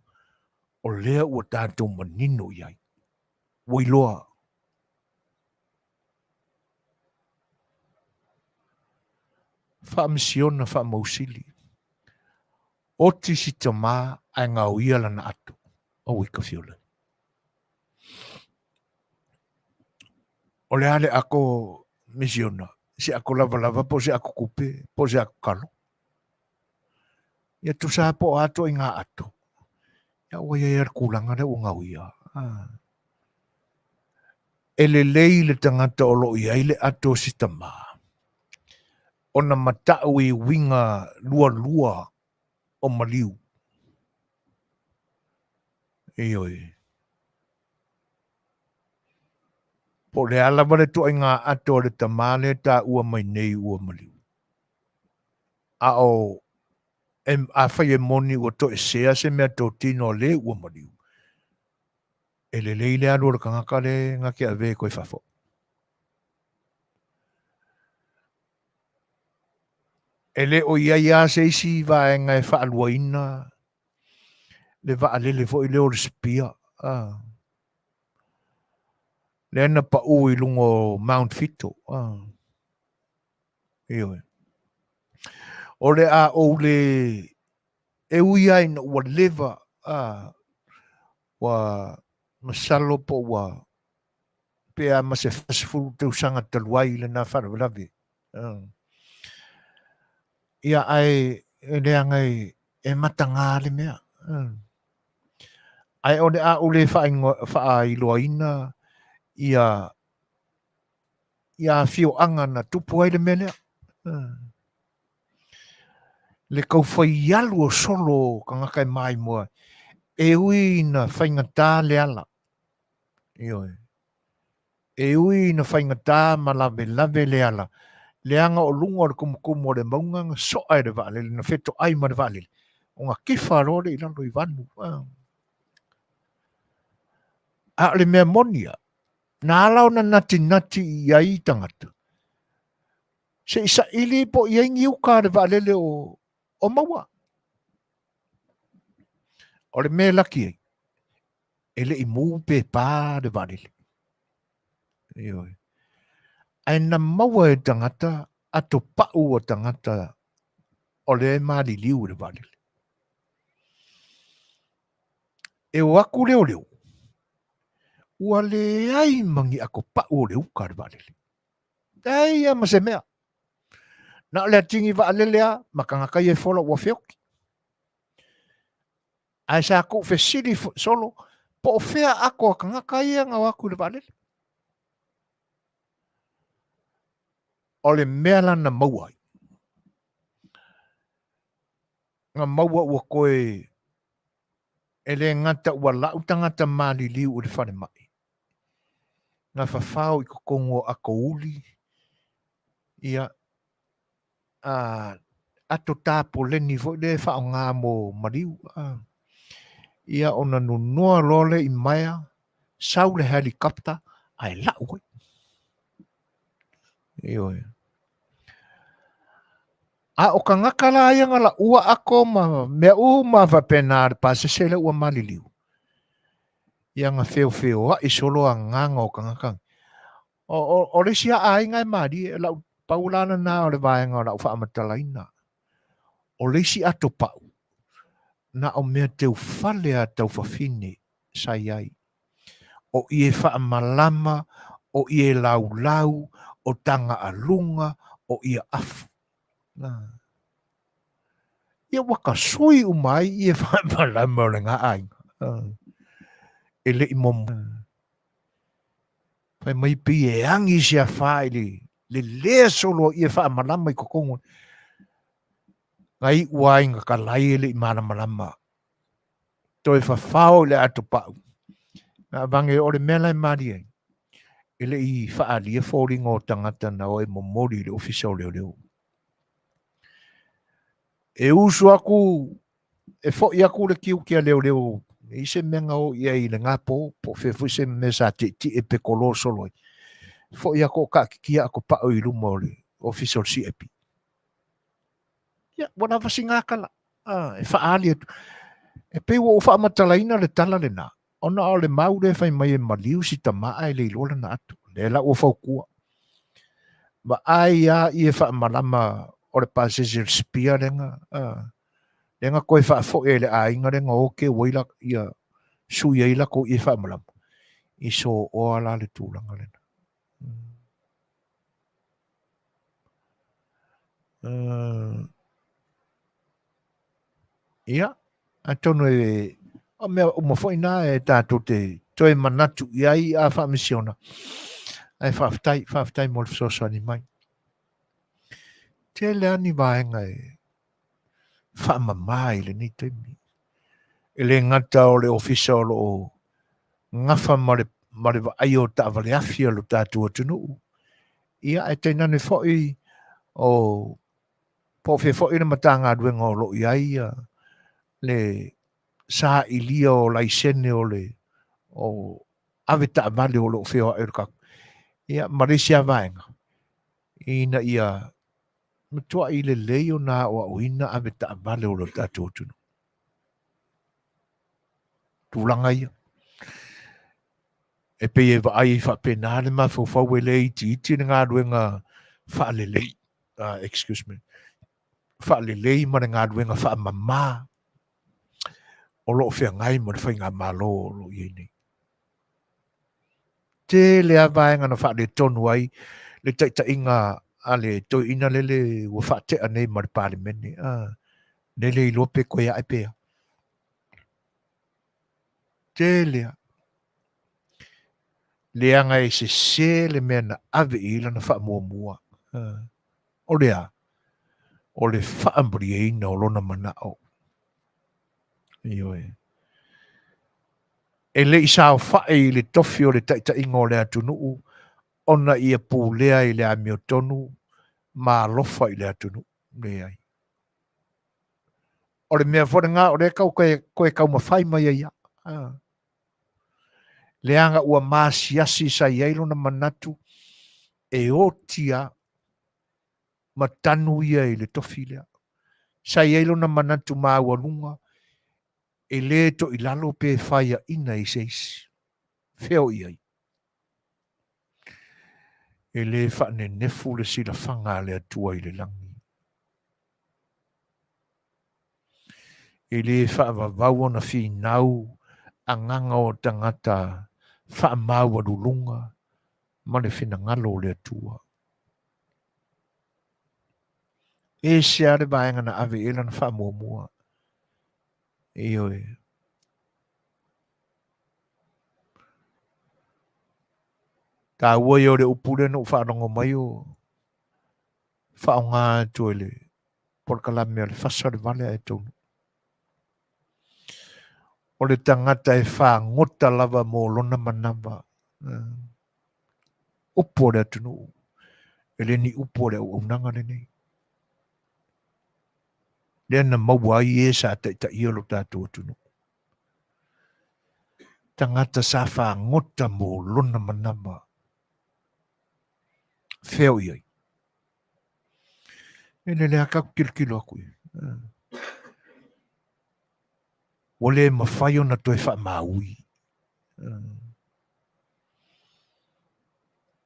Speaker 1: o lea ua tatou manino i ai. Ua iloa. Faamisiona faamausili. Oti si tama ae gaoia lana ato. Aua i ka fiolai. O le a le ako misiona? Se ako lavalava po o se ako kupe po o se ako kalo? Ia tusa po o a ituaiga ato. Ia ua i ai lava le tulaga lea ua gaoia. E lelei le tagata o lo o i ai le ato o si tama ona matau i uiga lualua o maliu. Ioe. Po o le a lava le ituaiga ato a le tama lea e taua mai nei ua maliu. A o afai e moni ua toesea se meatotino a le ua maliu, e lelei le alu o le tagata lea na te ave e toe faafoi. E le o i ai lava se isi vaega e faaluaina le vaalele foi lea o le Spear, a, lea na pau i luga o Mount Fito. A. Ioe. O le a ou le e ui ai ina ua leva, a, ua masalo po ua pe a ma se 40 tausaga talu ai lena faalavelave. Ia ae e leaga e mataga le mea. Ae o le a ou le faailoaina ia ia afioaga na tupu ai le mea lea. Le taufai alu o solo o tagata e maimoa e ui ina faigata le ala. Ioe. E ui ina faigata ma lavelave le ala, leaga o luga o le tumutumu o le mauga na soa e le vaalele, na fetoai ma le vaalele, ona tifa loa lea i lalo i vanu. A o le mea moni ia, na ala ona natinati i ai tagata, se i saili po o i ai ni uka a le vaalele o maua. O le mea e laki ai, e le i mu pe pā le vaalele. Ioe. Ae na maua e tagata ato pau o tagata o lea e maliliu i le vaalele. E o atu leoleo, ua leai ma ni ato pau o le uka a le vaalele. Leai lava ma se mea. Na o le atigi vaalele lava ma tagata ia e fola ua feoti. Ae sa tuufesili solo po o fea ato a tagata ia na o atu i le vaalele. O le mea la na maua ai, na maua ua toe e le gata ua lau tagata maliliu i le falemai, na fafao i totonu o ato uli, ia, a, ato tapoleni foi lea e faaaoga mo maliu, a, ia ona nunoa loa lea i maea, sau le helicopter ae lau ai. Ioe. A o tagata la ia na laua ato ma mea uma faapena a le pasese lea ua maliliu, ia na feofeoai solo agaga o tagata. O le isi lava aiga e malie, lau pau la lena o le vaega o lau faamatalaina. O le isi ato pau, na o mea teufale a taufafine sa i ai. O ie faamalama, o ie laulau, o taga aluga, o ia afu. Ia ua tasui uma ai ie faamalama o lena aiga. E le i momo. Fai mai pei e agi se afa i le lelea solo o ie faamalama i totonu. Na iu ai na talai e le i malamalama. Toe fafao i le atopau. Na avange o le mea la e malie ai. E le i faaalia foliga o tagata na o e momoli i le ofisa o leoleo. E usu aku, e foi aku le tiute a leoleo i se mea na o i ai i lena po, po o fea foi se mea sa tietie pe kolo solo ai. Foi aku o taatitia ato pau i luma o le ofisa o le CIP. Ia, ua lava si gakala. A, e faaali atu. E pei ua ou faamatalaina le tala lena, ona o le mau lea e fai mai e maliu si tama ae le iloa lana ato. Lea la ua fautua. Vaai a ie faamalama o le pasese o le spear lea a, lea na toe faafoi ai i le aiga lea na ote ua i la, ia sui ai latou ie faamalama. I sooa la le tulaga lena. Ia, atonu e o mea uma foi na e tātou te toe manatu i ai a faamisiona. Ae faafetai, faafetai mo le fesoasoani mai. Tele lava ni vaega e faamama i lenei taimi. E le gata o le ofisa o lo o gafa ma le, ma le vaaia o taavale afi a lo tatou atunuu, ia ae tainane foi o po o fea foi le Matagaluega o lo o i ai le sailia o laisene o le o ave taavale o lo o feoai o le tatou ia ma le isi lava vaega ina ia matuai lelei ona aoaoina ave taavale o lo tatou atunuu. Tulaga ia. E pei e vaai ai faapena le mafaufau e le itiiti le galuega faalelei, excuse me, faalelei ma le galuega faamama o lo o feagai ma le faigamalo o lo o i ai nei. Tele lava vaega na faaletonu ai le taitaiga a le toeaina lele ua faatea nei ma le Palemene, lele iloa pe toe ae pe a. Tele lava. Leaga e sese le mea na ave i ai lana faamuamua. O le a? O le faamalieina o lona manao. Ioe. E le i saofai i le tofi o le taitaiga o le atunuu ona ia pulea i le amiotonu ma alofa i le atunuu. Leai. O le mea foi lena o lea tau toe taumafai mai ai lava. Leaga ua masiasi sa i ai lona manatu e oti lava ma tanu ia i le tofi lea. Sa i ai lona manatu maualuga e le toilalo pe faiaina i se isi. Fea o i ai? E le faanenefu le silafaga a le Atua i le lagi. E le faavavau ona finau agaga o tagata faamaualuluga ma le finagalo o le Atua. E ese lava le vaega na ave i ai lana faamuamua. Ioe. Taua ia o le upu lea na ou faalogo mai o faaaoga atu e le polokalame o le fasa o le vale ae taunuu. O le tagata e fagota lava mo lona manava. Upu o le atunuu, e le ni upu o le auaunaga lenei. Lea na maua ai e sa taitaia lo tatou atunuu. Tagata sa fagota mo lona manava. Fea o i ai? E lele lava tatou tilotilo atu i ai. Ua le mafai ona toe faamaui.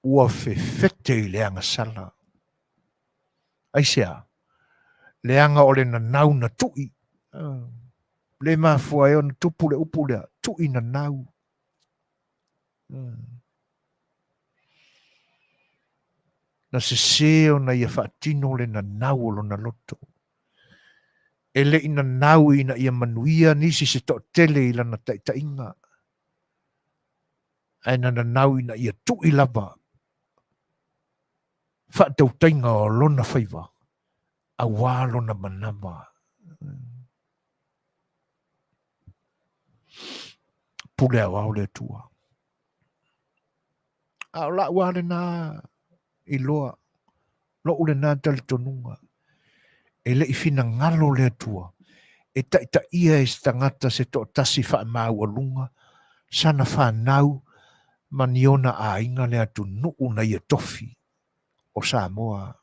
Speaker 1: Ua fefete i le agasala. Aisea? Leaga o le nanau na tui. Le mafua ai ona tupu le upu lea, tui nanau. Na sese ona ia faatino le nanau o lona loto. E le i nanau ina ia manuia nisi se toatele i lana taitaiga, ae na nanau ina ia tui lava faatautaiga o lona faiva aua lona manava. Pule aoao le Atua. A o la'u lava lena iloa, lo'u lena talitonuga, e le i finagalo le Atua e taitaia e se tagata se toatasi faamaualuga sana fanau ma ni ona aiga le atunuu na ia tofi o Samoa.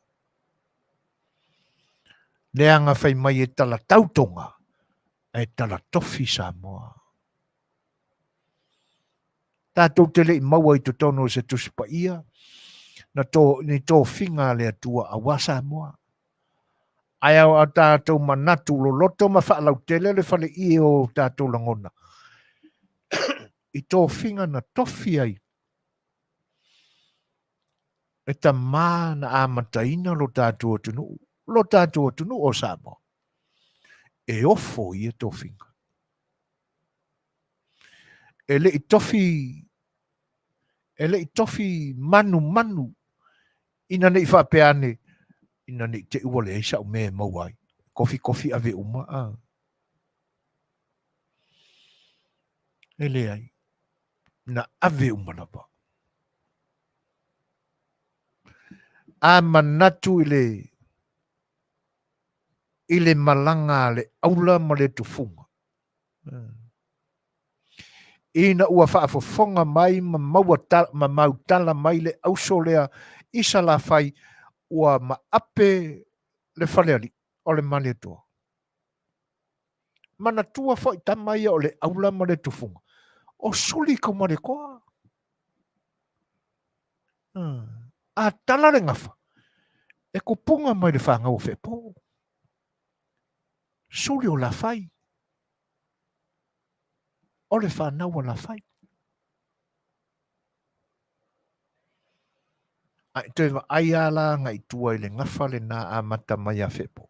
Speaker 1: Leaga fai mai e tala tautoga, ae tala tofi Samoa. Tatou te le i maua i totonu o se Tusi Paia na to, ni tofiga a le Atua aua Samoa. Ae a o tatou manatu loloto ma faalautele le faleie o tatou lagona i tofiga na tofi ai e tama na amataina lo tatou atunuu, lo tatou atunuu o Samoa, e ofo ia tofiga. E le i tofi e le i tofi manumanu ina ne i faapea ane ina ne i te i ua leai sa'u mea e maua ai. Kofikofi ave uma a. E leai. Na ave uma lava. A manatu i le i le malaga a le aula ma le tufuga. Ina ua faafofoga mai ma maua ta, ma mautala mai le auso lea i Salafai ua maape le falealii o le Malietoa. Manatua foi tama ia o le aula ma le tufuga, o suli kau Malietoa. A tala le gafa, e kupuga mai le fagau o Feepo. Suli o Lafai. O le fanau a Lafai. Ae toe vaai lava la agai i tua i le gafa lena amata mai ia Feepo.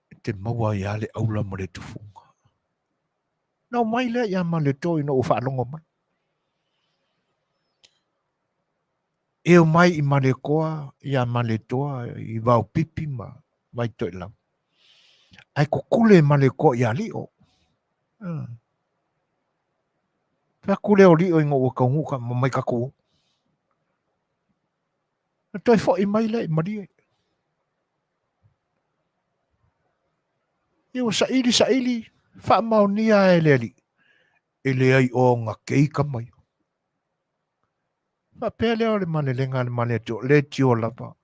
Speaker 1: E te maua ai lava le aula ma le tufuga. Na omai lea ia Malietoa ina ua faalogo mai. E omai i Malietoa, ia Malietoa i Vaopipi ma Vaitoelau. Ae kukule Malietoa ia Lio. Fai atu lea o Lio ina ua taunuu ka mai tatou o. Na toe foi mai lea i Malie. Ia ua saili saili, faamaonia e le Alii, e leai ona keika mai. Faapea lea o le malelega a le Malietoa, le tio lava,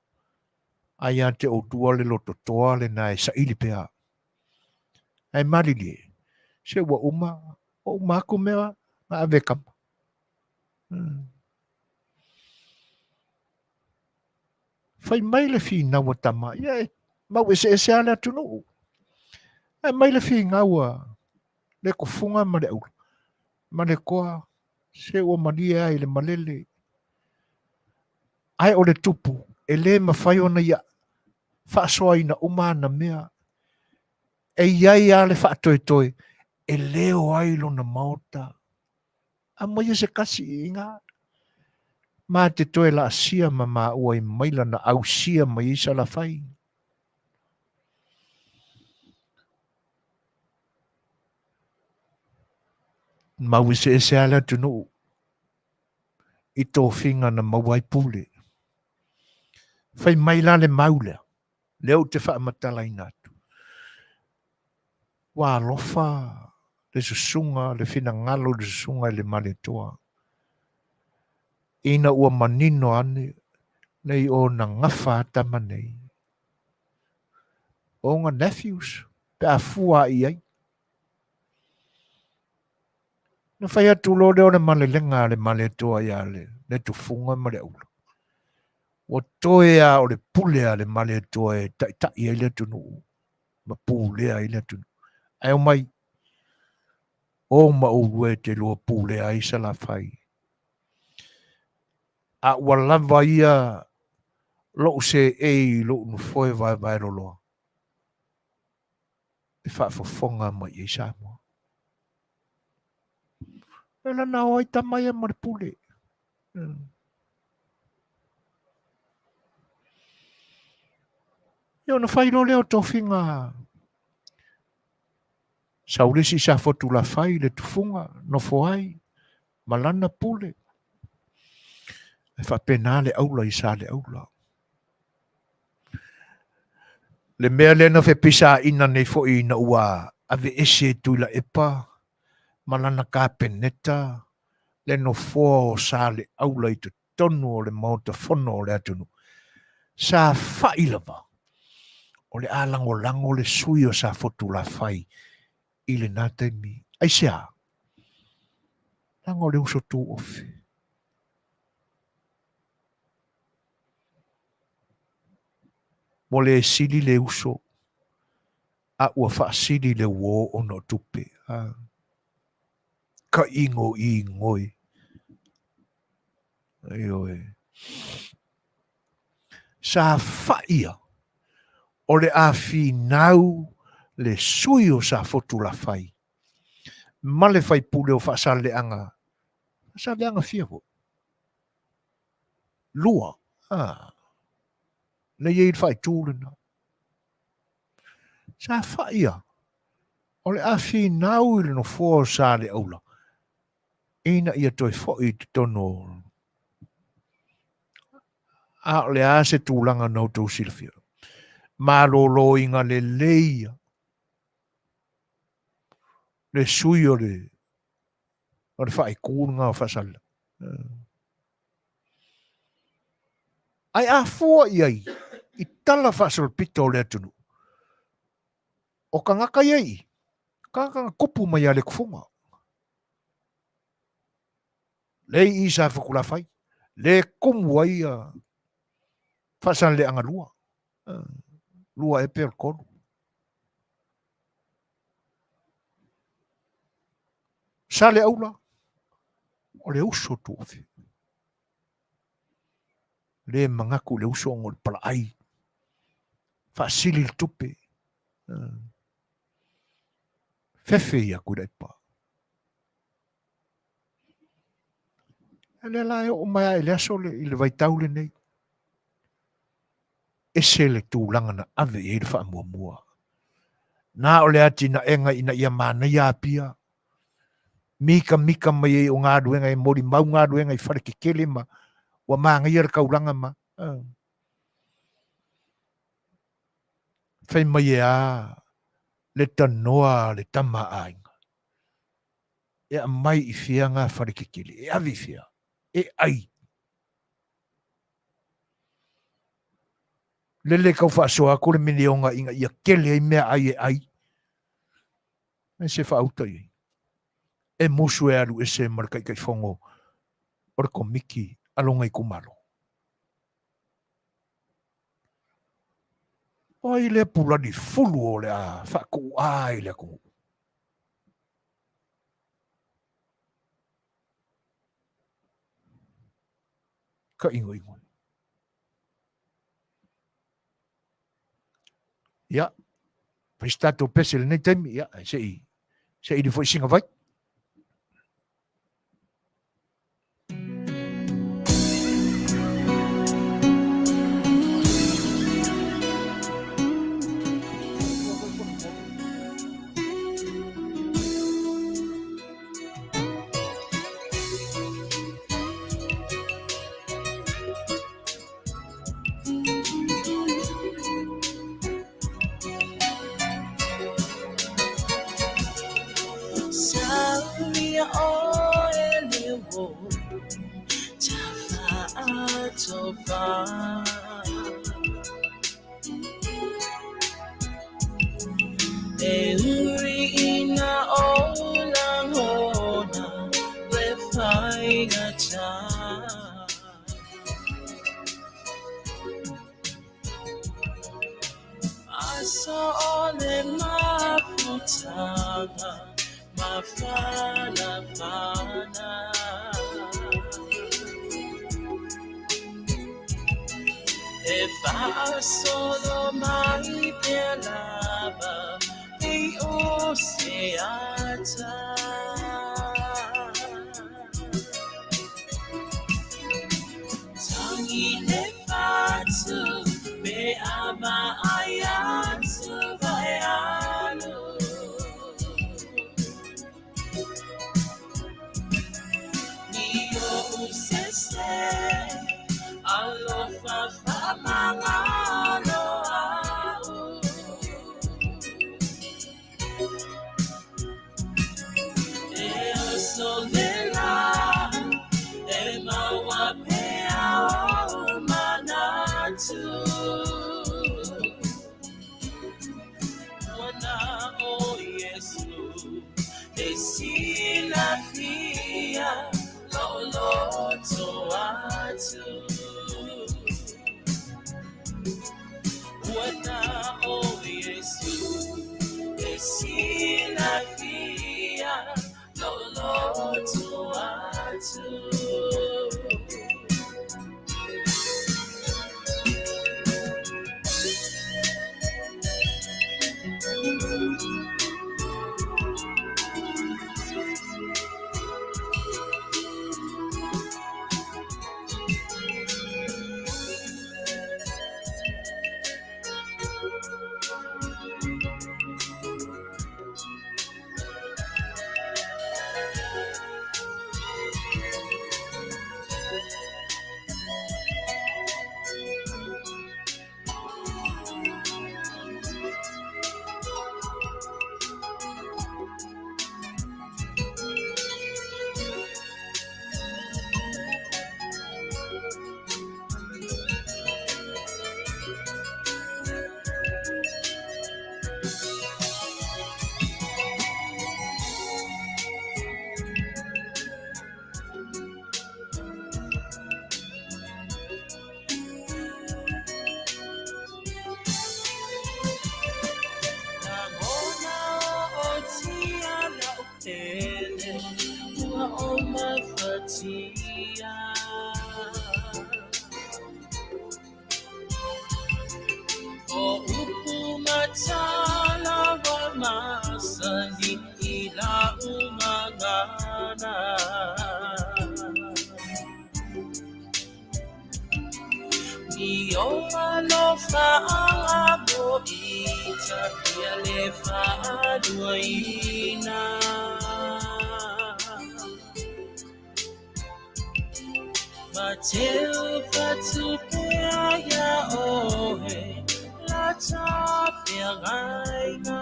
Speaker 1: a ia te outou le lototoa lena e saili pea. Ae malilie, se ua uma, ua uma atu mea na ave e tama. Fai mai le finau a tama, ia e mau eseese lava le atunuu. Ae mai le finau a le tufuga ma le aula, ma le toa, se ua malie lava i le malele. Ae o le tupu, e le mafai ona ia faasoaina uma ana mea. E i ai lava le faatoetoe e leo ai lona maota. Aumaia se kasi i ina. Ma te toe laasia ma maua i maila na ausia mai ai Salafai. Mau eseese lava le atunuu i tofiga na maua ai pule. Fai mai la le mau lea, lea ou te faamatalaina atu. Ua alofa le susuga, le finagalo i le susuga i le Malietoa. Ina ua manino ane, nei ona gafa a tama nei. Ona nephews, pe a fua i ai. Na fai atu loa lea o le malelega a le Malietoa ia le tufuga ma le aula. Ua toe lava o le pule a le Malietoa e taitai ai le atunuu ma pulea ai le atunuu. Ae omai, o ma oulua e te lua pulea ai Salafai. A ua lava ia lou seei i lou nofoe vaevaeloloa e faafofoga mai i ai Samoa. E lana o ai tama ia ma le pule. Ia ona fai loa lea o tofiga sau le isi Safotu Lafai le tufuga, nofo ai ma lana pule. E faapena le aula i Saleaula. Le mea lea na fepisaina nei foi ina ua aveese e Tuilaepa ma lana Kapeneta le nofoa o Saleaula i totonu o le Maota Fono o le atunuu, sa fa'i lava. O le a lagolago le sui o Safotulafai i lena taimi. Aisea? Leaga o le uso tuofe. Ua le sili le uso, a ua faasili le uō ona o tupe. A. Ka igoigoi. Ioe. Sa faia o le a finau le sui o Safotulafai ma le faipule o Faasaleleaga, Faasaleleaga fia foi? Lua. A. Na i ai le faaitu lena. Sa faia o le a finau i le nofoa o Saleaula ina ia toe foi i totonu o A o le a se tulaga na outou silafia? Maloloina lelei ia le sui o le o le faaitu lena o Faasaleleaga. Ae a fua i ai i tala faasolopito o le atunuu, o tagata ia i i, tagata na tupu mai ia Lekufuga. Le i i Safotulafai, le tumu ai ia Faasaleleaga lua. Lua ea pe o le tolu. Saleaula, o le uso tuofe. Le manatu i le uso ona o le palaai. Faasili le tupe. Fefe ia Tuilaepa. A lea la e oo mai lava i le aso le, i le vaitau lenei. Ese le tulaga na ave i ai le faamuamua. Na o le atinaega ina ia manaia Apia, mikamika mai ai o galuega e molimau galuega i fale tetele ma ua manaia le taulaga ma fai mai e a le tanoa a le tama a aiga e aumai i fea ngā fale tetele e ave i fea e ai lele tau faasoa atu le miliona ina ia tele ai mea ai e ai e se faauta i ai e musu e alu ese ma le Taitaifono o le Komiti a lona itumalo. O ai lea pulani fulu o le a faatuua i le atunuu? Ka igoigo. Ia, fai se tatou pese i lenei taimi, ia, se i, se i foi singa vai.
Speaker 3: E silafia lou loto atu. Ua na o Iesu e silafia lou loto atu. Lagona o tia lau pele ua o mafatia. O upu matala wa masani i lau gagana. I o alofa mo ita ia le faaluaina. Ma teu fatupea ia oe la tafeagaiga.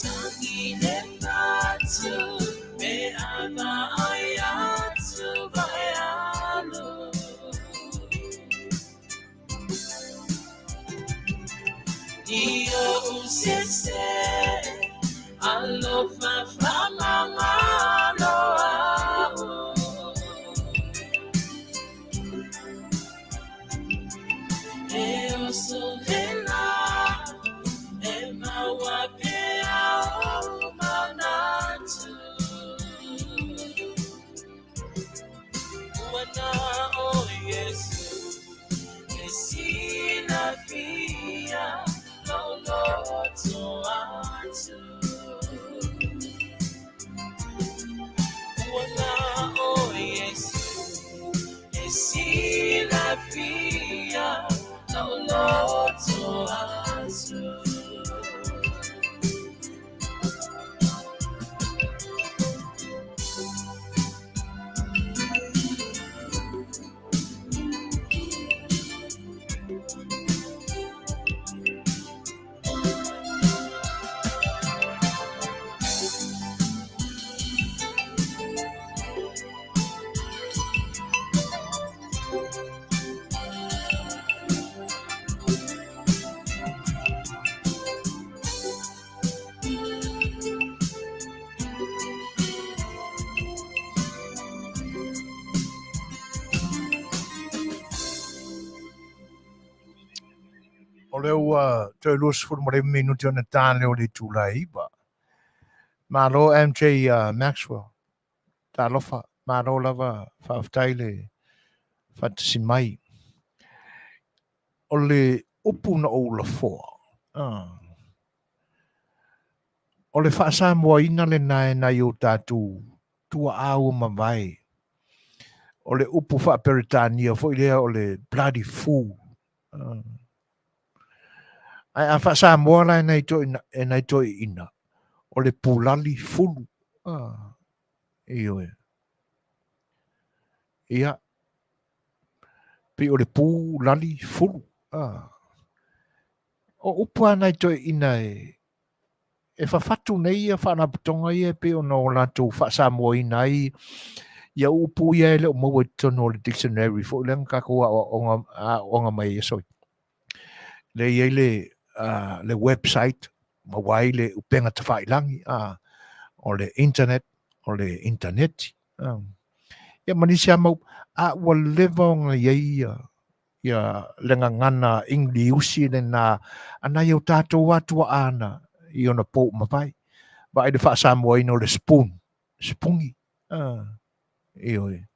Speaker 3: Tangi le fatu me ava ai atu vai alu. I o sese alofa famangalo au. E oso lela e maua pea o manatu. Ua na o Iesu e silafia lou loto atu. Ua na o Iesu e silafia lou loto atu.
Speaker 1: O lea ua toe 25 minute ona ta lea o le itula e 9. Malo MJ Maxwell. Talofa, malo lava faafetai le faatasi mai. O le upu na ou lafoa, o le faasamoaina lena e nai o tatou tuaa ua mavae. O le upu faa-Peretania foi lea o le bloody fool. Ae a faa-Samoa la e nai e nai toeaiina, o le pulali fulu. Ioe. Ia, pei o le pulali fulu. O upu a nai toeaiina e fafatu nei ia faalapotopotoga ia e pei ona o latou faasamoaina ai ia upu ia e le o maua i totonu o le dictionary foi lea na tatou aoaoga mai ai soi. Lea i ai le le website maua ai le upega tafailagi, a, o le internet, o le intaneti. A. Ia ma nisi lava mau, a ua leva ona i ai ia, ia le gagana Ingiliusi lena a nai o tatou lava tuaa na i ona pou mavae. Vaai le faa-Samoaina o le spoon, sipungi. A, ioe.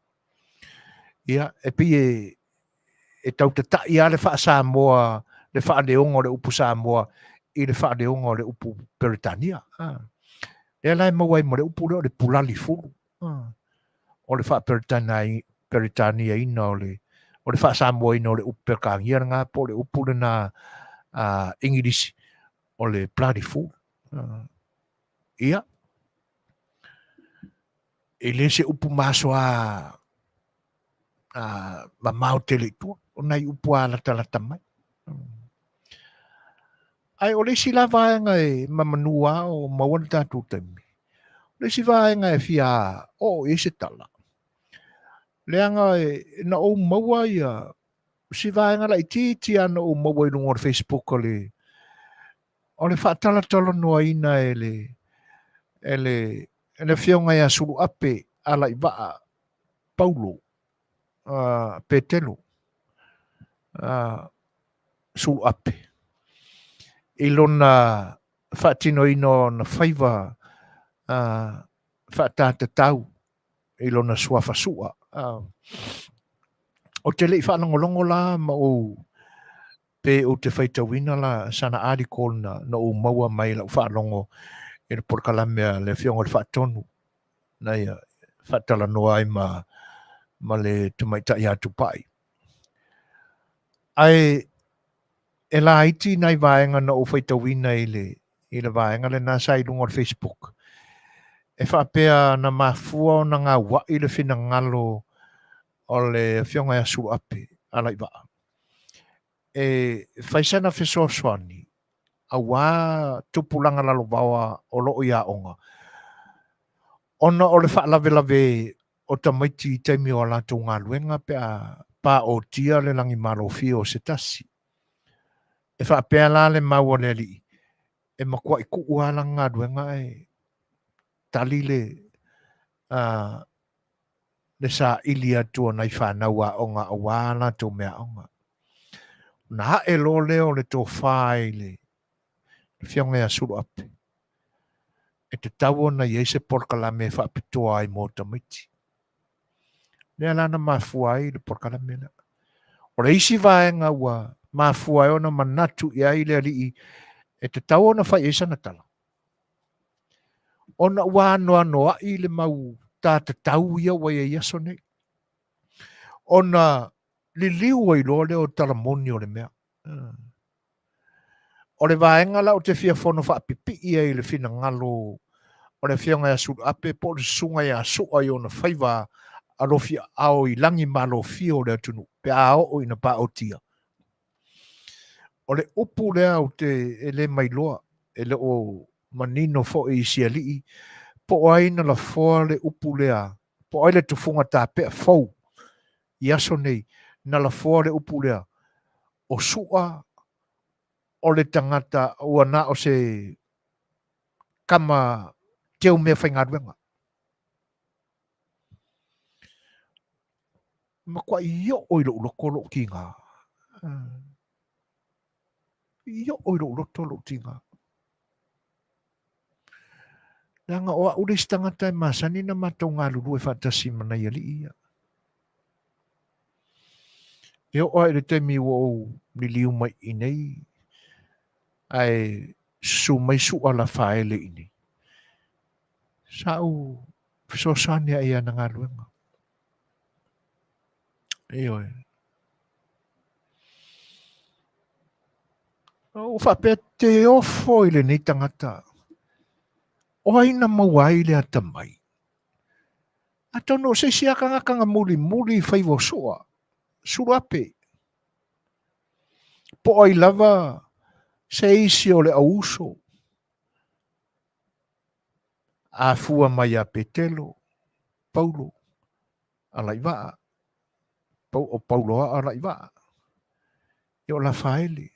Speaker 1: Ia, e pei e, e tau tata'i lava le faa-Samoa, le faaleoga o le upu Samoa i le faaleoga o le upu Peretania. A. Lea la e maua ai ma le upu lea o le pulali fulu. A. O le faa-Peretaniaina o le, o le faa-Samoaina o le upu Peretania lena po o le upu lena a Igilisi o le bloody fool. A. Ia, e le se upu masoa mamao tele i tua, o nai upu a latalata mai. Ae o le isi la vaega e mamanu a o maua le tatou taimi, o le isi vaega e fia oo i ai se tala, leaga na ou maua ia si vaega laitiiti lava na ou maua i luga o le Facebook o le o le faatalatalanoaina e le e le e le afioga ia Suluape Alaivaa Paulo Petelo Suluape i lona faatinoina o ona faiva faatatatau i lona suafa Sua. Ou te le i faalogologo la ma ou pe ou te faitauina la sana article na, na ou maua mai lau faalogo i le polokalame a le Afioga i le Faatonu na ia faatalanoa ai ma, ma le tamaitai ia Tupai. Ae e laiti nai vaega na ou faitauina i le, i le vaega lena sa i luga o le Facebook. E faapea na mafua ona gauai le finagalo o le Afioga ia Suluape Alaivaa e fai sana fesoasoani aua tupulaga lalovaoa o lo o i aoga, ona o le faalavelave o tamaiti i taimi o a latou galuega pe a paotia le lagimalofie o se tasi. E faapea la le mau a le alii, e matuai tuu lava lana galuega ae tali le, le saili atu o nai fanau aoga aua a latou meaaoga. Ona ae loa lea o le tofa i le Afioga ia Suluape, e tatau ona i ai se polokalame e faapitoa ai mo tamaiti. Lea la na mafua ai le polokalame lea. O le isi vaega ua mafua ai ona manatu i ai le alii e tatau ona fai i ai sana tala, ona ua anoanoai le mau tatatau ia ua i ai aso nei. Ona liliu ai loa lea o tala moni o le mea. O le vaega la ou te fia fono faapipii ai i le finagalo o le Afioga ia Suluape po o le Susuga ia Sua i ona faiva alofiaao i lagi malofie o le atunuu pe a oo ina paotia. O le upu lea ou te e le mailoa, e le o manino foi i si alii, po o ai na lafoa le upu lea, po o ai le tufuga tapea fou i aso nei na lafoa le upu lea, o Sua o le tagata ua na o se kama teu mea faigaluega. Matuai oo i lou loto lou tiga. I oo i lou loto lou tiga. Leaga o au le isi tagata e masani na matou galulue faatasi ma nai alii ia. E oo lava i le taimi ua ou liliu mai i nei, ae susu mai Sua Lafaele i inei, sa ou fesoasoani lava i ana galuega. Ioe. Ua faapea te ofo i lenei tagata. O ai na maua ai le atamai? Atonu o se isi lava tagata na mulimuli i faiva o Sua, Suluape. Po o ai lava se isi o le auuso. Afua mai ia Petelo, Paulo, Alaivaa, o Pauloa Alaivaa, ia o Lafaele.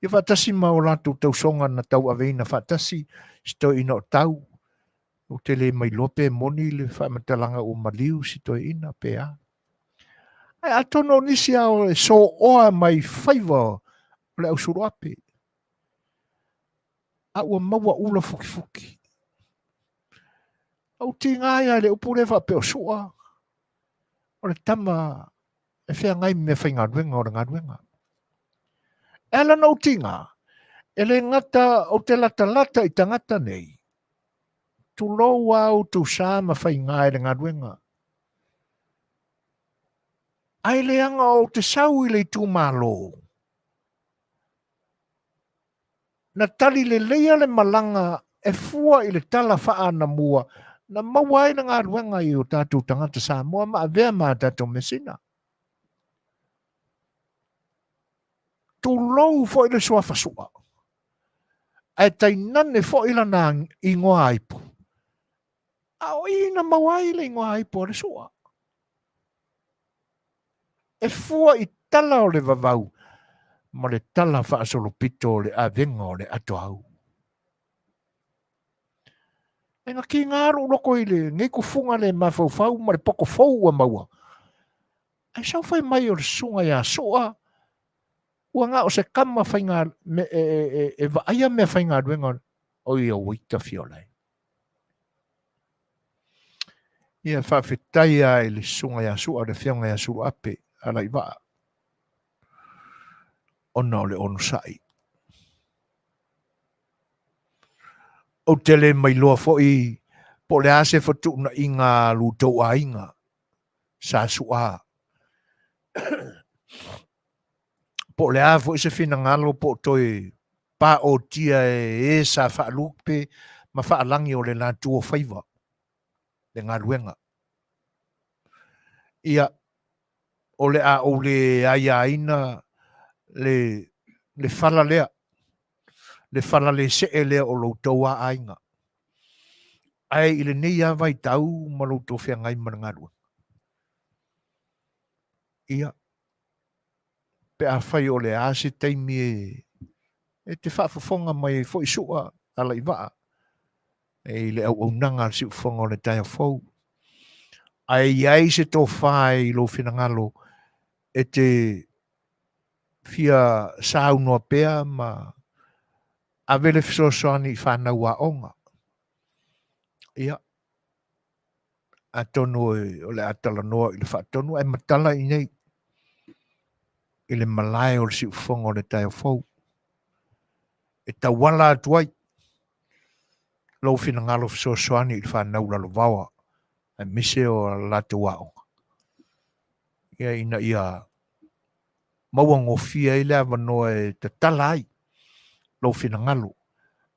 Speaker 1: Ia faatasi ma o latou tausoga na tauaveina faatasi si toeaina o Tau. Ou te le mailoa pe moni le faamatalaga ua maliu si toeaina pe a. Ae atonu o nisi lava e sooa mai faiva o le ausuluape, a ua maua ula fukifuki. Ou tiga ai lava i le upu lea faapea o Sua, o le tama e feagai ma meafaigaluega o le galuega. E ala ona ou tiga, e le gata ou te latalata i tagata nei, tulou lava outou sa ma faiga i le galuega. Ae leaga ou te sau i le itumalo, na tali leleia le malaga e fua i le tala faaanamua na maua ai le galuega i o tatou tagata Samoa ma avea ma a tatou measina. Tulou foi le suafa Sua, ae tainane foi lana igoa aipu. A o i na maua ai le igoa aipu a le Sua. E fua i tala o le vavau ma le tala faasolopito o le avega o le atoau. E na kiga lou loko i lenei tufuga le mafaufau ma le poto fou ua maua. Ae sau fai mai o le susuga ia Sua, ua na o se tama faiga, me, e, e, e, e vaaia mea faigaluega o ia uaita fiolai. Ia faafetai lava i le susuga ia Sua, le afioga ia Suluape Alaivaa, ona o le onosai. Ou te le mailoa foi po o le a se fetuunaiga a lo outou aiga sa Sua. Po o le a foi se finagalo po o toe paotia e e sa faalupe ma faalagi o le latou faiva, le galuega. Ia, o le a ou le aiaina le, le fala lea, le fala le see lea o lo outou aiga. Ae i lenei lava vaitau ma lo outou feagai ma le galuega. Ia, pe afai o le a se taimi e te faafofoga mai ai foi Sua Alaivaa i le auaunaga a le Siufofoga o le Taeao Fou. Ae i ai se tofa i lou finagalo e te fia saunoa pea ma ave le fesoasoani i fanau aoga. Ia, atonu o le a talanoa i le faatonu ae matala i nei i le malae o le siufofoga o le taeao fou e tauala atu ai lou finagalo fesoasoani i le fanau lalovaoa aemaise o a latou aoga ia ina ia maua gofie ai le avanoa e tatala ai lou finagalo.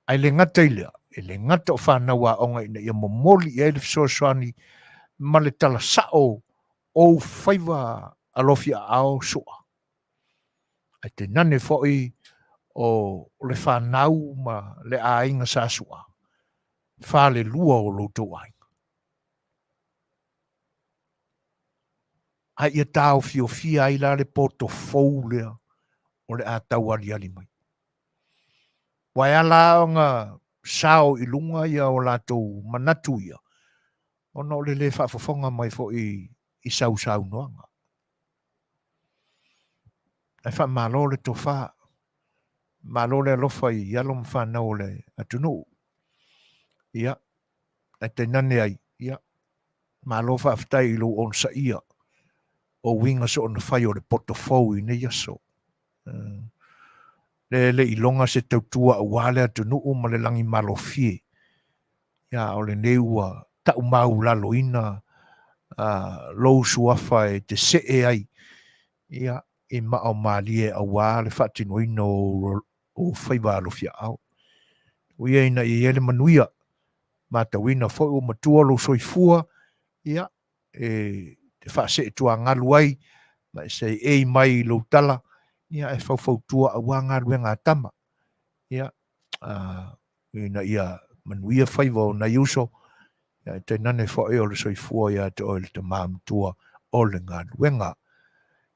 Speaker 1: Ae le gata i lea, e le gata o fanau aoga ina ia momoli i ai le fesoasoani ma le tala sao o ou faiva alofi aao Sua. Ae tainane foi o le fanau ma le aiga sa Sua, falelua o lo outou aiga. A ia taofiofia ai la le poto fou lea o le a taualiali mai. Ua e ala ona sao i luga ia o latou manatu ia, ona o le le faafofoga mai foi i sau saunoaga. Ae faamalo le tofa, malo le alofa i alo ma fanau o le atunuu. Ia, ae tainane ai, ia, Malo faafetai i lou onosaia o uiga soona fai o le poto fou i nei aso. Le le iloga se tautua aua le atunuu ma le lagimalofie. Ia, o lenei ua taumaulalōina lou suafa e te see ai ia, i maa o malie aua le faatinoina o ou faiva alofiaao. Uia ina ia i ai le manuia, matauina foi ua matua lou soifua, ia, e te faaseetuagalu ai, ma e seei mai i lou tala, ia, e faufautua aua galuega a tama. Ia, ina ia manuia faiva o nai uso, ia, e tainane foi o le soifua ia te oe le tama matua o le galuega.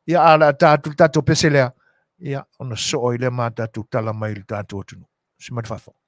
Speaker 1: Ia, a o le a ta atu le tatou pese lea, Ia, ona soo ai lea ma tatou tala mai i le tatou atunuu. Se mai le faafofoga.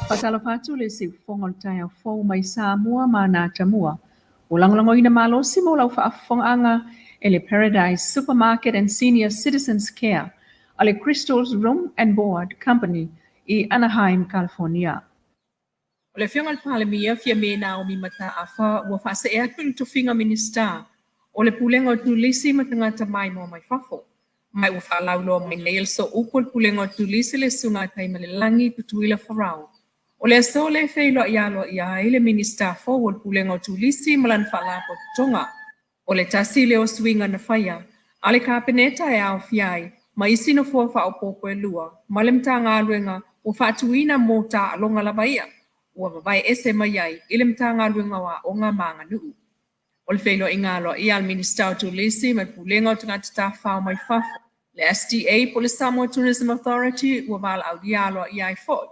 Speaker 5: Faatalofa atu le siufofoga o le taeao fou mai Samoa ma ana atamua. Ua lagolagoina malosi mo lau faafofogaaga e le Paradise Supermarket and Senior Citizens Care a le Crystals Room and Board Company i Anaheim, California. O le Afioga i le Palemia, Fiame Naomi Mataafa, ua faasee atu i le tofiga Minisita. o le Pulega o Turisi ma Tagata Maimoa mai Fafo. Ma ua faalauiloa mai nei e le Sooupu o le Pulega o Turisi le Susuga a Taimalelagi Tutuila Farao. O le aso lea e feiloai aloaia ai le Minisita fou o le Pulega o Turisi ma lana Faalapotopotoga. O le tasi lea o suiga na faia a le Kapeneta e aofia ai ma isi nofoa faaopoopo e lua ma le Matagaluega ua faatuina mo taaloga lava ia ua vavae ese mai ai i le Matagaluega o Aoga ma Aganuu. O le feiloaiga aloaia a le Minisita o Turisi ma le Pulega o Tagata Tafafao mai Fafo, le STA po o le Samoa Tourism Authority ua valaaulia aloaia ai foi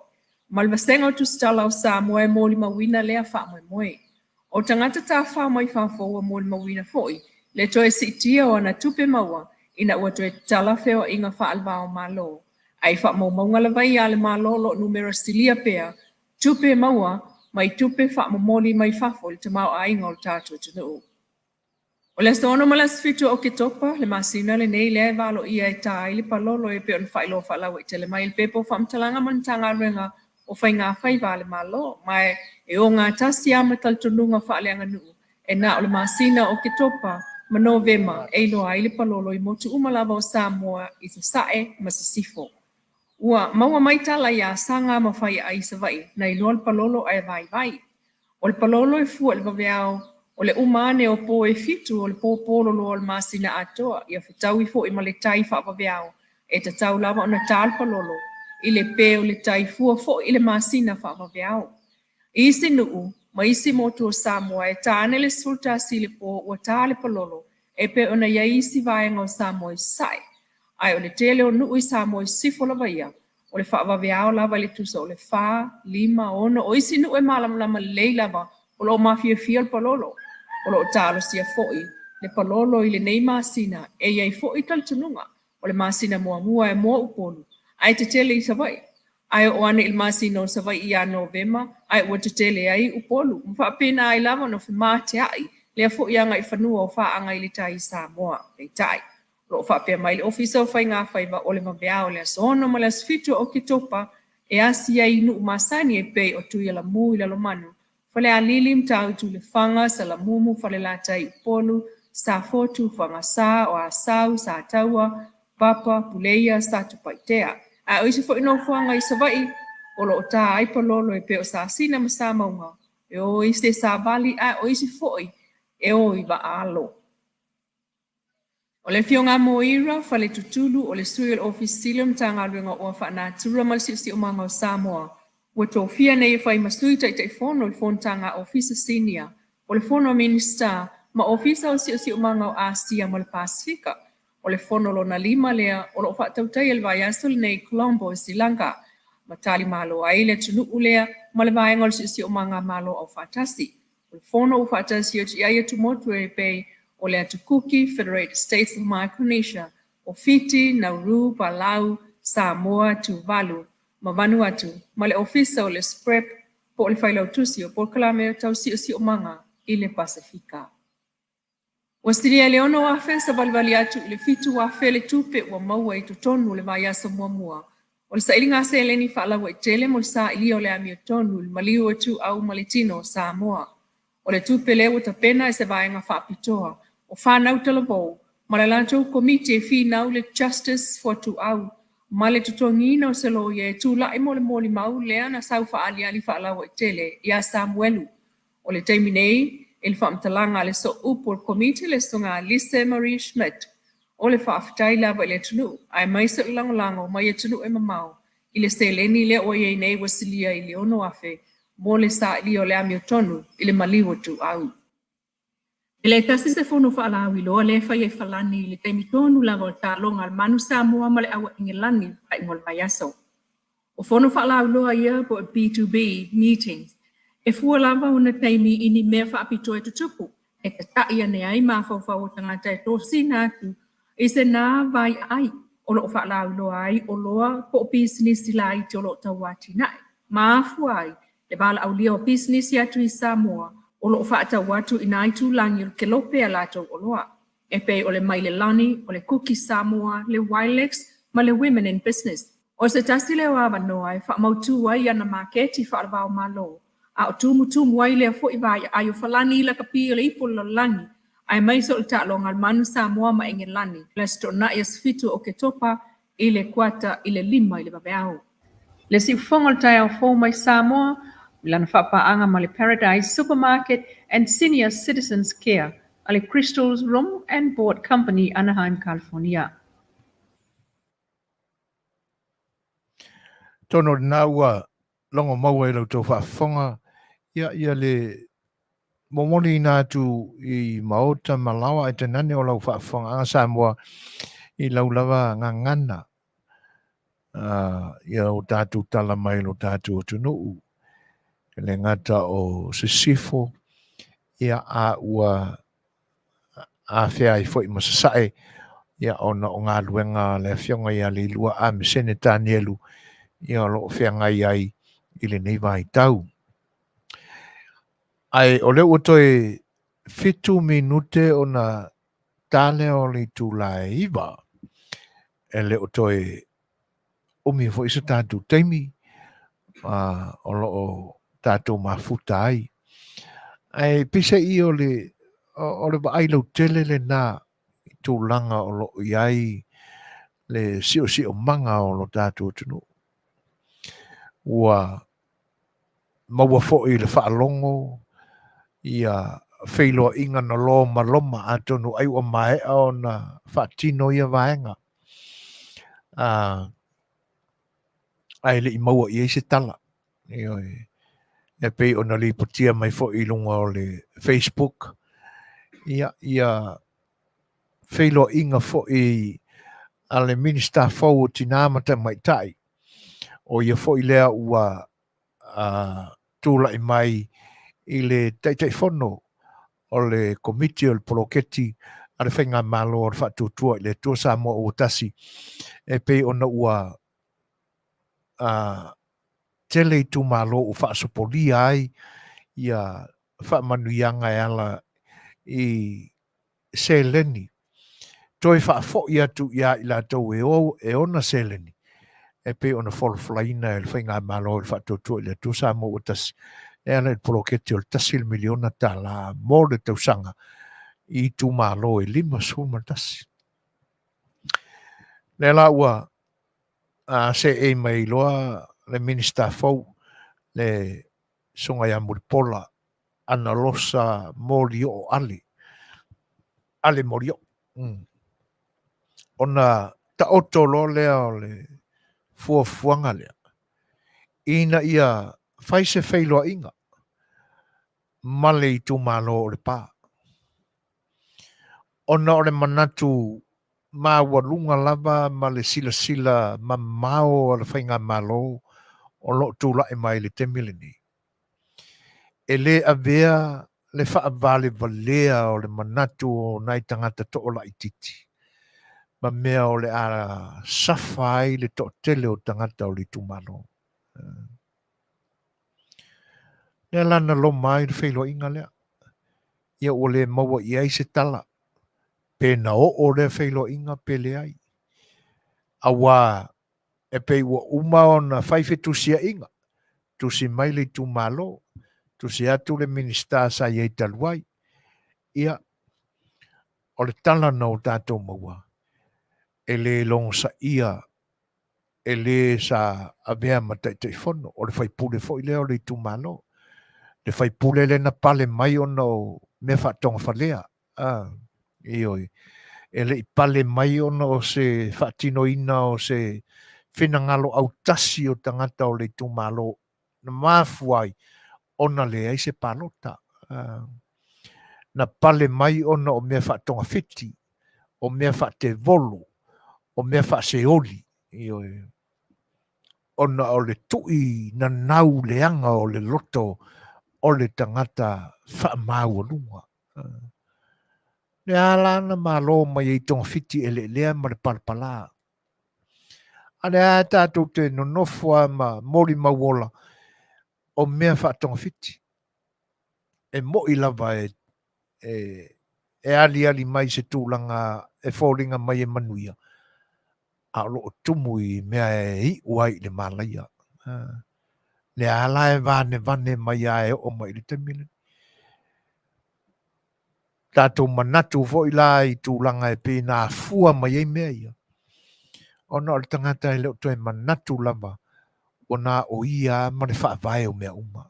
Speaker 5: ma le Vasega o Tusitala o Samoa e molimauina lea faamoemoe. O tagata tafafao mai fafo ua molimauina foi le toe siitia o ana tupe maua ina ua toe tatala feoaiga faale-va o Malo, ae i faamaumauga lava ia a le Malo o lo o numera silia pea tupe maua mai tupe faamomoli mai fafo i le tamaoaiga o le tatou atunuu. O le aso 6 ma le aso 7 o Oketopa, le masina lenei lea e valoia e ta ai le palolo e pei ona faailoa faalauaitele mai i le Pepa o Faamatalaga ma le Matagaluega o Faiga Faiva a le Malo, ma e ogatasi lava ma talitonuga faaleaganuu e na o le masina o Oketopa ma Novema e iloa ai le palolo i motu uma lava o Samoa i Sasae ma Sisifo. Ua maua mai tala iā Saga ma Faiaai i Savaii na iloa le palolo ae vaivai. O le palolo e fua i le vaveao o le uma ane o po e fitu o le pō pololoa o le masina atoa, ia fetaui foi ma le tai faavaveao e tatau lava ona ta le palolo i le pē o le tai fua foi i le masina faavaveao. I isi nuu ma isi motu o Samoa e ta ane le 11 i le po ua ta le palolo e pei ona i ai isi vaega o Samoa i Sasae. Ae o le tele o nuu i Samoa i Sisifo lava ia, o le faavaveao lava i le tusa o le fa, lima, ono, o isi nuu e malamalama lelei lava o lo o mafiafia le palolo. O lo o talosia foi le palolo i lenei masina e i ai foi talitonuga o le masina muamua e moa Upolu ae tetele i Savaii. Ae oo ane i le masina o Savaii ia Novema ae ua tetele ai Upolu ma faapena ai lava ona femateai lea foi agaifanua o faaga i le tai i Samoa. Peitai, o lo o faapea mai le Ofisa o Faiga Faiva o le vaveao i le aso 6 ma le aso 7 o Oketopa e asi ai i nuu masani e pei o Tuialamu i Lalomanu, Falealili, Matautu, Lefaga, Salamumu, Falelatai, Upolu, Safotu, Fagasa, o Asau, Sataua, Papa, Puleia, Satupaitea. Ae o isi foi nofoaga i Savaii o lo o ta ai palolo e pei o Sasina ma Samauga, e o isi e savali ae o isi foi e o i vaaalo. O le Afioga a Moira Faletutulu, o le Sui o le Ofisa Sili o le Matagaluega o Oa Faanatura ma le Siosiomaga o Samoa, ua tofia nei e fai ma Sui Taitaifono i le Fonotaga a Ofisa Sinia o le Fono a Minisita ma Ofisa o Siosiomaga o Asia ma le Pasefika. O le fono lona lima lea o lo o faatautaia i le vaiaso lenei i Colombo i Sri Lanka, ma talimalo ai le atunuu lea ma le Vaega o le Siosiomaga Malo Aufaatasi. O le fono ua faatasi atu i ai atumotu e pei o le Atu Kuki, Federated States of Micronesia, o Fiti, Nauru, Palau, Samoa, Tuvalu, ma Vanuatu, ma le Ofisa o le SPREP po o le Failautusi o Polokalame Tau Siosiomaga i le Pasefika. Ua silia i le 6,000 savalivali atu i le 7,000 le tupe ua maua i totonu o le vaiaso muamua o le sailiga seleni faalauaitele mo le sailia o le amiotonu i le maliu o Ituau ma le Tino o Samoa. O le tupe lea ua tapena e se vaega faapitoa o fanau talavou ma le latou komiti e finau le Justice for Ituau ma le totogiina o se loia e tulai mo le molimau lea na sau faaaliali faalauaitele ia Samuelu. O le taimi nei, i le faamatalaga a le Sooupu o le Komiti le Susuga Lise Marie Schmidt, o le faafetai lava i le atunuu, aemaise o le lagolago mai atunuu e mamao i le seleni lea ua i ai nei ua silia i le 6,000 mo le sailia o le amiotonu i le maliu o Ituau. E le tasi se fono faalauiloa lea e faia i Falani i le taimi tonu lava o le taaloga a le Manu Samoa ma le Aua Engelani i le faaiuga o le vaiaso. O fono faalauiloa ia po o B2B meetings, e fua lava ona taimi i ni mea faapitoa e tutupu, e tataʻi ane ai mafaufau o tagata e tosina atu i se nā vaiaai o lo o faalauiloa ai oloa po o pisinisi laiti o lo o tauatinae ma afua ai le valaaulia o pisinisi atu i Samoa o lo o faatau atu i nā itulagi o le kelope a latou oloa e pei o le Mailelani, o le Kuki Samoa, le Wilex ma le Women in Business. O se tasi lea o avanoa e faamautū ai ana maketi faale-va-o-Malo, a o tumutumu ai lea foi vaiaai o Falani i lakapi o le ipu o le lalolagi. Aemaise o le taaloga a le Manu Samoa ma Engelani i le Aso Toonai aso 7 o Oketopa i le kuata i le 5 i le vaveao. Le siufofoga o le taeao fou mai Samoa i lana faapaaga ma le Paradise Supermarket and Senior Citizens Care a le Crystals Room and Board Company, Anaheim, California.
Speaker 1: Atonu o lena ua logo maua i la outou faafofoga, ia, ia le momoliina atu i maota ma laoa ae tainane o lau faafofogaaga Samoa i lau lava gagana ia o tatou tala mai lo tatou atunuu e le gata o sisifo ia a ua afea ai foi ma sasae ia ona o galuega a le afioga ia Leilua Amesene Tanielu ia o lo o feagai ai i lenei vaitau. Ae o lea ua toe 7 minute ona ta lea o le itula e 9. E le o toe umi foi se tatou taimi o lo o tatou mafuta ai. Ae peiseai o le, o le vaai lautele lena i tulaga o lo o i ai le siosiomaga o lo tatou atunuu. Ua maua foi i le faalogo ia feiloaiga na lomaloma atonu ai ua maea ona faatino ia vaega. Ae le i maua i ai se tala. Ioe. E pei ona lipotia mai foi i luga o le Facebook ia, ia feiloaiga foi a le Minisita fou o Tinā ma Tamaitai, o ia foi lea ua tulai mai i le Taitaifono o le Komiti o le Poloketi a le Faigamalo o le Faatuatua i le Atua Samoa Ua Tasi, e pei ona ua tele itumalo ua faasopolia ai ia faamanuiaga e ala i seleni toe faafoi atu iā i latou e, o, e ona seleni e pei ona folafolaina e le Faigamalo i le Faatuatua i le Atua Samoa Ua Tasi e ala i le poloketi o le $1 miliona mo le tausaga i itumalo e 51. Lea la ua seei mai loa le Minisita fou, le Susuga ia Mulipola Analosa Molioo Ale, Ale Molioo. Ona taoto loa lea o le fuafuaga lea, ina ia fai se feiloaiga ma le itumalo o Lepa. Ona o le manatu maualuga lava ma le silasila mamao a le Faigamalo o lo o tulai mai i le taimi lenei. E le avea le faavalevalea o le manatu o nai tagata toalaitiiti ma mea o le a safa ai le toatele o tagata o le itumalo. Lea la na loma ai le feiloaiga lea. Ia ua le maua i ai se tala pe na oo lea feiloaiga pe leai. Auā e pei ua uma ona fai fetusiaiga, tusi mai le itumalo, tusi atu le Minisita sa i ai talu ai. Ia, o le tala na o tatou maua, e le logosaia e le sa avea ma Taitaifono, o le faipule foi lea o le itumalo. Le faipule lea na pale mai ona o mea faatogafalea. Ioe. E le i pale mai ona o se faatinoina o se finagalo autasi o tagata o le itumalo na mafua ai ona leai se palota. Na pale mai ona o mea faatogafiti, o mea faatevolo, o mea faaseoli. Ioe. Ona o le tui nanau leaga o le loto o le tagata faamaualuga. Lea la na malo mai ai togafiti eleelea ma le palapala. A lea tatou te nonofo lava ma molimau ola o mea faatogafiti. E moi lava e, e, e aliali mai se tulaga e foliga mai e manuia, a o lo o tumu i mea e iu ai i le malaia. Lea la e vanevane mai lava e oo mai i le taimi lenei. Tatou manatu foi la i tulaga e pei na afua mai ai mea ia, ona o le tagata e le o toe manatu lava ua na o ia ma le faavae o mea uma.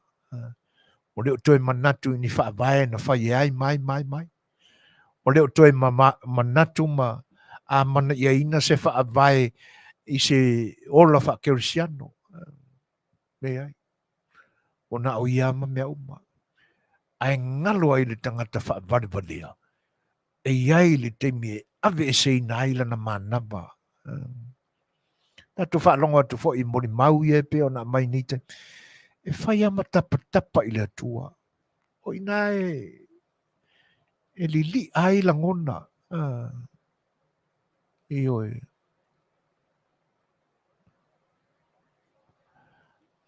Speaker 1: Ua le o toe manatu i ni faavae na fai e ai mai mai mai. Ua le o toe manatu ma amanaiaina se faavae i se ola faakerisiano. Leai. Ua na o ia ma mea uma. Ae galo ai le tagata faavalevalea, e i ai le taimi e aveeseina ai lana manava. Tatou faalogo atu foi i molimau ia e pei ona aumai nei taimi, e fai lava ma tapatapa i le Atua. O i ina e lili'a ai lagona. Ioe.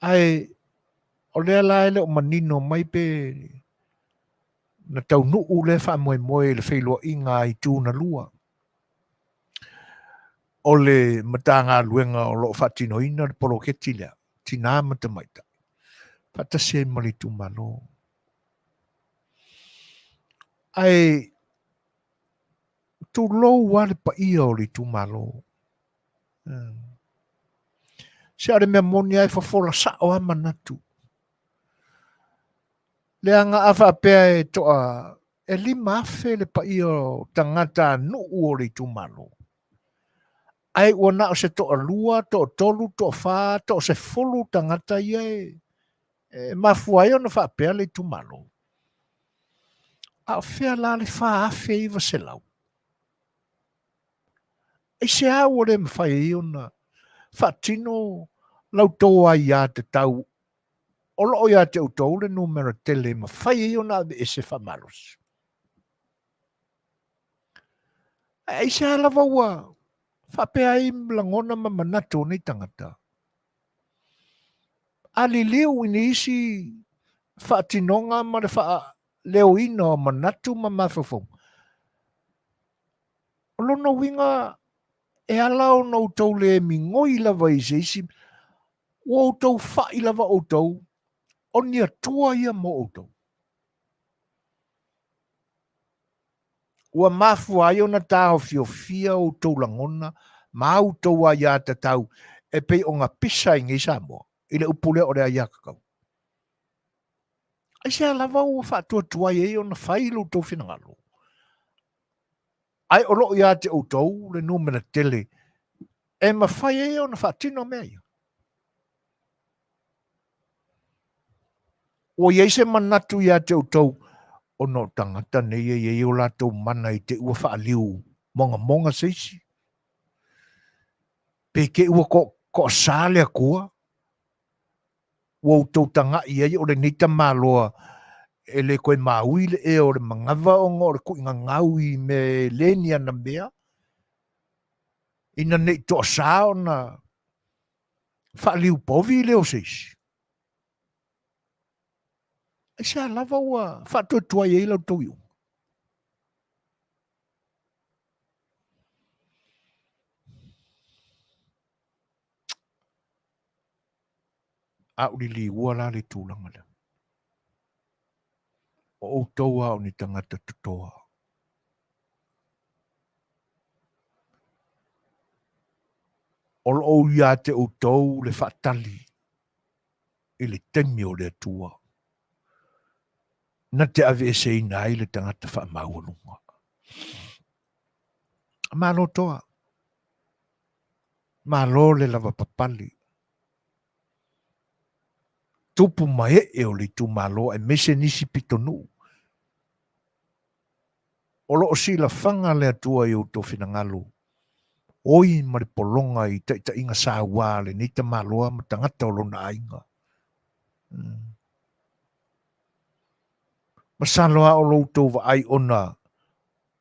Speaker 1: Ae o lea la e le o manino mai pe na taunuu lea faamoemoe i le feiloaiga a itu na lua o le Matagaluega o lo o faatinoina le poloketi lea, Tina ma Tamaitai, faatasi ai ma le itumalo. Ae tulou lava le paia o le itumalo. Se o le mea moni lava e fofola sao lava manatu. Leaga a faapea e toa e 5,000 le paia o tagatanuu o le itumalo, ae ua na o se toalua, toatolu, toafa, toasefulu tagata ia e mafua ai ona faapea le itumalo. A o fea la le 4,900? Aisea ua le mafai ai ona faatino la outou aiatatau o lo o ia te outou le numera tele e mafai ai ona aveese faamalosi? Ae aisea lava ua faapea ai lagona ma manatu o nei tagata? A liliu i nisi faatinoga ma le faaleoina o manatu ma mafaufauga, o lona uiga e ala ona outou le migoi lava i se isi, ua outou fa'i lava outou, o ni atua ia mo outou. Ua mafua ai ona taofiofia outou lagona ma a outou aiatatau e pei ona pisa ai nei Samoa i le upu lea o le aiatatau. Aisea lava ua faatuatuai ai ona fai lo outou finagalo? Ae o lo o ia te outou le numera tele e mafai ai ona faatino mea ia. Ua i ai se manatu ia te outou ona o tagata nei e i ai o latou mana i te ua faaliu mogamoga se isi, pe te ua toasā le Atua, ua outou taga'i ai o lenei tamaloa e le toe maui le ea o le manava ona o le tuigagau i mea e le ni ana mea, ina ne i toasā ona faaliu povi lea o se isi. Aisea lava ua faatuatuai ai la outou iuga? A u liliua la le tulaga lea. O outou lava o ni tagata totoa. O lo o ia te outou le faatali i le taimi o le Atua na te aveeseina ai le tagata faamaualuga. Malo toa. Malo le lavapapale. Tupu ma ee o le itumalo aemaise nisi pitonuu. O lo o silafaga le Atua i outou finagalo, oi ma le pologa i taitaiga saua a lenei tamaloa ma tagata o lona aiga. Masalo lava o lo outou vaai ona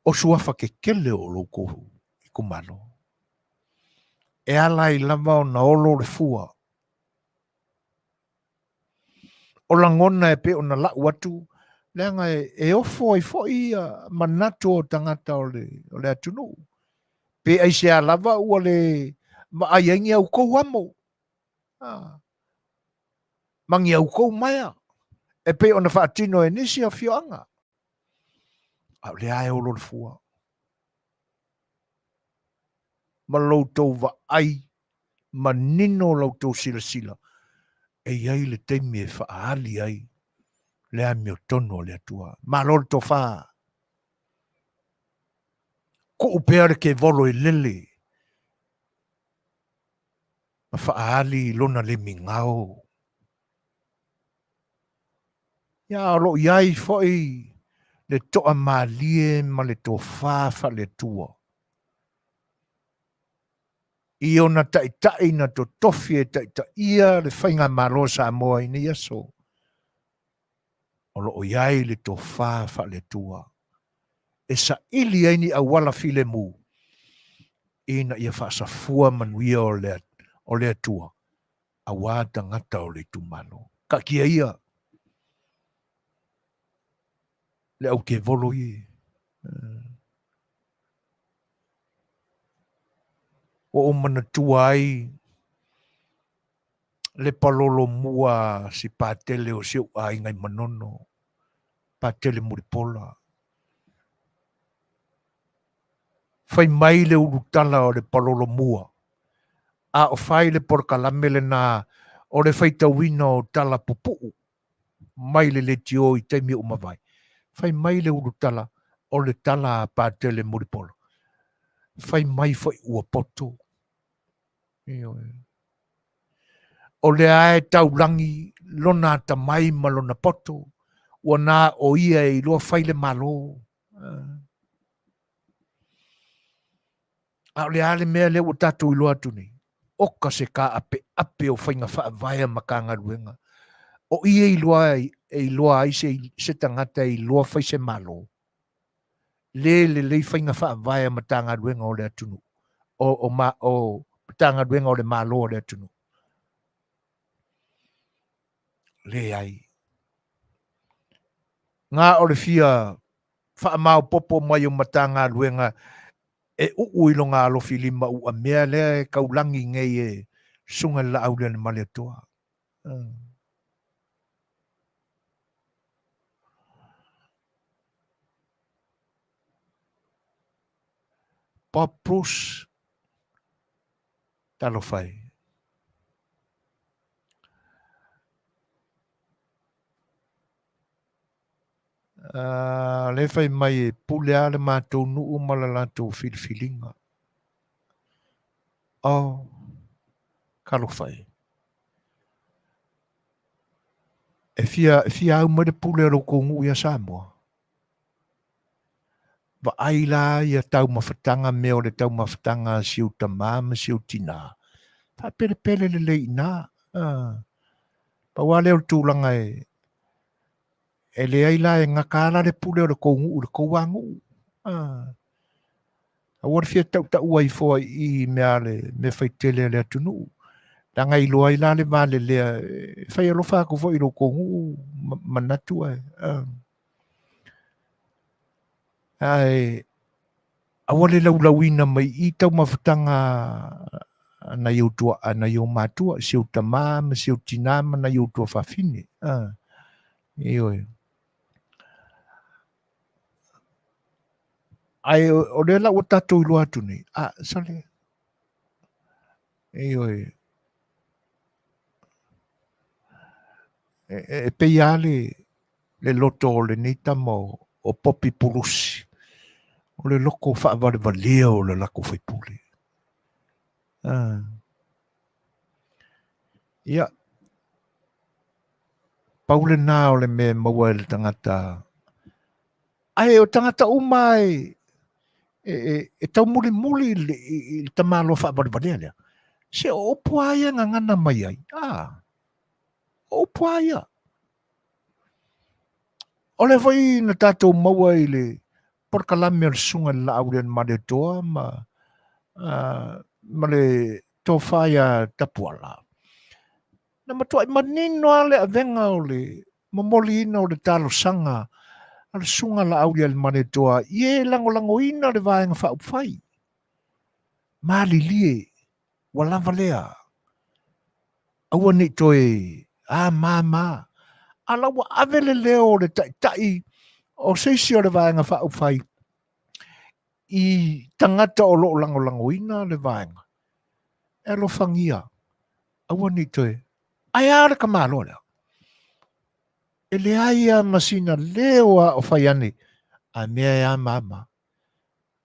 Speaker 1: o suafa kekele o lo outou itumalo. E ala ai lava ona olo le fua. O lagona e pei ona lau atu, leaga e ofo ai foi manatu o tagata o le atunuu. Pe aisea lava ua le vaai ai ni a outou amo, ma ni a outou maea, e pei ona faatino e nisi afioaga. A o lea e olo le fua. Ma lo outou vaai manino la outou silasila, e i ai le taimi e faaali ai le amiotonu a le Atua. Malo le tofa! Tuu pea le kevolo e lele ma faaali lona le migao. Ia, o lo o i ai foi le toamalie ma le tofa faale-Atua i ona taitai na totofi e taitaia le faigamalo a Samoa i nei aso. O lo o i ai le tofa faale-Atua e saili ai ni auala filemu ina ia faasafua manuia o le Atua aua tagata o le itumalo. Taatia ia le au kevolo ie. Ua ou manatua ai le palolo mua si Patele o si ou aiga i Manono, Patele Mulipola. Fai mai le ulutala o le palolo mua, a o fai le polokalame lena o le faitauina o tala pupuu mai le leitio i taimi ua mavae. Fai mai le ulutala o le tala a Patele Mulipola, fai mai foi ua poto. Ioe. O lea e taulagi lona atamai ma lona poto, ua na o ia e iloa fai le Malo. A o le a le mea lea ua tatou iloa atu nei? Oka se kaapeape o faiga faavae a Matagaluega. O i e iloa ai, e iloa ai se, se tagata e iloa fai se Malo. Le lelei faiga faavae a Matagaluega o le atunuu, o, o, ma, o Matagaluega o le Malo o le atunuu. Leai. Na o le fia faamaopopo mai o Matagaluega e uu i lona alofi lima ua mea lea e taulagi nei e Susuga i le Laaulialemalietoa. Bob Bruce, talofa e. Uh, le fai mai e pule a le matou nuu ma le latou filifiliga. Oh, talofa e. E fia, e fia au mai le pule o lo tou nuu ia Samoa. Vaai la ia taumafataga mea o le taumafataga a si ou tamā ma si ou tinā. Faapelepele lelei i ina. Pau lava lea o le tulaga e, e leai la e gata lava la le pule o le tou nuu i le tou lava nuu. Aua le fia tautaua ifo ai i i mea a le mea faitele a le atunuu. Leaga e iloa ai la le va lelea e fai alofa atu foi i lo tou nuu manatu ae. Ae aua le laulauina mai i taumafataga a nai ou tua, a nai ou matua, si ou tamā ma si ou tinā ma nai ou tuafafine. Ioe. Ae o lea la ua tatou iloa atu nei, a, sale, ioe, e, e pei lava le, le loto o lenei tama o, o Popi Pulusi, o le loko faavalevalea o le latou faipule. Ah. Ia, pau lena o le mea e maua e le tagata. Ae o tagata uma e, e, e, e taumulimuli i le, i le tamaloa faavalevalea lea. Se o upu a ia gagana mai ai. Ah, o upu a ia. O lea foi na tatou maua i le polokalame o le Susuga i le Laaulialemalietoa ma, uh, ma le tofa ia Tapuala. Na matuai manino lava le avega o le momoliina o le talosaga a le Susuga Laaulialemalietoa i e lagolagoina le Vaega Faaupufai. Malilie, ua lava lea. Aua ne i toe a ma ma. A la ua ave le leo o le taitai O se isi o le Vaega Faaupufai i tagata o lo o lagolagoina le Vaega, e alofagia, aua ne i toe, ae a le tamaloa lea? E leai lava ma sina leo a o fai ane, a mea e amama.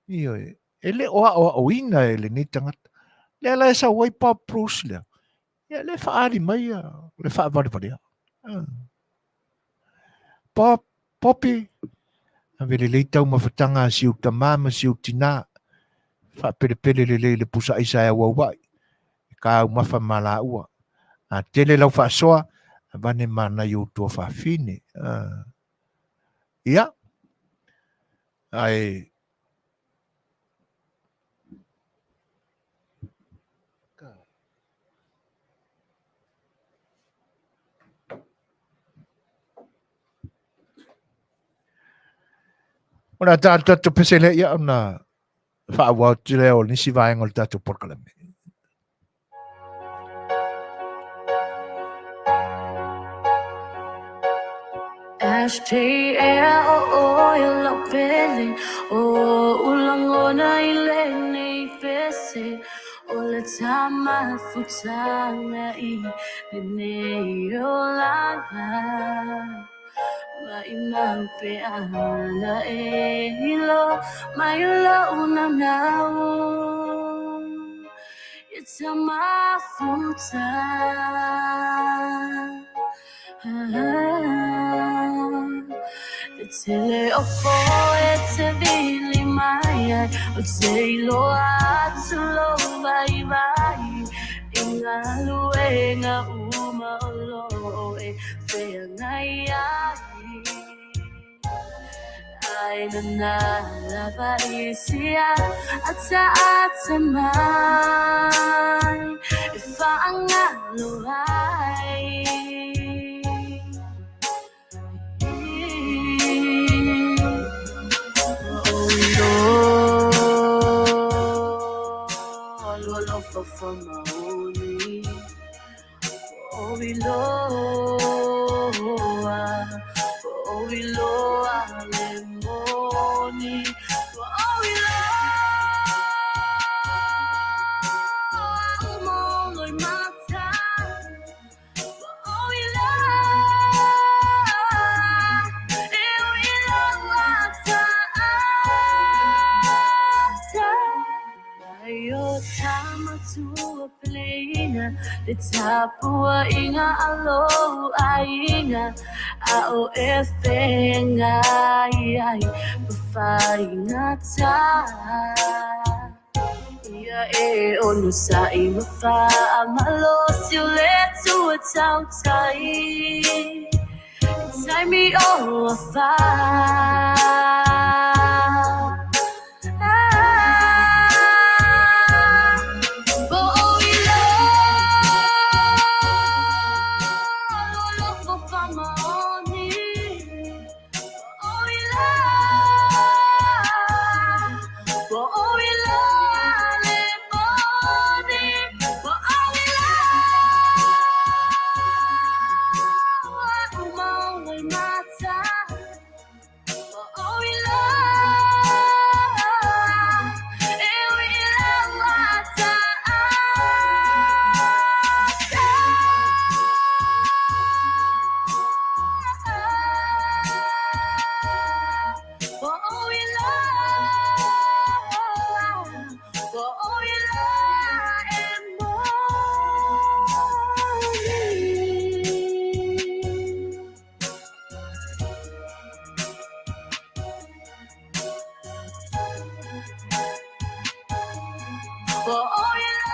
Speaker 1: Ioe, e le o aoaoina e lenei tagata. Lea la e sau ai Bob Bruce lea, ia lea e faaali mai le faavalevalea. Bob, Poppy, ave lelei taumafataga a si ou tamā ma si ou tinā, faapelepele lelei le pusa aisa e auauai, e taumafa ma laua. A tele lau faasoa, avane ma nai ou tuafafine. Ia, ae O le a tatou pese lea ia ona faaauau atu lea o nisi vaega o le tatou polokalame.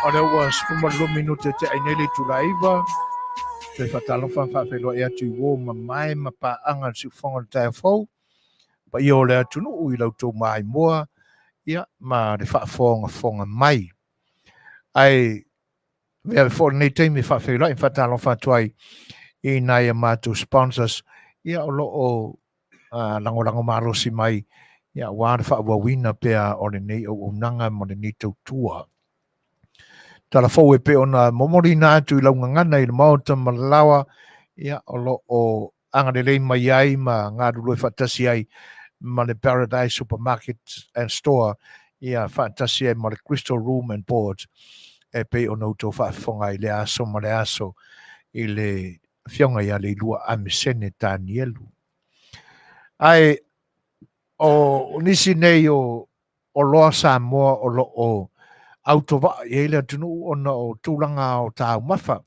Speaker 1: O lea ua 12 minute tea ai nei le itula 9. Toe faatalofa ma faafeiloai atu i uo mamae ma paaga le siufofoga o le taeao fou. Paia o le atunuu i la outou maimoa ia ma le faafogafoga mai. Ae avea foi lenei taimi e faafeiloai ma faatalofa atu ai i nai a matou sponsors ia o lo o lagolago malosi mai ia aua le faaauauina pea o lenei auaunaga ma lenei tautua. Tala fou e pei ona momoliina atu i lau gagana i le Maota ma le Laoa, ia o lo o agalelei mai ai ma galulue faatasi ai ma le Paradise Supermarket and Store, ia faatasi ai ma le Crystal Room and Board e pei ona outou faafofoga ai i lea aso ma le aso i le Afioga ia Leilua Amesene Tanielu. Ae o nisi nei o oloa Samoa o lo o autovaa i ai le atunuu ona o tulaga o taumafa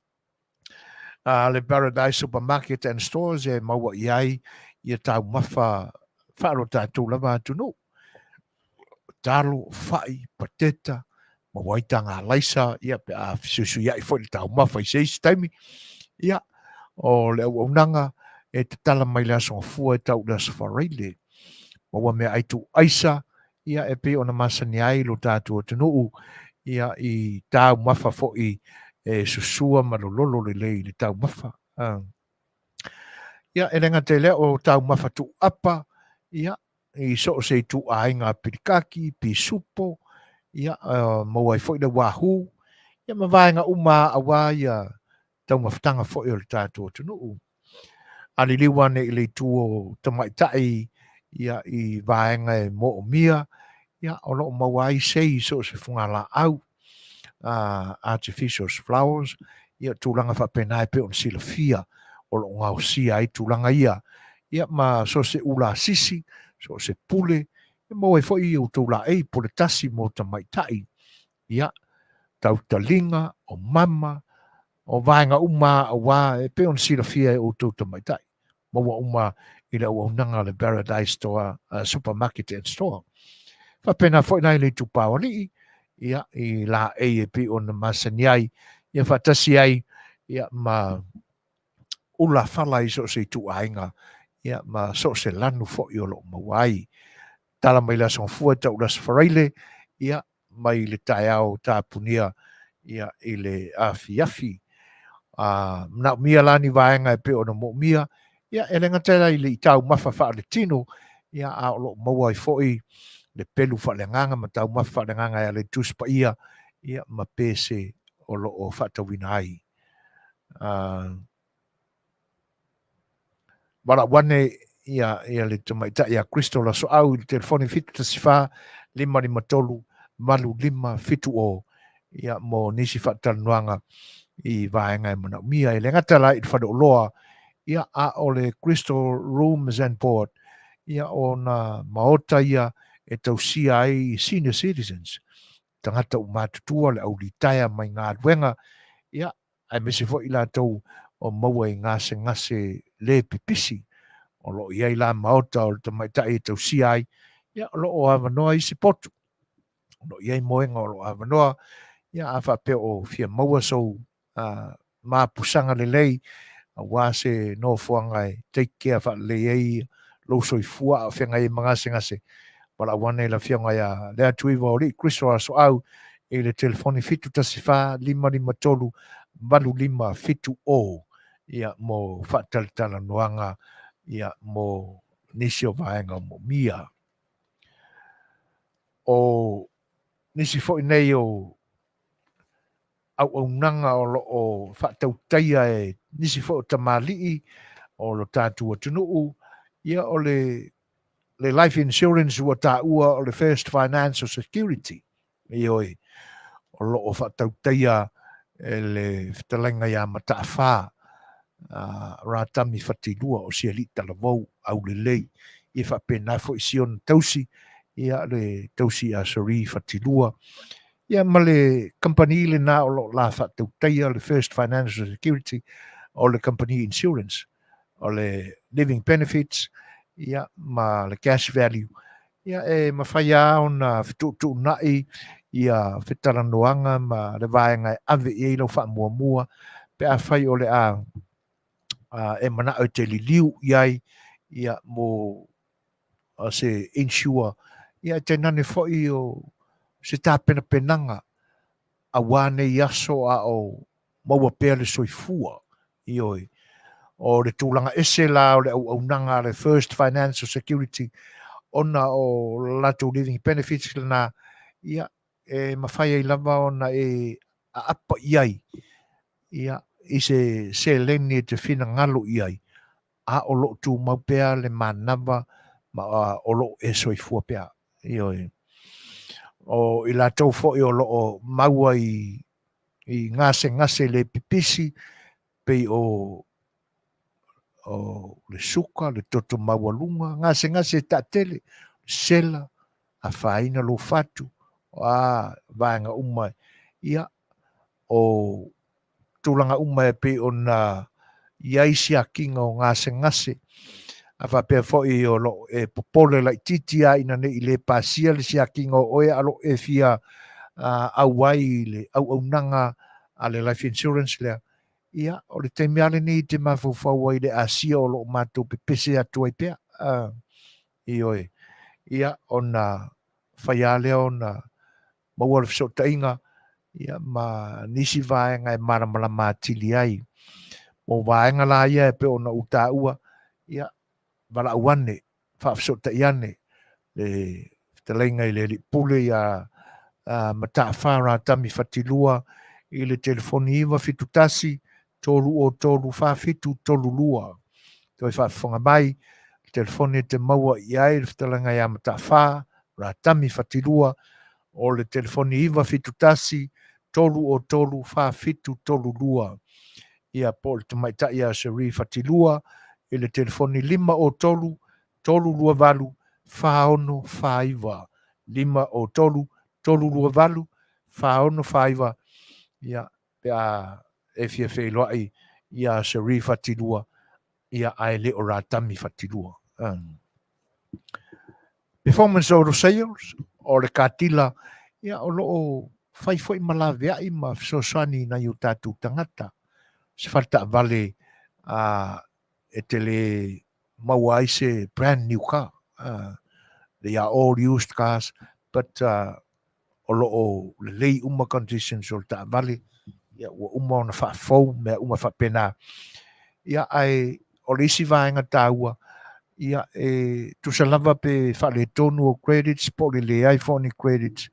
Speaker 1: a le Paradise Supermarket and Stores e maua i ai ia taumafa faalo tatou lava atunuu. Talo, fai, pateta, maua ai taga alaisa, ia pe a fesuisuiai foi le taumafa i se isi taimi. Ia, o le auaunaga e tatala mai le Aso Gafua e tau i le Aso Faraile. Maua meaai tuuaisa, ia e pei ona masani ai lo tatou atunuu, ia i taumafa foi e susua ma lololo lelei i le taumafa. Ia, e le gata i lea o taumafa tuuapa, ia, i so o se ituaiga pilikaki, pisupo, ia, maua ai foi le wahoo, ia ma vaega uma aua ia taumafataga foi o le tatou atunuu. A liliu ane i le itu o tamaitai ia i vaega e moomia, ia o lo o maua ai sei i so o se fugalaau, artificial flowers, ia tulaga faapena e pei ona silafia o lo o gaosia ai tulaga ia, ia ma so o se ulasisi, so o se pule, e maua ai foi outou laei pule tasi mo tamaitai, ia tautaliga, o mama, o vaega uma aua e pei ona silafia e outou tamaitai, maua uma i le auaunaga a le Paradise Store, Supermarket and Store. Faapena foi la i le itupa o alii, ia, i laei e pei ona masani ai, ia faatasi ai, ia, ma ula fala i so o se ituaiga, ia, ma so o se lanu foi o lo o maua ai. Tala mai le Aso Gafua e tau i le Aso Faraile, ia, mai le taeao tapunia ia i le afiafi. A manaomia la ni vaega e pei ona moomia, ia e le gata la i le taumafa faaletino, ia a o lo o maua ai foi le pelu faaleagaga ma taumafa faaleagaga e ala i Tusi Paia, ia ma pese o lo o faatauina ai. Valaau ane ia, ia le tamaitai ia Crystal Asoau i le telefoni 714 553 8570 ia mo nisi faatalanoaga i vaega e manaomia. E le gata la i le faleoloa, ia a o le Crystal Rooms and Board, ia ona maota ia e tausia ai senior citizens, tagata ua matutua, le au litaea mai galuega, ia aemaise foi i latou o maua i gasegase le pipisi. O lo o i ai la maota o le tamaitai e tausia ai, ia o lo o avanoa isi potu. O lo o i ai moega o lo o avanoa, ia a faapea o fia maua sou mapusaga lelei, aua se nofoaga e take care faalelei ai lou soifua a o feagai ai ma gasegase, valaau ane i le Afioga ia Leatuiva o Alii Kristo Asoau i le telefoni 714 553 8570 ia mo faatalatalanoaga ia mo nisi o vaega o moomia. O nisi foi nei o auaunaga o lo o faatautaia e nisi foi o tamalii o lo tatou atunuu, ia o le le life insurance ua taua o le First Financial Security, ioe, o lo o faatautaia e le fetalaiga ia Mataafa Ratami Fatilua o Sialii Talavou Aulelei, ia faapena foi si ona tausi, ia le tausi ia Sheree Fatilua, ia ma le kamupani lena o lo o la faatautaia le First Financial Security o le kamupani insurance, o le living benefits, ia ma le cash value, ia e mafai lava ona fetuutuunai ia fetalanoaga ma le vaega e ave i ai lau faamuamua pe afai o le a e manao e te liliu i ai ia mo se insure, ia e tainane foi o se tapenapenaga aua nei aso a o maua pea le soifua. Ioe. O le tulaga ese la o le auaunaga a le First Financial Security ona o latou living benefits lena, ia, e mafai ai lava ona e aapa i ai, ia, i se seleni e te finagalo i ai, a o lo o tumau pea le manava ma o lo o e soifua pea. Ioe. O i latou foi o lo o maua i i gasegase le pipisi, pei o o le suka, le toto maualuga, gasegase e taatele, sela, afaina lou fatu, o a vaega uma, ia, o tulaga uma e pei ona i ai siakiga o gasegase, a faapea foi o lo o e popole laitiiti lava ina ne i le pasia le siakiga o oe a o lo o e fia auai i le auaunaga a le life insurance lea, ia, o le taimi lava lenei e te mafaufau ai i le asia o lo o matou pepese atu ai pea. Ioe. Ia, ona fai lava lea ona maua le fesootaiga ia, ma nisi vaega e malamalama atili ai. Mo vaega la ia e pei ona ou taua, ia, valaau ane, faafesootai ane le fetalaiga i le Alii Pule ia Mataafa Ratami Fatilua i le telefoni 971 303 4732. Toe faafofoga mai, le telefoni e te maua i ai le fetalaiga ia Mataafa Ratami Fatilua o le telefoni 971 303 4732. Ia po o le tamaitai ia Cherie Fatilua i le telefoni 503 328 4649. 503 328 4649. Ia pe a e fia feiloai ia Cherie Fatilua ia ae le o Ratami Fatilua. Performance Auto Sales, o le katila, ia o lo o fai foi ma laveai ma fesoasoani i nai o tatou tagata. Se fale taavale a e te le maua ai se brand new car. They are all used cars, but o lo o lelei uma conditions o le taavale, ia, ua uma ona faafou, mea uma faapena. Ia, ae o le isi vaega taua, ia, e tusa lava pe faaletonu o credits po o le leai foi ni credits,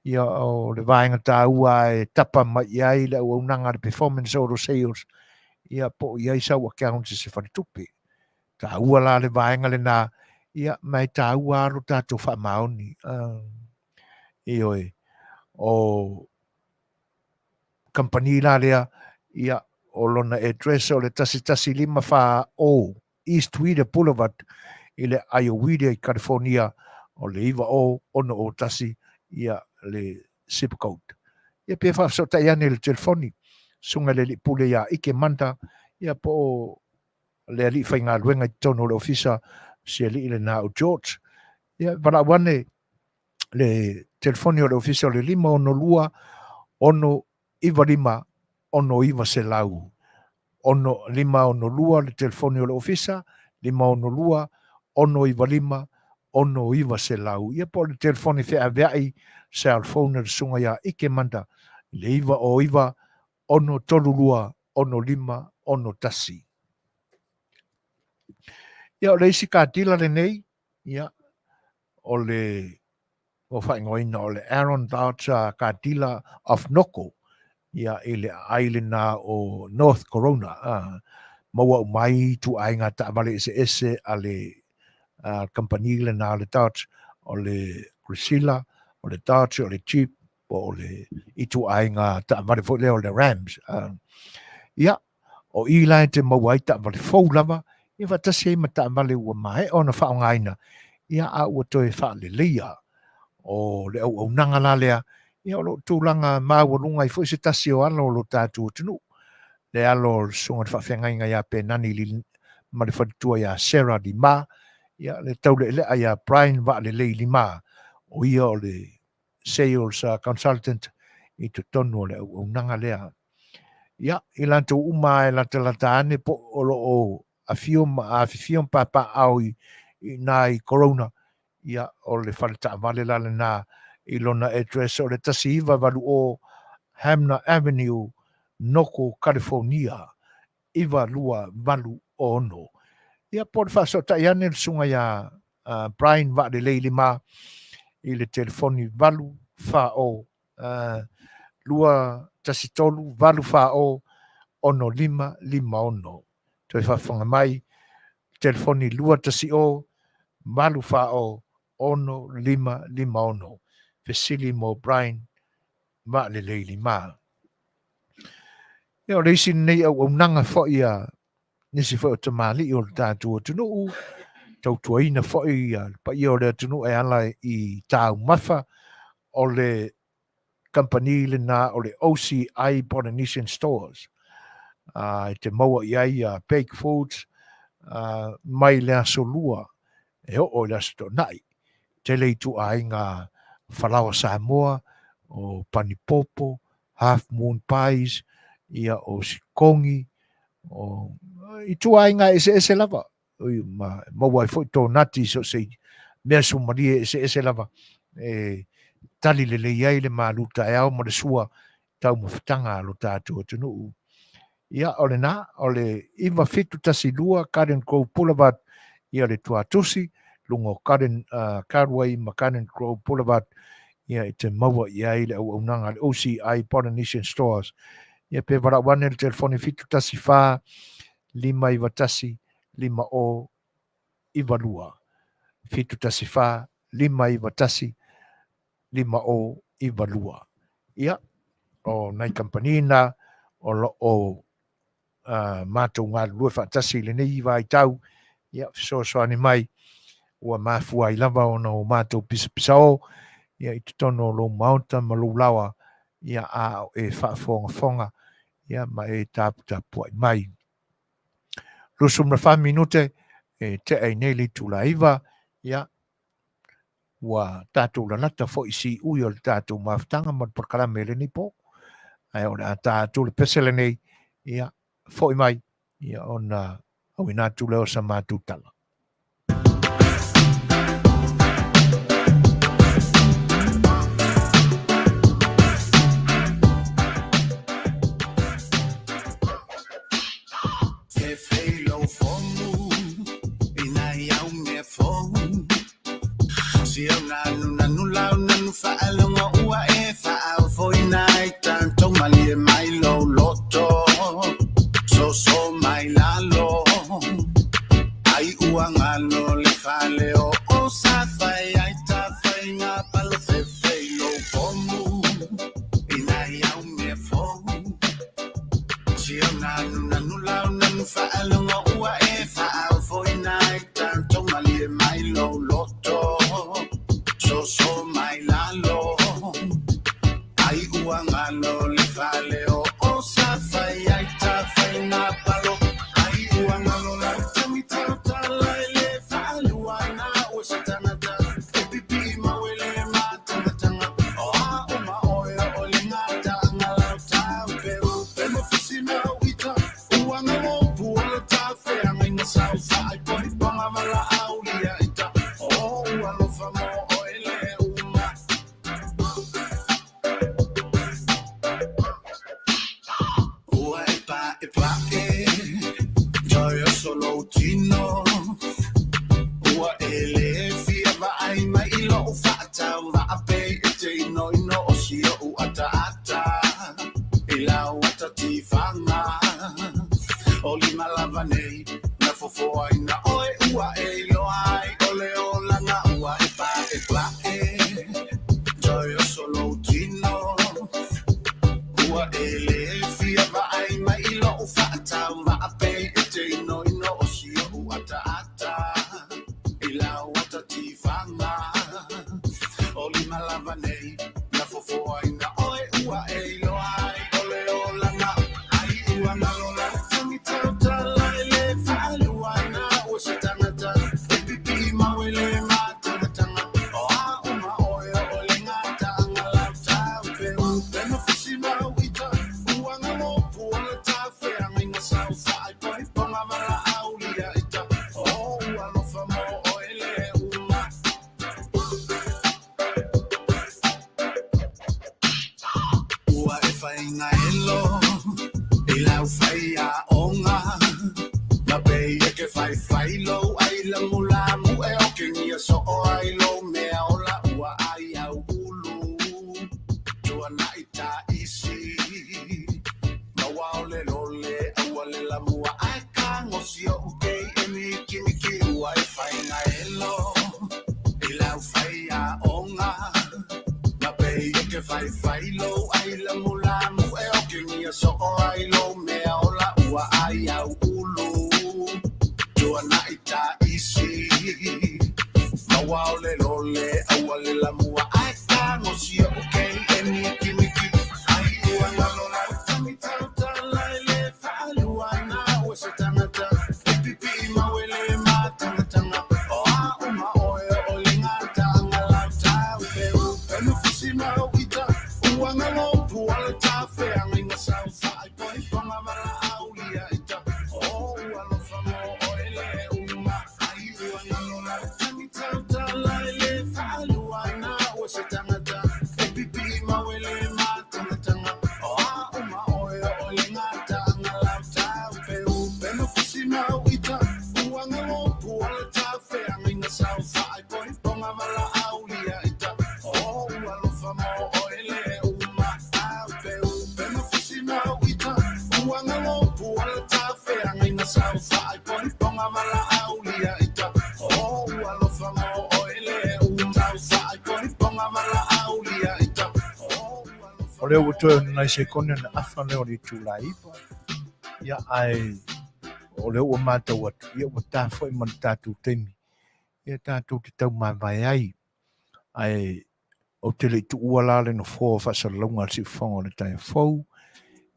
Speaker 1: ia, o le vaega taua e tapa mai i ai le auaunaga a le Performance Auto Sales, ia, po o i ai sau accounts i se faletupe. Taua la le vaega lena, ia, ma e taua lava lo tatou faamaoni. Ioe, o kamupani la lea, ia, o lona address o le 1154 East Weeder Boulevard i le aai o Weeder i California, o le 90601, ia, le zip code. Ia pe faafesootai ane i le telefoni, susuga i le Alii Pule ia Ike Manda, ia po o le alii faigaluega i totonu o le ofisa, si alii lena o George. Ia, valaau ane le telefoni o le ofisa o le 562 695 6900. 562 le telefoni o le ofisa, 562 695 6900. Ia po o le telefoni feaveai cell phone a le susuga ia Ike Manda i le 909 632 6561. Ia, o le isi katila lenei, ia, o le ua faaigoaina o le Aaron Dodge Katila of Noko, ia, i le aai lena o North Corona. Maua uma ai ituaiga taavale eseese a le kamupani lena o le Dodge, o le Chrysler, o le Dodge, o le Jeep, po o le ituaiga taavale foi lea o le Rams. Ia, o i la e te maua ai taavale fou lava, ia faatasi ai ma taavale ua maea ona faaaogaina, ia a ua toe faaleleia. O le auaunaga la lea, ia o lo o tulaga maualuga ai foi se tasi o alo o lo tatou atunuu, le alo o le Susuga i le Faafeagaiga ia Penani ma le faletua ia Sarah Lima, ia le taulealea ia Brian Vaalelei Lima, o ia o le sales consultant i totonu o le auaunaga lea. Ia, i latou uma e latalata ane po o lo o afio ma afifio ma papaaao i ina i Corona, ia, o le fale taavale la lena i lona address o le 1980 Hamner Avenue, Noko, California, 9286. Ia, po o le faasootai ane le susuga ia Brian Vaalelei Lima i le telefoni 8 4 0 2 1 3 8 4 0 6 5 5 6. Toe faafofoga mai. Telefoni 210 840 6556. Fesili mo Brian Vaaleleilima. Ia, o le isi lenei auaunaga foi a nisi foi o tamalii o le tatou atunuu, tautuaina foi le paia o le atunuu e ala i taumafa, o le kamupani lena o le OCI Polynesian Stores. E te maua i ai baked foods mai le aso Lua e oo i le aso Toonai. Tele ituaiga falaoa Samoa, o panipopo, half moon pies, ia o sikogi, o ituaiga eseese lava. Ma maua ai foi tonati i so o se mea sumalie eseese lava e tali lelei ai le malu taeao ma le sua taumafataga a lo tatou atunuu. Ia, o lena, o le 9712 Garden Grove Boulevard, ia le tuatusi, luga o Garden, Carway ma Garden Grove Boulevard, ia e te maua i ai le auaunaga a le OCI Polynesian Stores. Ia pe valaau ane le telefoni 714 591 50 92. 714 591 5092. Ia, o nai kamupani na o lo o matou galulue faatasi i lenei vaitau, ia, fesoasoani mai, ua mafua ai lava ona o matou pisapisao, ia, i totonu o lou maota ma lou laoa, ia, a o e faafogafoga, ia, ma e taputapuai mai. 24 minute e tea ai nei le itula 9, ia, ua tatou lalata foi i siui o le tatou mafutaga ma le polokalame i lenei po. Ae o le a ta atu le pese lenei, ia, foi mai, ia, ona auina atu lea o sa matou tala. O lea ua toe ona nai sekone ona afa lea o le itula e 9, ia ae o lea ua matau atu, ia ua ta foi ma le tatou taimi, ia tatou te taumavae ai. Ae ou te le i tuua la le nofoa o faasalalauga a le Siufofoga o le Taeao Fou,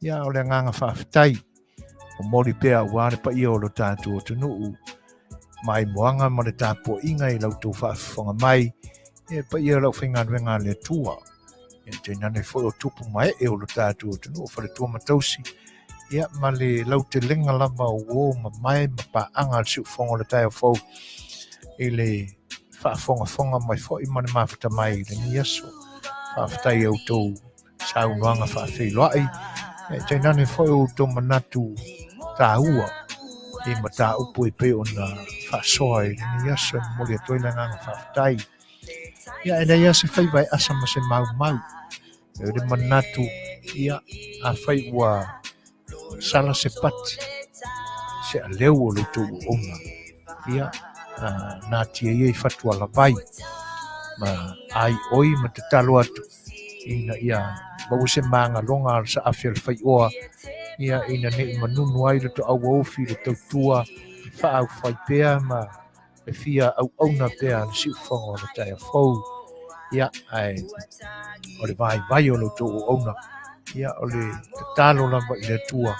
Speaker 1: ia o le agaga faafetai, momoli pea aua le paia o lo tatou atunuu, maimoaga ma le tapuaiga i la outou faafofoga mai, ia paia o le aufaigaluega a le Atua. Ia tainane foi o tupu ma ee o lo tatou atunuu, faletua ma tausi, ia ma le lautelega lava o uo ma mae ma paaga a le Siufofoga o le Taeao Fou i le faafogafoga mai foi ma le mafuta mai i lenei aso. Faafetai i a outou saunoaga faafeiloai, ia tainane foi o outou manatu taua i mataupu e pei ona faasoa i lenei aso. E momoli atu ai le agaga faafetai. Ia, e leai lava se faiva e asa ma se maumau. E le manatu, ia, afai ua sala se pati, se aleu o lo outou auauna, ia, natia ia i fatualavai, ma aioi ma tatalo atu, ina ia maua se magaloga a le saafi a le faioa, ia, ina ne i manunu ai le toauaofi i le tautua faaufai pea ma e fia auauna pea le siufofoga o le taeao fou, ia, ae o le vaivai o lo outou auauna, ia, o le tatalo lava i le Atua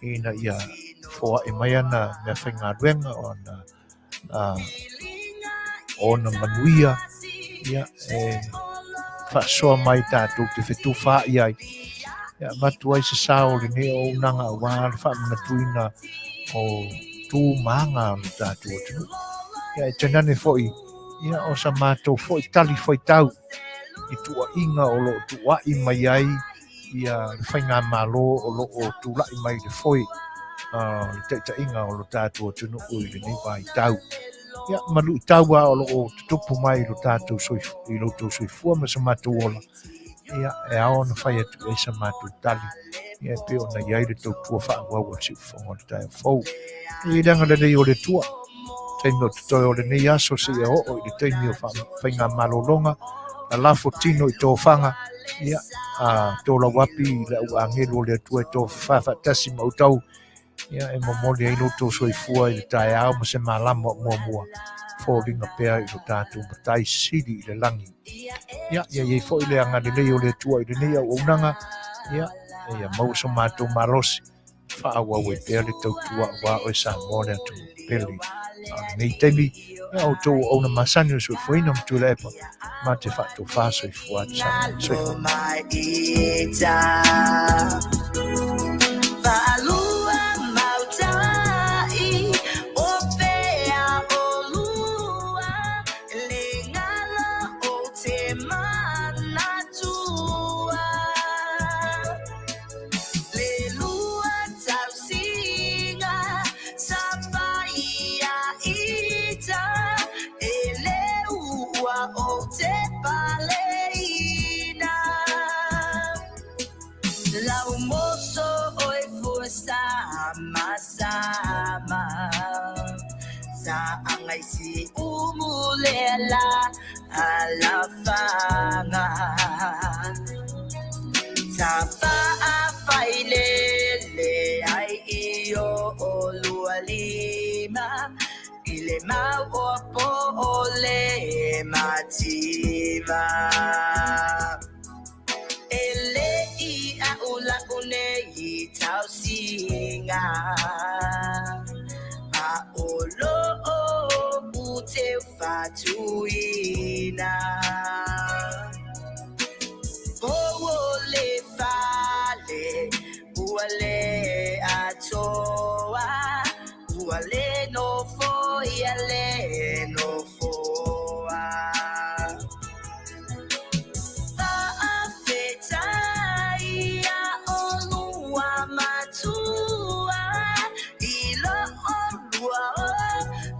Speaker 1: ina ia foai mai ana meafaigaluega o ana ona manuia, ia, e faasoa mai tatou te fetufaai ai, ia, avatu ai se sao o lenei auaunaga aua le faamanatuina o tu ma aga o le tatou atunuu. Ia, e tainane foi, ia, o sa matou foi tali faitau i tuuaiga o lo o tuuai mai ai ia le faigamalo o lo o tulai mai le foe le taitaiga o lo tatou atunuu i lenei vaitau. Ia, ma luitau lava o lo o tutupu mai i lo tatou i lo outou soifua ma so matou ola, ia, e ao ona fai atu i ai sa matou tali, ia, e pei ona i ai le tautua faaauau a le Siufofoga o le Taeao Fou. E i le agalelei o le Atua, taimi o totoe o lenei aso seia oo i le taimi o faigamalologa, lalafo tino i tofaga, ia, a tolau api i le au agelu o le Atua e tofafa faatasi ma outou, Ia, e momoli ai lo outou soifua i le taeao ma se malama o muamua, foliga pea i lo tatou Matai Sili i le lagi. Ia, ia i ai foi le agalelei o le Atua i lenei auaunaga, ia, ia maua so matou malosi, faaauau ai pea le tautua aua oe Samoa le atunuu pele. A o lenei taimi, ia outou auauna masani o le soifuaina ma Tuilaepa, ma te faatofa soifua atu Samoa. Soifua.
Speaker 3: le mau o po o le mativa. E le i a ula une i tausinga. A o lo o u te whatuina. Po o le fale, ua le atoa, ua le nofo ia le nofoa. Fa'afetai ia olua matua i lo olua o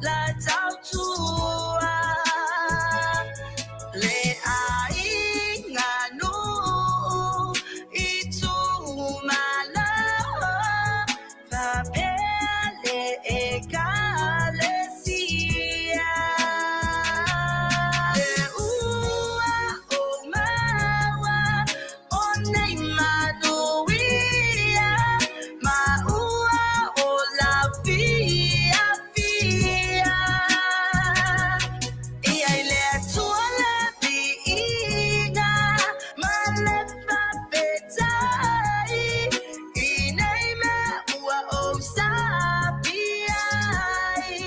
Speaker 3: la tautua. Le aiga nuu i tumalo faapea le ekalesia. E ua o maua o nei manuia ma ua o la fiafia. Ia i le Atua le viiga ma le faafetai i nei mea ua ou sapi ai.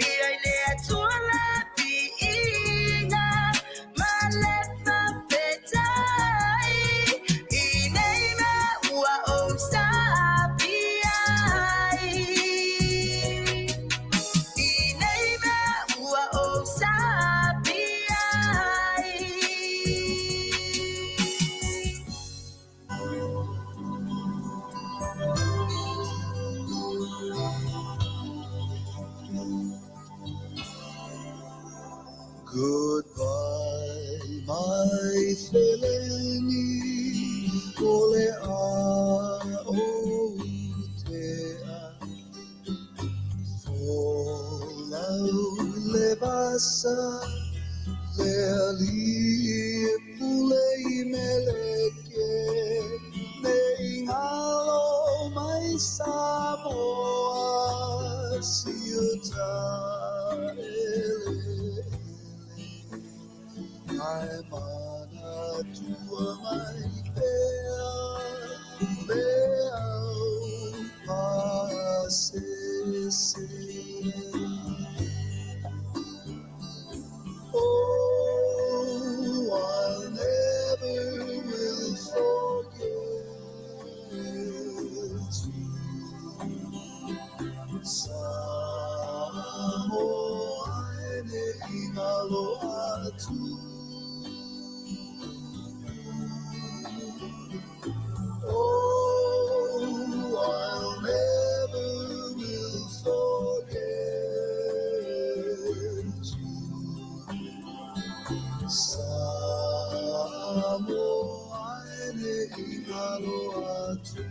Speaker 3: Ia i le Atua le viiga ma le faafetai i nei mea ua ou sapi ai. I nei mea ua ou sapi ai.
Speaker 4: Goodbye, my feleni, o le a o te a. Folau le vasa, le ali e pule i meleke, ne i ngalo mai Samoa, si uta ele Ai manatua mai pea le au pasese. Oh, I'll never will forget you. Samoa e ne i ngalo atu. Oh, I'll never will forget you. Samoa e ne i ngalo atu.